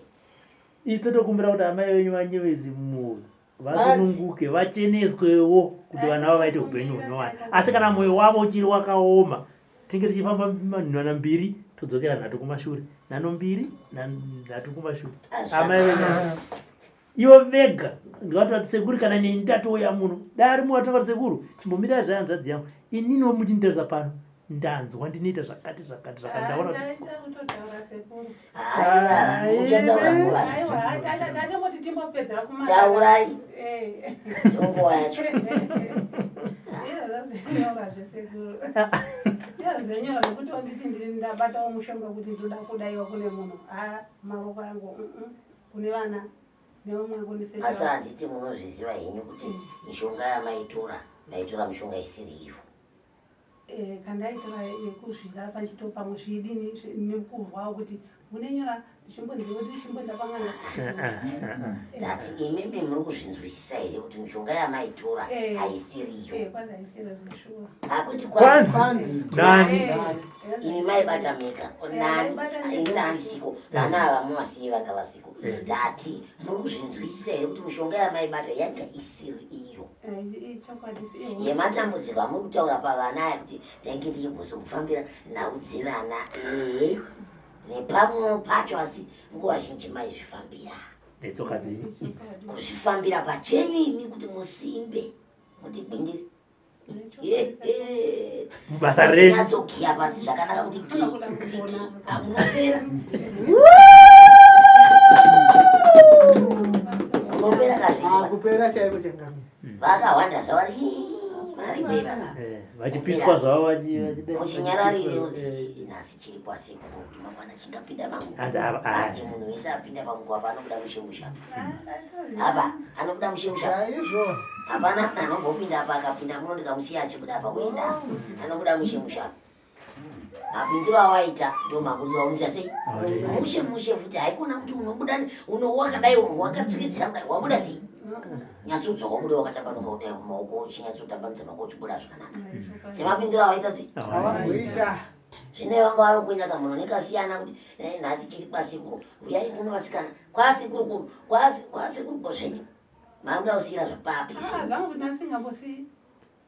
S1: Isu totokumbira kuti amai venyu vanyevezi mumwoyo vasununguke vacheneswewo kuti vana vavo vaite upenyu hunowana asi kana mwoyo wavo uchiri wakaoma tinge tichifamba nhana mbiri todzokera nhatu kumashure nhano mbiri nhatu kumashure amai venyu ivo vega ndikatoti sekuru kana neni ndatouya muno dai ari muwa tokati sekuru chimbomirai zvahanzvadzi yangu ininiwo muchinditarisa pano ndanzwa ndinoita zvakati zvakati zvakati ndaona kuti
S12: Ndaita kutotaura sekuru.
S5: Muchataura nguva.
S12: Aiwa, tachangoti timbopedzera kuma.
S5: Taurai.
S12: Eh.
S5: Ndonguva yacho.
S12: Iyo zvazvenyora zvesekuru. Iyo zvenyora zvekuti wanditi ndiri ndabatawo mushonga kuti ndoda kudaiwa kune munhu. Ah, mavoko angu kune vana nevamwe kunisecha.
S5: Asi handiti munozviziva henyu kuti mishonga yamaitora maitora mishonga isiri iyo.
S12: Eh, kandaitira yekuzvirapa nchitopamwe zvidini nekuhwawo kuti mune nyora ndichimbonzi kuti ndichimboenda pang'anga.
S5: Ndati imimi muri kuzvinzwisisa here kuti mishonga yamaitora
S12: Eh.
S5: haisiriyo.
S12: Eh, kwanzi haisiro zveshuwa.
S5: Hakuti
S1: Kwanzi. Nani?
S5: Imi maibata mega. Nani? Ini ndandisiko. Vana ava mumasiye vanga vasiko. Ndati muri kuzvinzwisisa here kuti mishonga yamaibata yanga isiri iyo.
S12: Eh, chokwadi si-
S5: Yematambudziko amuri kutaura pavana aya kuti ndainge ndichimbozokufambira nhau dzevana. Ehe. Nepamwewo pacho asi nguva zhinji maizvifambira.
S1: Netsoka dzenyu idzi.
S5: Kuzvifambira pachenyu imi kuti musimbe muti gwindiri.
S1: Basa renyu.
S5: Nyatsogiya pasi zvakanaka kuti gi kuti gi amunopera. Munopera kazviitwa.
S6: Kupera chaiko changamire.
S5: Vakawanda zvavari vari beba.
S1: Eh, vachipiswa zvavo
S5: Muchinyararire mudzidzi nhasi chiri kwasekuru kuti mangwana chingapinda mangu.
S1: Hanzi ava- aya.
S5: Manje munhu wese apinda pamukuwa panobuda mushemusha. Apa anobuda mushemusha.
S6: Chaizvo.
S5: Hapana munhu anombopinda apa akapinda muno ndikamusiya achibuda apa kuenda. Anobuda mushemusha. Mapindiro awaita ndo makuriro aunoita sei? Mushe mushe futi haikona kuti unobuda wakadai wakatsvikidzira kudai wabuda sei? Nyatsodzoka wabuda wakatambanuka kudai maoko uchinyatsotambanudza maoko uchibuda zvakanaka. Semapindiro awaita sei?
S6: Awaita.
S5: Zvino vanga vari kuenda kamunhu nekasiyana kuti eh, nhasi chiri kwasekuru uyai kuno vasikana kwasekuru kuru kwasekuru kozvenyu mamuda kusiyira zvapapi
S12: Ah, zvangu kuti ndasingambosii.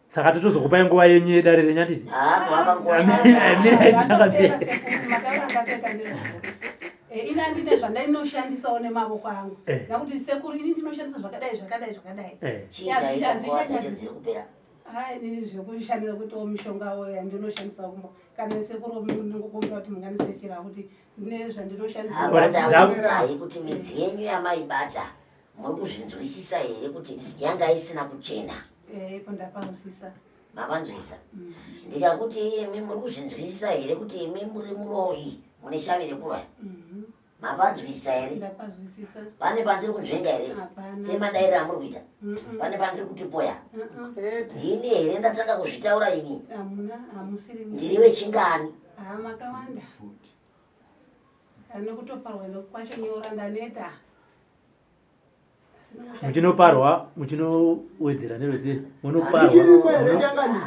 S1: Saka totozokupai nguva yenyu yedare renyandisi.
S5: Hapo nguva.
S1: Mirai saka
S12: Vatopera sekuru, mataura ndapeta ndizvozvo. Eh, ini handine zvandinoshandisawo nemavoko angu
S1: Eh.
S12: nakuti sekuru ini ndinoshandisa zvakadai zvakadai zvakadai
S1: Eh.
S5: Chii chaita nguva dzake dziri kupera?
S12: Hai, ini zvekushandisa kuitawo mishonga yandinoshandisa kumba kana sekuru ndingokumbira kuti mungandisekera kuti nezvandinoshandisa.
S5: Apa ndakuudzai kuti midzi yenyu yamaibata muri kuzvinzwisisa here kuti yanga isina kuchena?
S12: Eh, ipo ndapanzwisisa.
S5: Mapanzwisisa? Ndikakuti imi muri kuzvinzwisisa here kuti imi muri muroyi mune shavi rekuroya? Mapanzwisisa here?
S12: Ndapazwisisa.
S5: Pane pandiri kunzvenga here?
S12: Hapana.
S5: Semadairiro amuri kuita?
S12: Mm-mm.
S5: Pane pandiri kuti poya?
S12: Mm-mm.
S5: Ndini here ndatanga kuzvitaura ini?
S12: Hamuna, hamusiri.
S5: Ndiri wechingani?
S12: Ha, makawanda. Nekutoparwa kwacho nyora ndaneta.
S1: Muchinoparwa, muchinowedzera nerweseri. Munoparwa.
S6: Richirimo here changamire?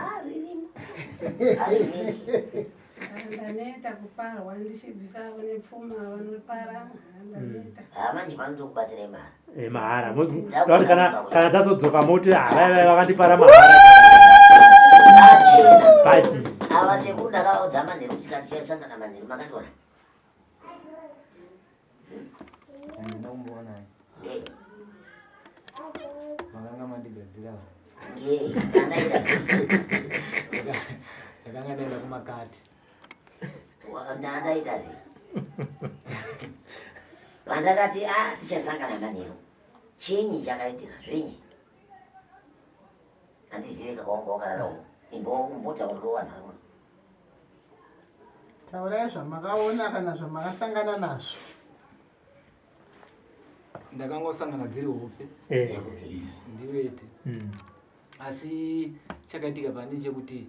S12: Ndaneta kuparwa ndichibvisa nepfuma vanopara. Ha, ndaneta.
S5: Ha, manje panotokubatsirai mahara.
S1: Eh, mahara. Kuti kana kana dzazodzoka moti havai vai vakandipara mahara.
S5: Pachena.
S1: Pa-
S5: Ava sekuru ndakavaudza manheru kuti kana tichasangana manheru makandiona.
S4: Handina kumboona.
S5: Ngei?
S4: Makanga mandigadzira.
S5: Ngei? Ndandaita sei?
S4: Ndakanga ndaenda kumakati.
S5: Ndandaita sei? Pandakati a tichasangana manheru. Chinyi chakaitika zvinyi? Handizivi kakawanga wakarara uko. Imbotauriro vanhu vari muno.
S6: Taurai zvamakaona kana zvamakasangana nazvo.
S4: Ndakangosangana dziri hope.
S1: Eh.
S4: Ndivete. Asi chakaitika pane chekuti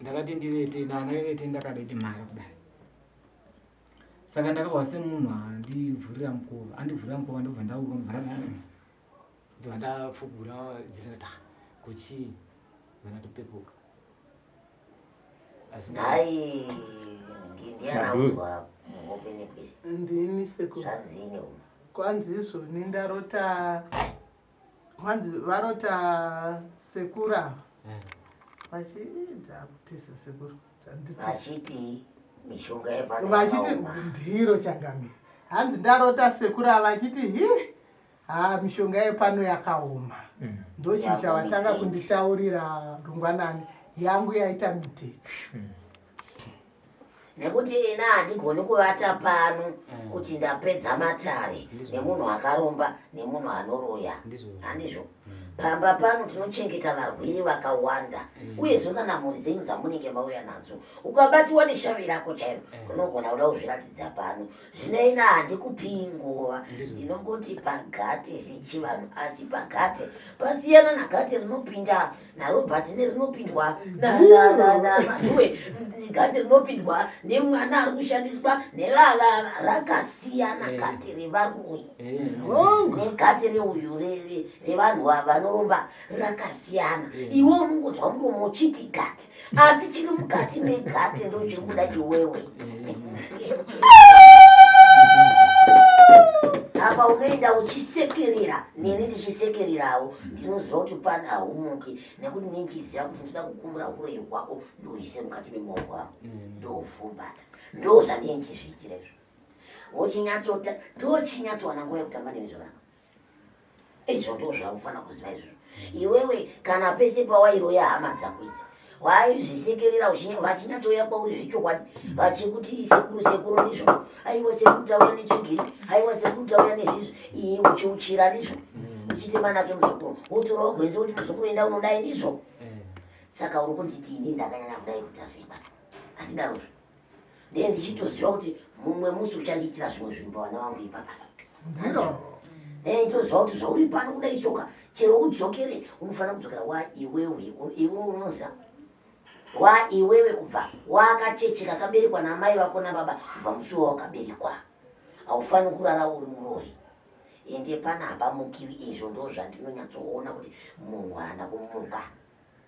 S4: ndakati ndivete ndandakavete ndakaditi mara kudai. Saka ndakahwa semunhu andivhurira mukova, andivhurira mukova ndobva ndauka ndobva ndobva ndafugura dziri ndati "Ah, kuchii ndobva ndatopepuka. Asi
S5: Nhai ndianaudzwa muhope nepwere.
S6: Ndini sekuru.
S5: Zvanzini umu.
S6: Kwanzi izvoni ndarota kwanzi varota sekuru ava vachidza kutiza sekuru. Dzanditiza.
S5: Vachiti mishonga yepano
S6: Vachiti
S5: yakaoma.
S6: ndiro changamire. Hanzi ndarota sekuru ava vachiti hi ha mishonga yepano yakaoma. Ndochinhu
S5: Yangu
S6: chavatanga
S5: mitete.
S6: kunditaurira rungwanani yangu yaita mitete.
S5: Nekuti ina handigoni kuvata pano kuti ndapedza matare nemunhu akaromba nemunhu anoroya. Handizvo. Pamba pano tinochengeta varwere vakawanda uyezve kana mhuri dzenyu dzamunenge mauya nadzo ukabatiwa neshavi rako chairo unogona kuda kuzviratidza pano. Zvino ina handikupii nguva, ndinongoti pagate sechivanhu, asi pagate pasiyana nagate rinopinda naRobert nerinopindwa naMaduwe, gate rinopindwa nemwana ari kushandiswa nevava rakasiyana. Gate revaroyi negate reuyu revanhu vanoromba rakasiyana. Iwe unongonzwa muromo uchiti gate, asi chiri mukati megate ndo chiri kuda iwewe. Apa unoenda uchisekerera neni ndichisekererawo, ndinoziva kuti pana haumuki nekuti ndinchiziva kuti ndoda kukumura uroyi hwako ndoise mukati memaoko ako ndofumbata. Ndo zvandinge ndichizviitira izvo. Wochinyatsota tochinyatsowana nguva yekutamba newe zvakanaka. Izvo ndo zvaufanira kuziva izvozvo. Iwewe kana pese pawairoya hama dzako idzi waizvisekerera vachinyatsouya kwauri zvechokwadi vachikuti sekuru sekuru ndizvo, aiwa sekuru tauya nechigiri, aiwa sekuru tauya nezvizvi, iye uchiuchira ndizvo, uchiti manake muzukuru, wotorawo gwenzi kuti muzukuru enda unodai ndizvo. Saka uri kunditi ini ndakanyanya kudai kuti asimba handidarozvo. Ndee ndichitoziva kuti mumwe musi uchandiitira zvimwe zvinhu pavana vangu ipapa.
S6: Ndiro.
S5: Ndee ndichitoziva kuti zvauri pano kudai soka chero udzokere unofanira kudzokera wa iwewe iwe unoza wa iwewe kubva wakachecheka kaberekwa namai vako nababa kubva musi wawakaberekwa haufaniri kurara uri muroyi. Ende pana hapamukiwi. Izvo ndo zvandinonyatsoona kuti munhu haana kumuka.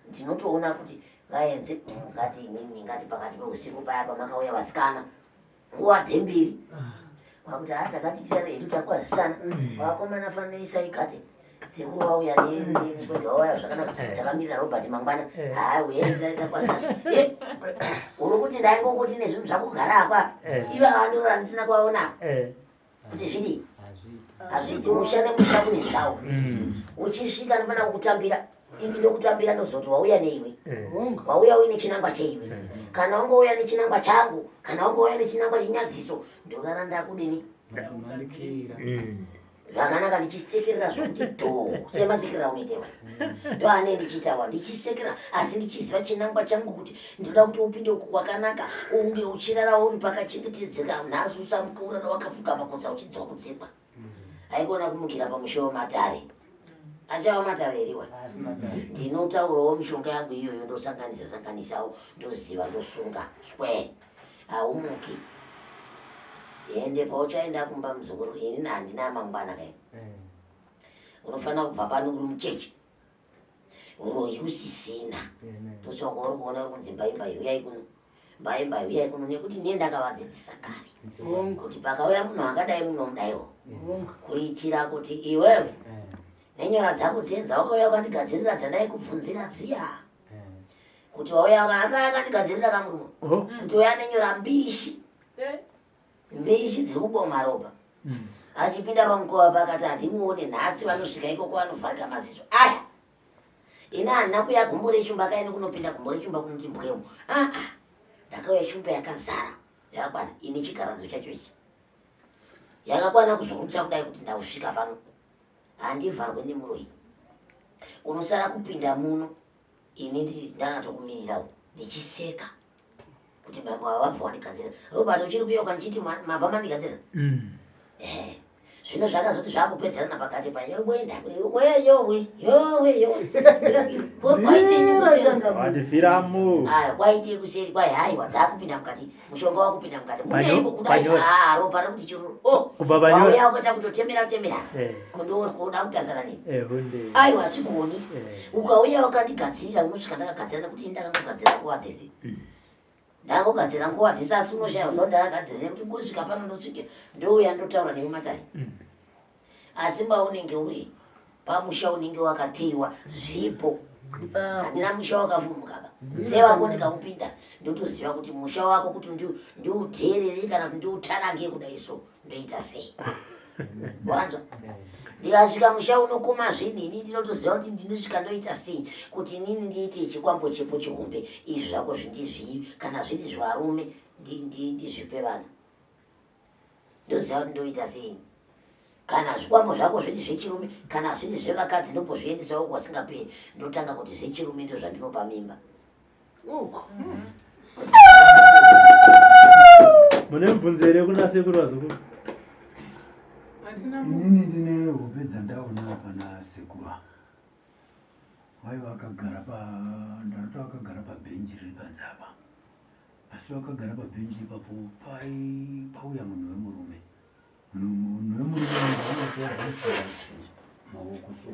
S5: Ndinotoona kuti vaenzi ngati inini ngati pakati peusiku paya pamakauya vasikana nguva dzembiri vakuti haa takati tirare hedu takwazisana vakomana fanoisai gate sekuru vauya nemukwende vauya zvakanaka takamirira Robert mangwana haa uyai takwazisana. Uri kuti ndaingokuti nezvinhu zvako gara apa ivo avandorora ndisina kuvaona kuti zvidii hazviiti. Musha nemusha kune zvawo uchisvika anofanira kukutambira. Ini ndokutambira ndozoti wauya neiwe. Wauya uine chinangwa cheiwe. Kana wangouya nechinangwa changu, kana wangouya nechinangwa chenyadziso, ndorara ndakudini?
S4: Mandikira.
S5: Zvakanaka ndichisekerera zvokuti dho semasekerera unoitewa. Ndoane ndichiitawa ndichisekera asi ndichiziva chinangwa changu kuti ndinoda kuti upinde uku kwakanaka unge uchirara uri pakachengetedzeka nhasi usamuke urara wakafuka makonza uchinzwa kutsekwa. Haikona kumukira pamusha wematare. Achava matare here iwa? Ndinotaurawo mishonga yangu iyoyo ndosanganisa sanganisawo ndoziva ndosunga square. Haumuki. Ende pauchaenda kumba muzukuru ini handina mangwana kai. Unofanira kubva pano uri mucheche. Uroyi usisina. Totsvaka uri kuona uri kunzi mbai mbai uyai kuno. Mbai mbai uyai kuno nekuti ndiye ndakavadzidzisa kare. Kuti pakauya munhu akadai munomudaiwo. Kuitira kuti iwewe nenyora dzako dziye dzawakauya ukandigadzirira dzandaikubvunzira dziya. Kuti wauya akauya akandigadzirira kamurume. Kuti uya nenyora mbishi. Mbishi dziri kuboma ropa. Achipinda pamukova pakati handimuone nhasi vanosvika ikoko vanovharika maziso aya. Ini handina kuya gumbo rechumba kaini kunopinda gumbo rechumba kunoti mbwemo. Aa ndakauya shumba yakazara yakakwana ini chikaradzo chacho ichi yakakwana kuzorutsa kudai kuti ndakusvika pano handivharwe nemuroyi unosara kupinda muno ini ndakatokumirirawo ndichiseka kuti mambo ava vabva wandigadzira Robert uchiri kuyeuka ndichiti mabva mandigadzira Ehe. Zvino zvakazoti zvakupedzerana pakati pa yowe ndawe yowe yowe yowe kwaitei kuseri
S1: Wandifiramo.
S5: Aya kwaitei kuseri kwai haiwa dzakupinda mukati mushonga wakupinda mukati muneiko kudai
S1: Panyora.
S5: ah ropa rekuti churu oh
S1: Kubva panyora.
S5: wauya wakaita kutotemera temera
S1: Eh.
S5: kundo kuda kutazana nini
S1: Eh, hunde.
S5: aiwa hazvigoni
S1: Eh.
S5: ukauya wakandigadzirira unosvika ndakagadzira nekuti ini ndakangogadzira nguva dzese ndakangogadzira nguva dzese asi unoshaya zuva ndakagadzira nekuti ngosvika pano ndosvike ndouya ndotaura newe matare asi maunenge uri pamusha unenge wakateiwa zvipo handina musha wakavhumuka ba sewako ndikaupinda ndotoziva kuti musha wako kuti ndiuteerere kana kuti ndiutarange kudai so ndoita sei wanzwa ndikasvika musha unokoma zvinhu ini ndinotoziva kuti ndinosvika ndoita sei kuti inini ndiite chikwambo chepo chihombe izvi zvako zvindizvii kana zviri zvarume ndizvipe vana ndoziva kuti ndoita sei kana zvikwambo zvako zviri zvechirume kana zviri zvevakadzi ndombozviendesawo kwasingaperi ndotanga kuti zvechirume ndozvandinopa mimba
S1: Mune mubvunzo here kuna sekuru vazukuru?
S11: Inini ndine hope dzandaona pana sekuru ava. Vaiva vakagara pa ndarota vakagara pabhenji riri panze apa. Asi vakagara pabhenji ipapo pai pauya munhu wemurume. Munhu wemurume maoko so.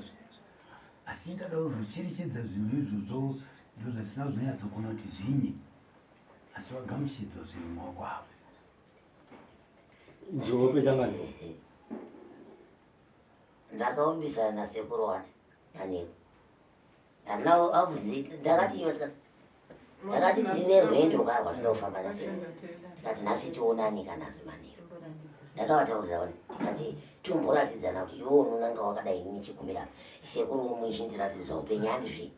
S11: Asi ndada kuzocherechedza zvinhu izvozvo ndozvatisina kuzonyatsokuona kuti zvinyi. Asi vagamuchidzwa zviri mumaoko avo.
S1: Njope changani.
S5: Ndakaumbisana nasekuru wani manheru. Handina abvunzi ndakati iwe sika ndakati ndine rwendo ka rwatinoda kufamba nasekuru. Ndikati nhasi tionane ka nhasi manheru. Ndakavataurira wani ndikati tomboratidzana kuti iwe unonanga wakadai ini ndichikumbira sekuru umwe ichindiratidza upenyu handizvi.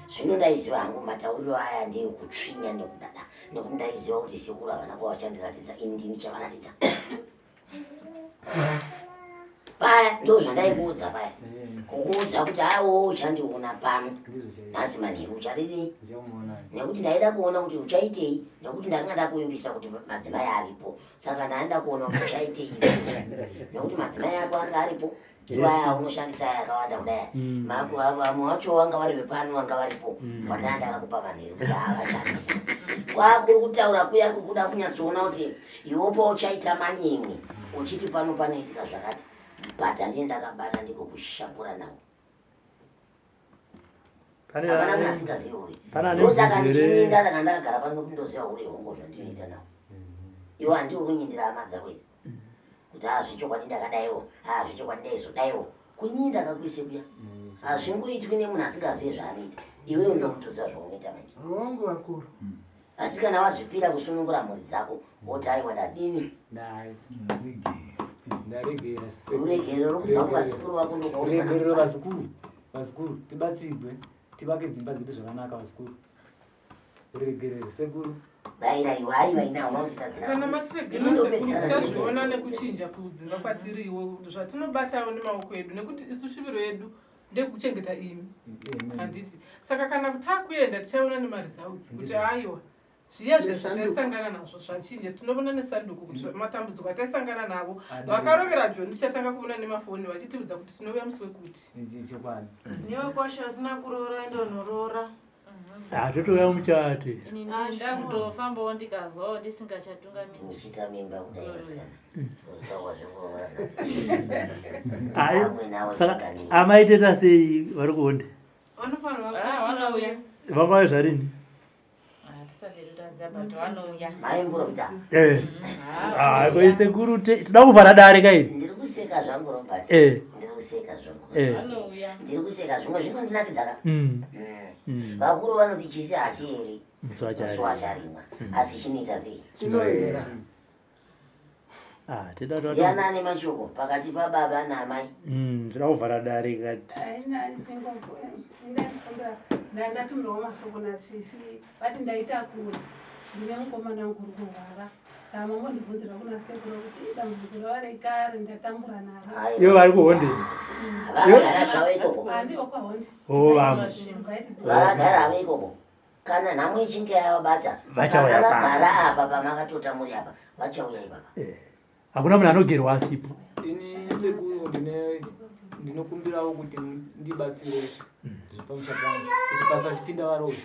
S5: Zvino ndaiziva hangu matauriro aya ndeyekutsvinya nekudada nekuti ndaiziva kuti sekuru havana kwavachandiratidza ini ndini ndichavaratidza. Paya ndozvandaikuudza paya kukuudza kuti awo uchandiona pano nhasi manheru uchadini nekuti ndaida kuona kuti uchaitei nekuti ndakanga ndakuvimbisa kuti madzimai aripo saka ndaida kuona kuti uchaitei nekuti madzimai ako anga aripo iwaya unoshandisa aya akawanda kudai vamwe vacho vanga vari vepano vanga varipo wandaa ndakakupa manheru kuti avashandisa kwakuri kutaura kuya kukuda kunyatsoona kuti iwopo uchaita manyemwe uchiti pano panoitika zvakati but handiye ndakabata ndiko kushapura nawo hapana munhu asingazivi uri ndosaka ndichinyinda ndanga ndakagara pano nokuti ndoziva uri hongo zvandinoita nawo iwe handiri kunyindira hama dzako idzi kuti hazvichokwadi ndakadaiwo hazvichokwadi ndaizodaiwo kunyinda kakuise kuya hazvingoitwi nemunhu asingazivi zvaanoita iwewe ndokutoziva zvaunoita manje
S6: hongu vakuru
S5: asi kana wazvipira kusunungura mhuri dzako woti aiwa ndadini
S4: Ndaregera.
S5: Ruregerero kubva kuvazukuru vako
S4: Ruregerero vazukuru. Vazukuru tibatsirwe tivake dzimba dzedu zvakanaka vazukuru. Ruregerero sekuru.
S5: Baira iwe aiwa ina unonditadzira.
S2: Kana matiregerera sekuru tichazviona nekuchinja kudzimba kwatiriwo zvatinobatawo nemaoko edu nekuti isu shuviro yedu ndekuchengeta imi handiti saka kana takuenda tichaona nemaresults kuti aiwa zviya zvezvataisangana nazvo zvachinja tinovona nesanduko kuti mm. matambudziko ataisangana navo vakarovera joni tichatanga kuona nemafoni vachitiudza kuti tinouya musi wekuti
S10: newe kwasha asina kuroora endonoroora
S1: ah, totouya muchato
S3: ndakutofambawo ndikazwawo ndisingachatungamidzi
S5: uchiita mimba kudai vasikana
S1: amai teta sei vari kuonde
S3: ah,
S1: vangauya zvarini
S3: eh.
S1: ah, koi sekuru tinoda kuvhara dare kairi
S5: ndiri kuseka zvangu robert
S1: eh.
S5: ndiri kuseka zvangu
S1: eh.
S5: ndiri kuseka zvimwe zvinondinakidza ka mm. Mm. Mm. vakuru vanoti chisi hachieri musi wacharimwa asi chinoita sei
S6: chinoera
S1: Ah,
S5: Ndiani ane mashoko pakati pababa naamai?
S1: Mm, tinoda kuvhara dare kati.
S12: Ndatumirwa mashoko nasisi vati ndaita kure ndine mukomana wangu uri kurwara saka mambondibvunzira kuna sekuru kuti dambudziko rava rekare ndatambura naro.
S1: Ivo vari kuhonde.
S5: Vakagara zvavo ikoko.
S12: Handivo kwahonde.
S1: Oh, vamwe.
S5: Vakagara havo ikoko. Kana nhamo ichinge yavabata
S1: Vachauya pano.
S5: vakagara apa pamakatota muri apa vachauya ipapa.
S1: Eh, Hakuna munhu anogerwa asipo.
S4: Ini sekuru ndine ndinokumbirawo kuti ndibatsire zvepamusha pangu kuti pasachipinda varoyi.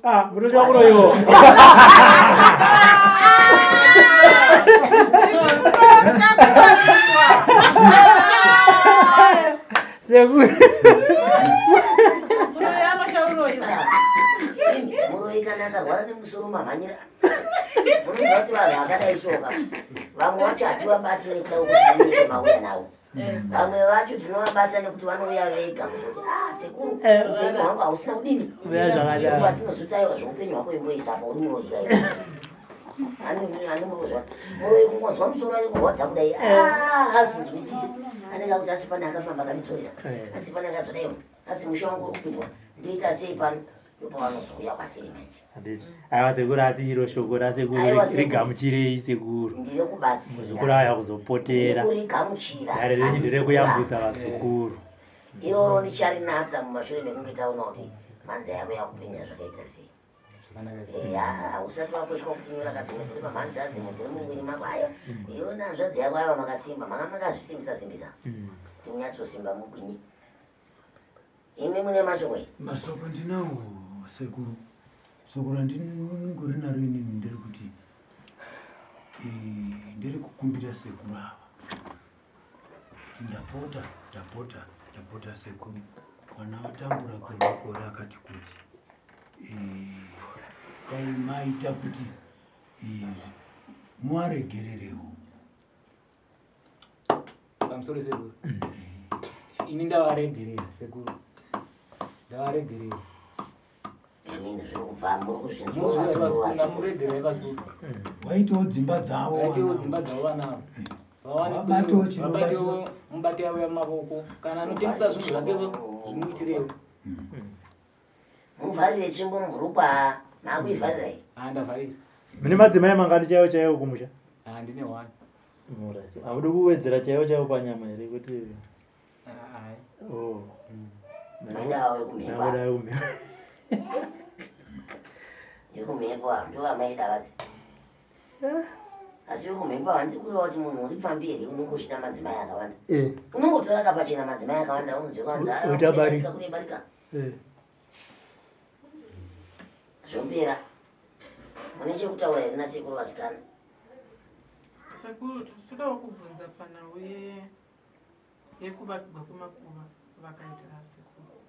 S1: Ah, munoziva kuroyiwa. Sekuru.
S5: Muroyi kana akarwara nemusoro mamhanyira. Munoziva kuti vanhu vakadai soka. Vamwe vacho hativabati nekuda kwekuti munenge mauya navo. Vamwe vacho tinovabata nekuti vanouya vega kuzoti ah sekuru
S1: eh.
S5: upenyu hwangu hausina kudini.
S1: Uya zvakadaro.
S5: Tinozoti aiwa zveupenyu hwako imboisa apa uri muroyi kaiwa. Ani murozwa. Muroyi kungonzwa musoro wake kurwadza kudai. Ah hazvinzwisisi. Anenge akuti asi pane akafamba akatidzorera.
S1: Eh.
S5: Asi pane akazodaiwa. Asi musha wangu uri kupindwa. Ndoita sei pano? Ndopavanozouya kwatiri manje.
S1: Handiti. Aiwa sekuru asi iro shoko rasekuru
S5: Aiwa, sekuru.
S1: rigamuchirei sekuru.
S5: Ndiri kubatsira.
S1: Muzukuru auya kuzopotera.
S5: Ndiri kurigamuchira.
S1: Dare renyu
S5: Handisi
S1: nderekuyambutsa
S5: kuramba.
S1: vazukuru.
S5: Iroro ndicharinatsa mumashure mekunge taona kuti mhanza yako yakupenya zvakaita sei. Eya, usati wakoshwa kuti nyora ka dzimwe dziri pamhanza dzimwe dziri mumwiri mako ayo. Iwe nehanzvadzi yako aiwa makasimba, manga makazvisimbisa simbisa. Kuti munyatsosimba mugwinyi. Imi mune mashoko here?
S11: Masoko ndinawo sekuru. Soko randingori naro inini nderekuti eh, nderekukumbira sekuru ava kuti ndapota ndapota ndapota sekuru mwana watambura kwemakore akati kuti eh, dai maita kuti eh, muaregererewo.
S4: Pamusoro sekuru. Ini ndavaregerera sekuru. Ndavaregerera.
S5: Amini zviri kubva muri kuzvinzwa.
S4: Ndamuregerera vazukuru.
S11: Waitawo dzimba dzavo.
S4: Vaitewo dzimba dzavo vana ava. Vawane
S11: Vabatewo chino-
S4: vabatewo mubate yavo yamavoko kana anotengesa zvinhu zvake zvimuitirewo.
S5: Muvharire tsvimbo mubhurukwa makuivharirai.
S4: Ah ndavharira.
S1: Mune madzimai mangani chaiwo chaiwo kumusha?
S4: Ah ndine one.
S1: Alright. Haudi kuwedzera chaiwo chaiwo panyama here kuti
S4: Hayi.
S1: Oh.
S5: Maida avo vekumhepo.
S1: Maida vekumhepo.
S5: Vekumhepo avo ndivo vamaida vasi. Asi vekumhepo hanzi kureva kuti munhu uri pfambi here unenge uchida madzimai akawanda.
S1: Eh.
S5: Unongotora kapachena madzimai akawanda unzi kwanzi
S1: Oita barika.
S5: kune barika.
S1: Eh.
S5: Zvopera. Mune chekutaura here nasekuru vasikana?
S2: Sekuru, todawo kubvunza panhau yekuvakirwa kwemakuva vakaita sekuru.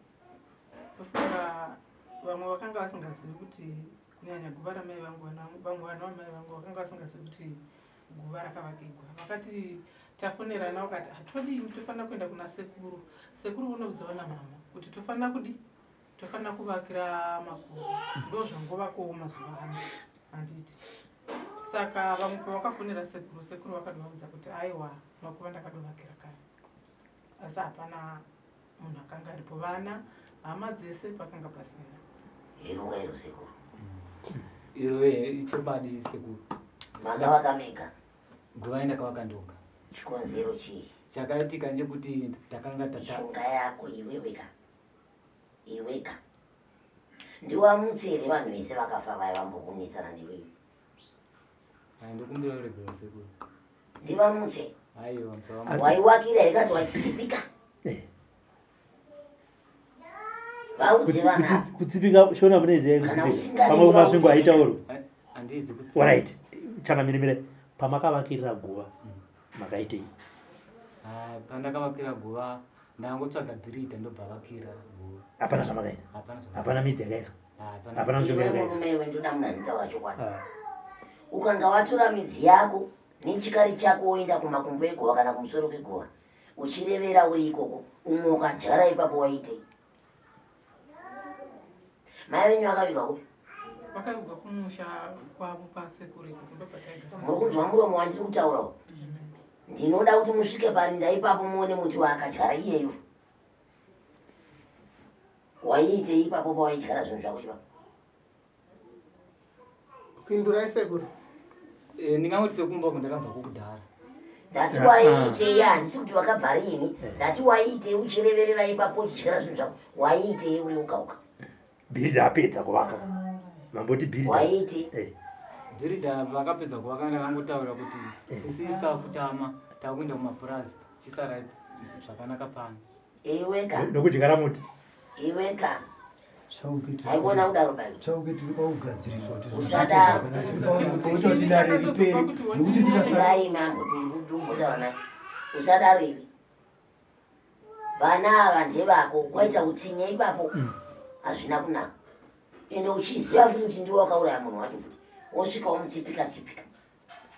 S2: Ndofunga vamwe vakanga vasingazivi kuti kunyanya guva ramai vangu, vamwe vana vamai vangu vakanga vasingazivi kuti guva rakavakigwa. Vakati tafonerana vakati hatodini tofanira kuenda kuna sekuru. Sekuru vonoudzawo namama kuti tofanira kudi tofanira kuvakira makuva. Ndozvangovakowo mazuva ano handiti. Saka vamwe pavakafonera sekuru, sekuru vakatovaudza kuti aiwa makuva ndakadovakira kare. Asi hapana munhu akanga aripo vana hama dzese pakanga pasina
S5: Heruka iro sekuru.
S4: Iro ichokwadi sekuru.
S5: Makavaka mega?
S4: Guva ndakavaka ndoga.
S5: Chikonzero chii?
S4: Chakaitika ndechekuti takanga tata
S5: Mishonga yako iweweka. Iweka. Ndiwamutse here vanhu vese vakafa vaya vambokunesana newewe?
S4: Ai, ndokumbira uregero sekuru.
S5: Ndivamutse.
S4: Aiwa musavamutse.
S5: Waiwakira here kati waitsipika? Vaudze vana ava.
S1: Kutsipika shona munoiziva
S5: Kana
S1: kutsipika.
S5: usingadi
S1: Pamwe kumasvingo haitaurwi.
S4: Handizi kutsipika.
S1: Alright. Changamire pamakavakirira guva makaitei?
S4: Ah, pandakavakira guva ndangotsvaga bhiridha ndobva vakira guva.
S1: Hapana zvamakaita.
S4: Hapana zvamakaita.
S1: Hapana midzi yakaiswa.
S4: Hapana.
S1: Hapana mishonga
S5: Iwe
S1: yakaiswa.
S5: murume iwe ndoda munhu anotaura chokwadi.
S1: Ah.
S5: Ukanga watora midzi yako nechikari chako woenda kumakumbo eguva kana kumusoro kweguva uchirevera uri ikoko umwe ukadyara ipapo waitei? Mai venyu vakavigwa kupi?
S2: Vakavigwa kumusha kwavo pasekuru ikoko ndopataigara.
S5: Muri kunzwa muromo wandiri kutaura uyu? Ndinoda kuti musvike parinda ipapo muone muti waakadyara iyeyu. Waiitei ipapo pawaidyara zvinhu zvako ipapo?
S6: Pindurai sekuru.
S4: Eh, ndingangoti sekumba uko ndakabva kukudhara.
S5: Ndati waiitei handisi kuti wakabva riini. Ndati waiitei uchireverera ipapo uchidyara zvinhu zvako. Waiitei uri ukauka.
S1: Bhiridha apedza kuvaka. Mamboti bhiridha.
S5: Waiitei?
S1: Eh.
S4: Bhiridha vakapedza kuvaka ndakangotaura kuti sisisa kutama takuenda kumapurazi chisara zvakanaka pano.
S5: Iweka.
S1: Nokudyara muti.
S5: Iweka. Haikona kudaro baby.
S11: Chauke tiri pakugadziriswa kuti
S5: Usadaro.
S11: kuti dare ripere nekuti tikasara
S5: Mirai mambo ndimbotaura naye. Usadaro iwe. Vana ava ndevako kwaita utsinye ipapo hazvina kunaka. Ende uchiziva futi kuti ndiwe wakauraya munhu wacho futi. Wosvika womutsipika tsipika.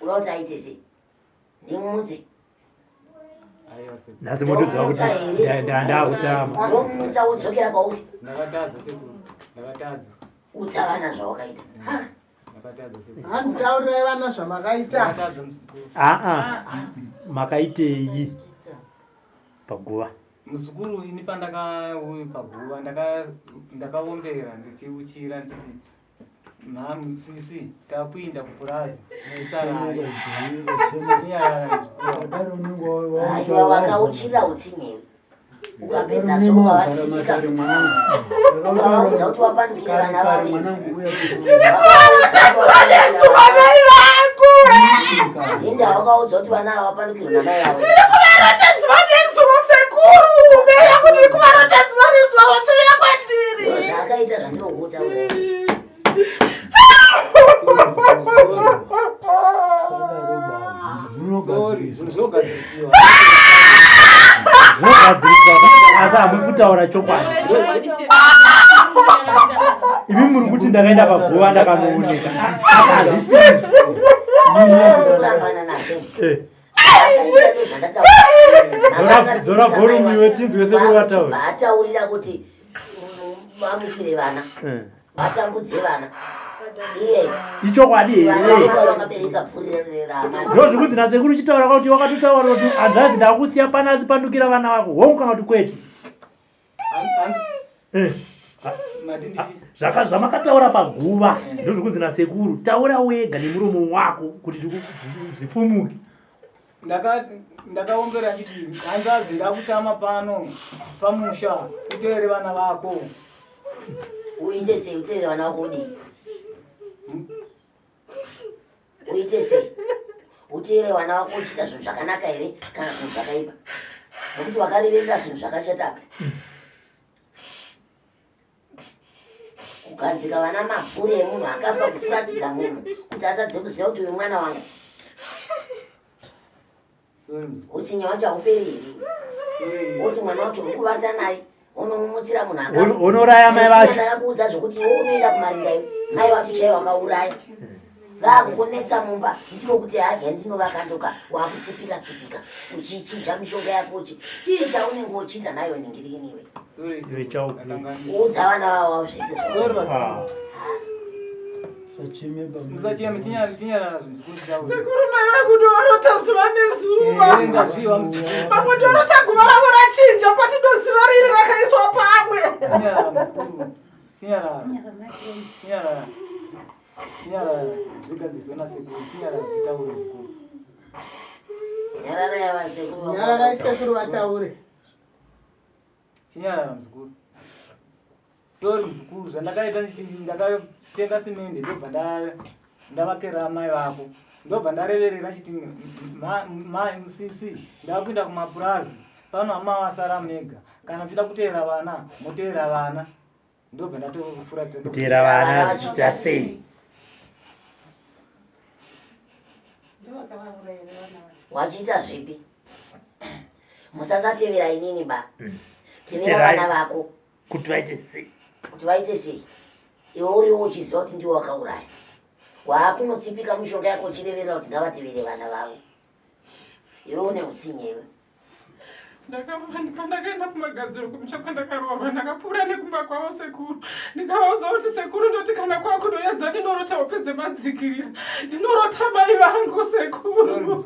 S5: Unoda kuti aite sei? Ndimumutse.
S4: Aiwa sekuru.
S1: Nhasi motoziva kuti ndakutama.
S5: Ndomutsa wodzokera kwauri.
S4: Ndakatadza sekuru. Ndakatadza.
S5: Udza vana zvawakaita.
S4: Ndakatadza sekuru.
S6: Hanzi taurirai vana zvamakaita.
S4: Ndakatadza muzukuru.
S1: Aa. Makaitei paguva?
S4: Muzukuru ini pandakauya paguva ndaka- ndakaombera ndichiuchira ndichiti mhamu sisi takuinda kupurazi muisarari chinyarara
S5: Aiwa wakauchira utsinye iwe. Ukapedza so ukavatsipika futi. Ukavaudza kuti wapandukire vana vavo.
S2: Ndiri kuvarota zuva nezuva mai vangu.
S5: Linda wakaudza kuti vana ava vapandukirwe namai vavo.
S2: Ndiri kuvarota zuva nezuva sekuru. Mai vangu ndiri kuvarota zuva nezuva vachiuya kwandiri.
S5: Zvaakaita zvandinokutaura.
S4: Zvinogadzirisiwa.
S1: Zvinogadziriswa asi hamusi kutaura chokwadi. Imi muri kuti ndakaenda paguva ndakanooneka. Asi hazvisizvo.
S5: Kurambana nazvo.
S1: Eh.
S5: Zvakaita ndozvandataura.
S1: Dzora volume iwe tinzwe sekuru vataura.
S5: Vataurira kuti vamukire vana.
S1: Eh.
S5: Vatambudze vana. Iye.
S1: Ichokwadi
S5: Vana
S1: here?
S5: vako vakabereka pfurire ramai.
S1: Ndozvekuti nasekuru chitaura kuti wakatotaura kuti hanzvadzi ndakusiya pano asi pandukira vana vako. Hongu kana kuti kwete. Eh. Zvaka zvamakataura paguva ndozvekunzi nasekuru taura wega nemuromo wako kuti zvifumuke.
S4: Ndakaombera nditi hanzvadzi ndakutama pano pamusha uteere vana vako.
S5: Uite sei uteere vana vako udii? Uite sei? Uteere vana vako uchiita zvinhu zvakanaka here kana zvinhu zvakaipa? Nokuti wakareverera zvinhu zvakashata apa. Kugadzika vana mapfuri emunhu akafa kufuratidza munhu kuti atadze kuziva kuti uyu mwana wangu. Utsinye wacho hauperi here? Woti mwana wacho uri kuvata naye unomumutsira munhu akafa.
S1: Unouraya mai vacho.
S5: Ndakakuudza zvekuti iwe unoenda kumarinda iwe mai vacho chaiwo wakauraya. Vakukunetsa mumba ndiko kuti hage ndinovakandoka wakutsipika tsipika uchichinja mishonga yako uchi chii chaunenge uchiita nayo ningirini iwe. Udza vana vavo zvese
S4: Sorry, vazukuru. Musacheme, chinyarara zvinhu zvikuru zvawo.
S2: Sekuru mai vangu ndovarota zuva nezuva.
S4: Ndazviwa muzukuru.
S2: Pamwe ndorota guva ravo rachinja patinoziva riri rakaiswa pamwe.
S4: Sinyarara muzukuru. Sinyarara. Sinyarara. Sinyarara. Zvigadziswe nasekuru. Sinyarara titaure muzukuru.
S5: Nyararai vasekuru.
S6: Nyararai sekuru vataure.
S4: Chinyarara muzukuru. Sorry muzukuru, zvandakaita ndakatenga simende ndobva ndavakera amai vako. Ndobva ndareverera chiti sisi ndakuenda kumapurazi pano hama wasara mega kana muchida kuteera vana moteera vana ndobva ndatofura
S1: kuteera vana zvichiita sei
S5: wachiita zvipi musasatevera inini ba mm. tevera vana vako
S1: kuti vaite sei
S5: kuti vaite sei iwe uriwo uchiziva kuti ndiwe wakauraya waakunotsipika mishonga yako uchireverera kuti ngavatevere vana vavo iwe une utsinye iwe
S2: Pandakaenda kumagadziro kumusha kwandakaroorwa ndakapfuura nekumba kwavo sekuru ndikavaudza kuti sekuru ndoti kana kwakudoyedza ndinorota hope dzemadzikirira ndinorota mai vangu sekuru.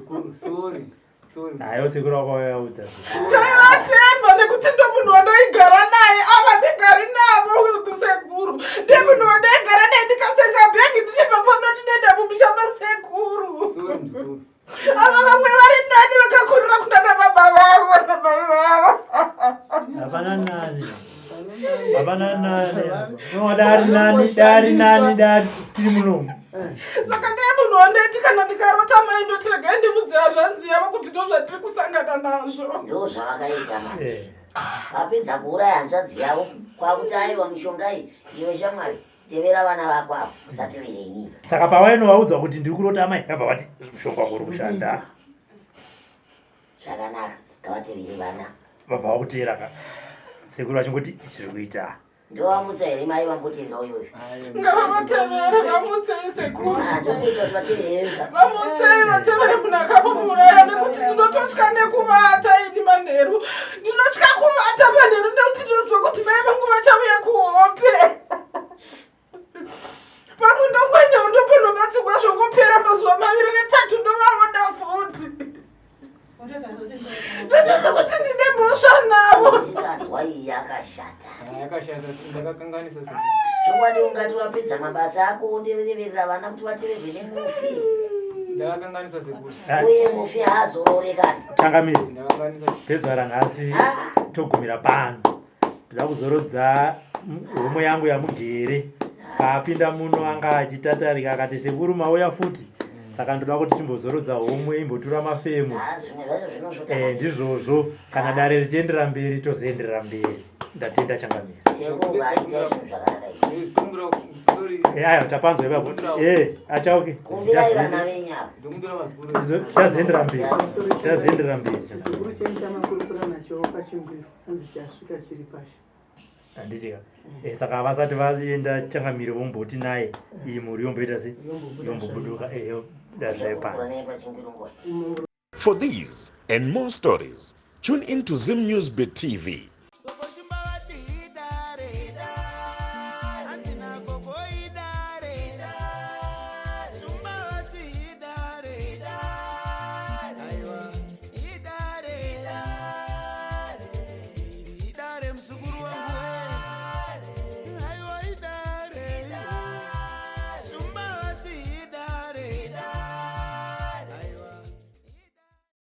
S1: Hayo sekuru wakavaudza.
S2: Ndaivatemba nekuti ndomunhu wandaigara naye ava ndigari navo sekuru ndemunhu wandaigara naye ndikasenga bhegi ndichibva pano ndinoenda mumusha masekuru. Ava vamwe vari nani vakakurira kunana baba vavo namai vavo.
S1: Hapana nani. Hapana nani. No dari nani, dari nani, dari tiri munomu.
S2: Saka ndiye munhu wandaiti kana ndikarota mai ndoti regai ndimudzira zvanzi yavo kuti ndo zvatiri kusangana nazvo.
S5: Ndo zvavakaita manje. Eh. Vapedza kuuraya hanzvadzi yavo kwakuti aiwa mishonga iyi iwe shamwari tevera vana vako avo usatevere inini
S1: saka pawainovaudza kuti ndiri kurota amai vabva vati mushonga wangu uri kushanda
S5: zvakanaka ngavatevere vana
S1: vabva vakuteera ka sekuru vachingoti chiri kuita
S5: ndovamutsa here mai vambotevera uyoyo
S2: ngavavatevere vamutsei sekuru
S5: ah, tokuita kuti vatevere
S2: vamutsei vatevere munhu akamuuraya nekuti ndinototya nekuvata ini manheru ndinotya kuvata manheru nekuti ndinoziva kuti mai vangu vachauya kuhope pamwe ndongwenyawo ndoponobatsirwa zvokupera mazuva maviri netatu ndovaona futi ndinoziva kuti ndine mhosva navo
S5: Misikanzwa iyi yakashata.
S4: Ah, yakashata ndakakanganisa se
S5: Chokwadi ungati wapedza mabasa ako wodereverera vana kuti vateverwe nemufi.
S4: Ndakakanganisa sekuru.
S5: Uye mufi haazorore kani.
S1: Changamire.
S4: Ndakakanganisa.
S1: Pezuva ranhasi togumira pano. Ndoda kuzorodza homwe yangu yamugere. Paapinda muno anga achitatarika akati sekuru mauya futi. Saka ndoda kuti timbozorodza homwe imbotura mafemo.
S5: Ah, zvimwe zvacho zvinosvota.
S1: Eh, ndizvozvo kana dare richienderera mberi tozoenderera mberi. Ndatenda changamire.
S5: Sekuru vaita zvinhu zvakanaka izvi.
S1: Eh, aiwa tapanzwa ipapo. Eh, achauke.
S5: Kumbirai vana venyu ava.
S1: Tichazoenderera mberi. Tichazoenderera mberi.
S6: Chizukuru chenyu chamakurukura nacho pachingwiro hanzi chasvika chiri pasha.
S1: Handiti ka. Eh, saka vasati vaenda changamire vomboti naye iyi mhuri yomboita se yombobuduka eh yobuda zvayo panze.
S9: For these and more stories, tune in to Zim News Bit TV.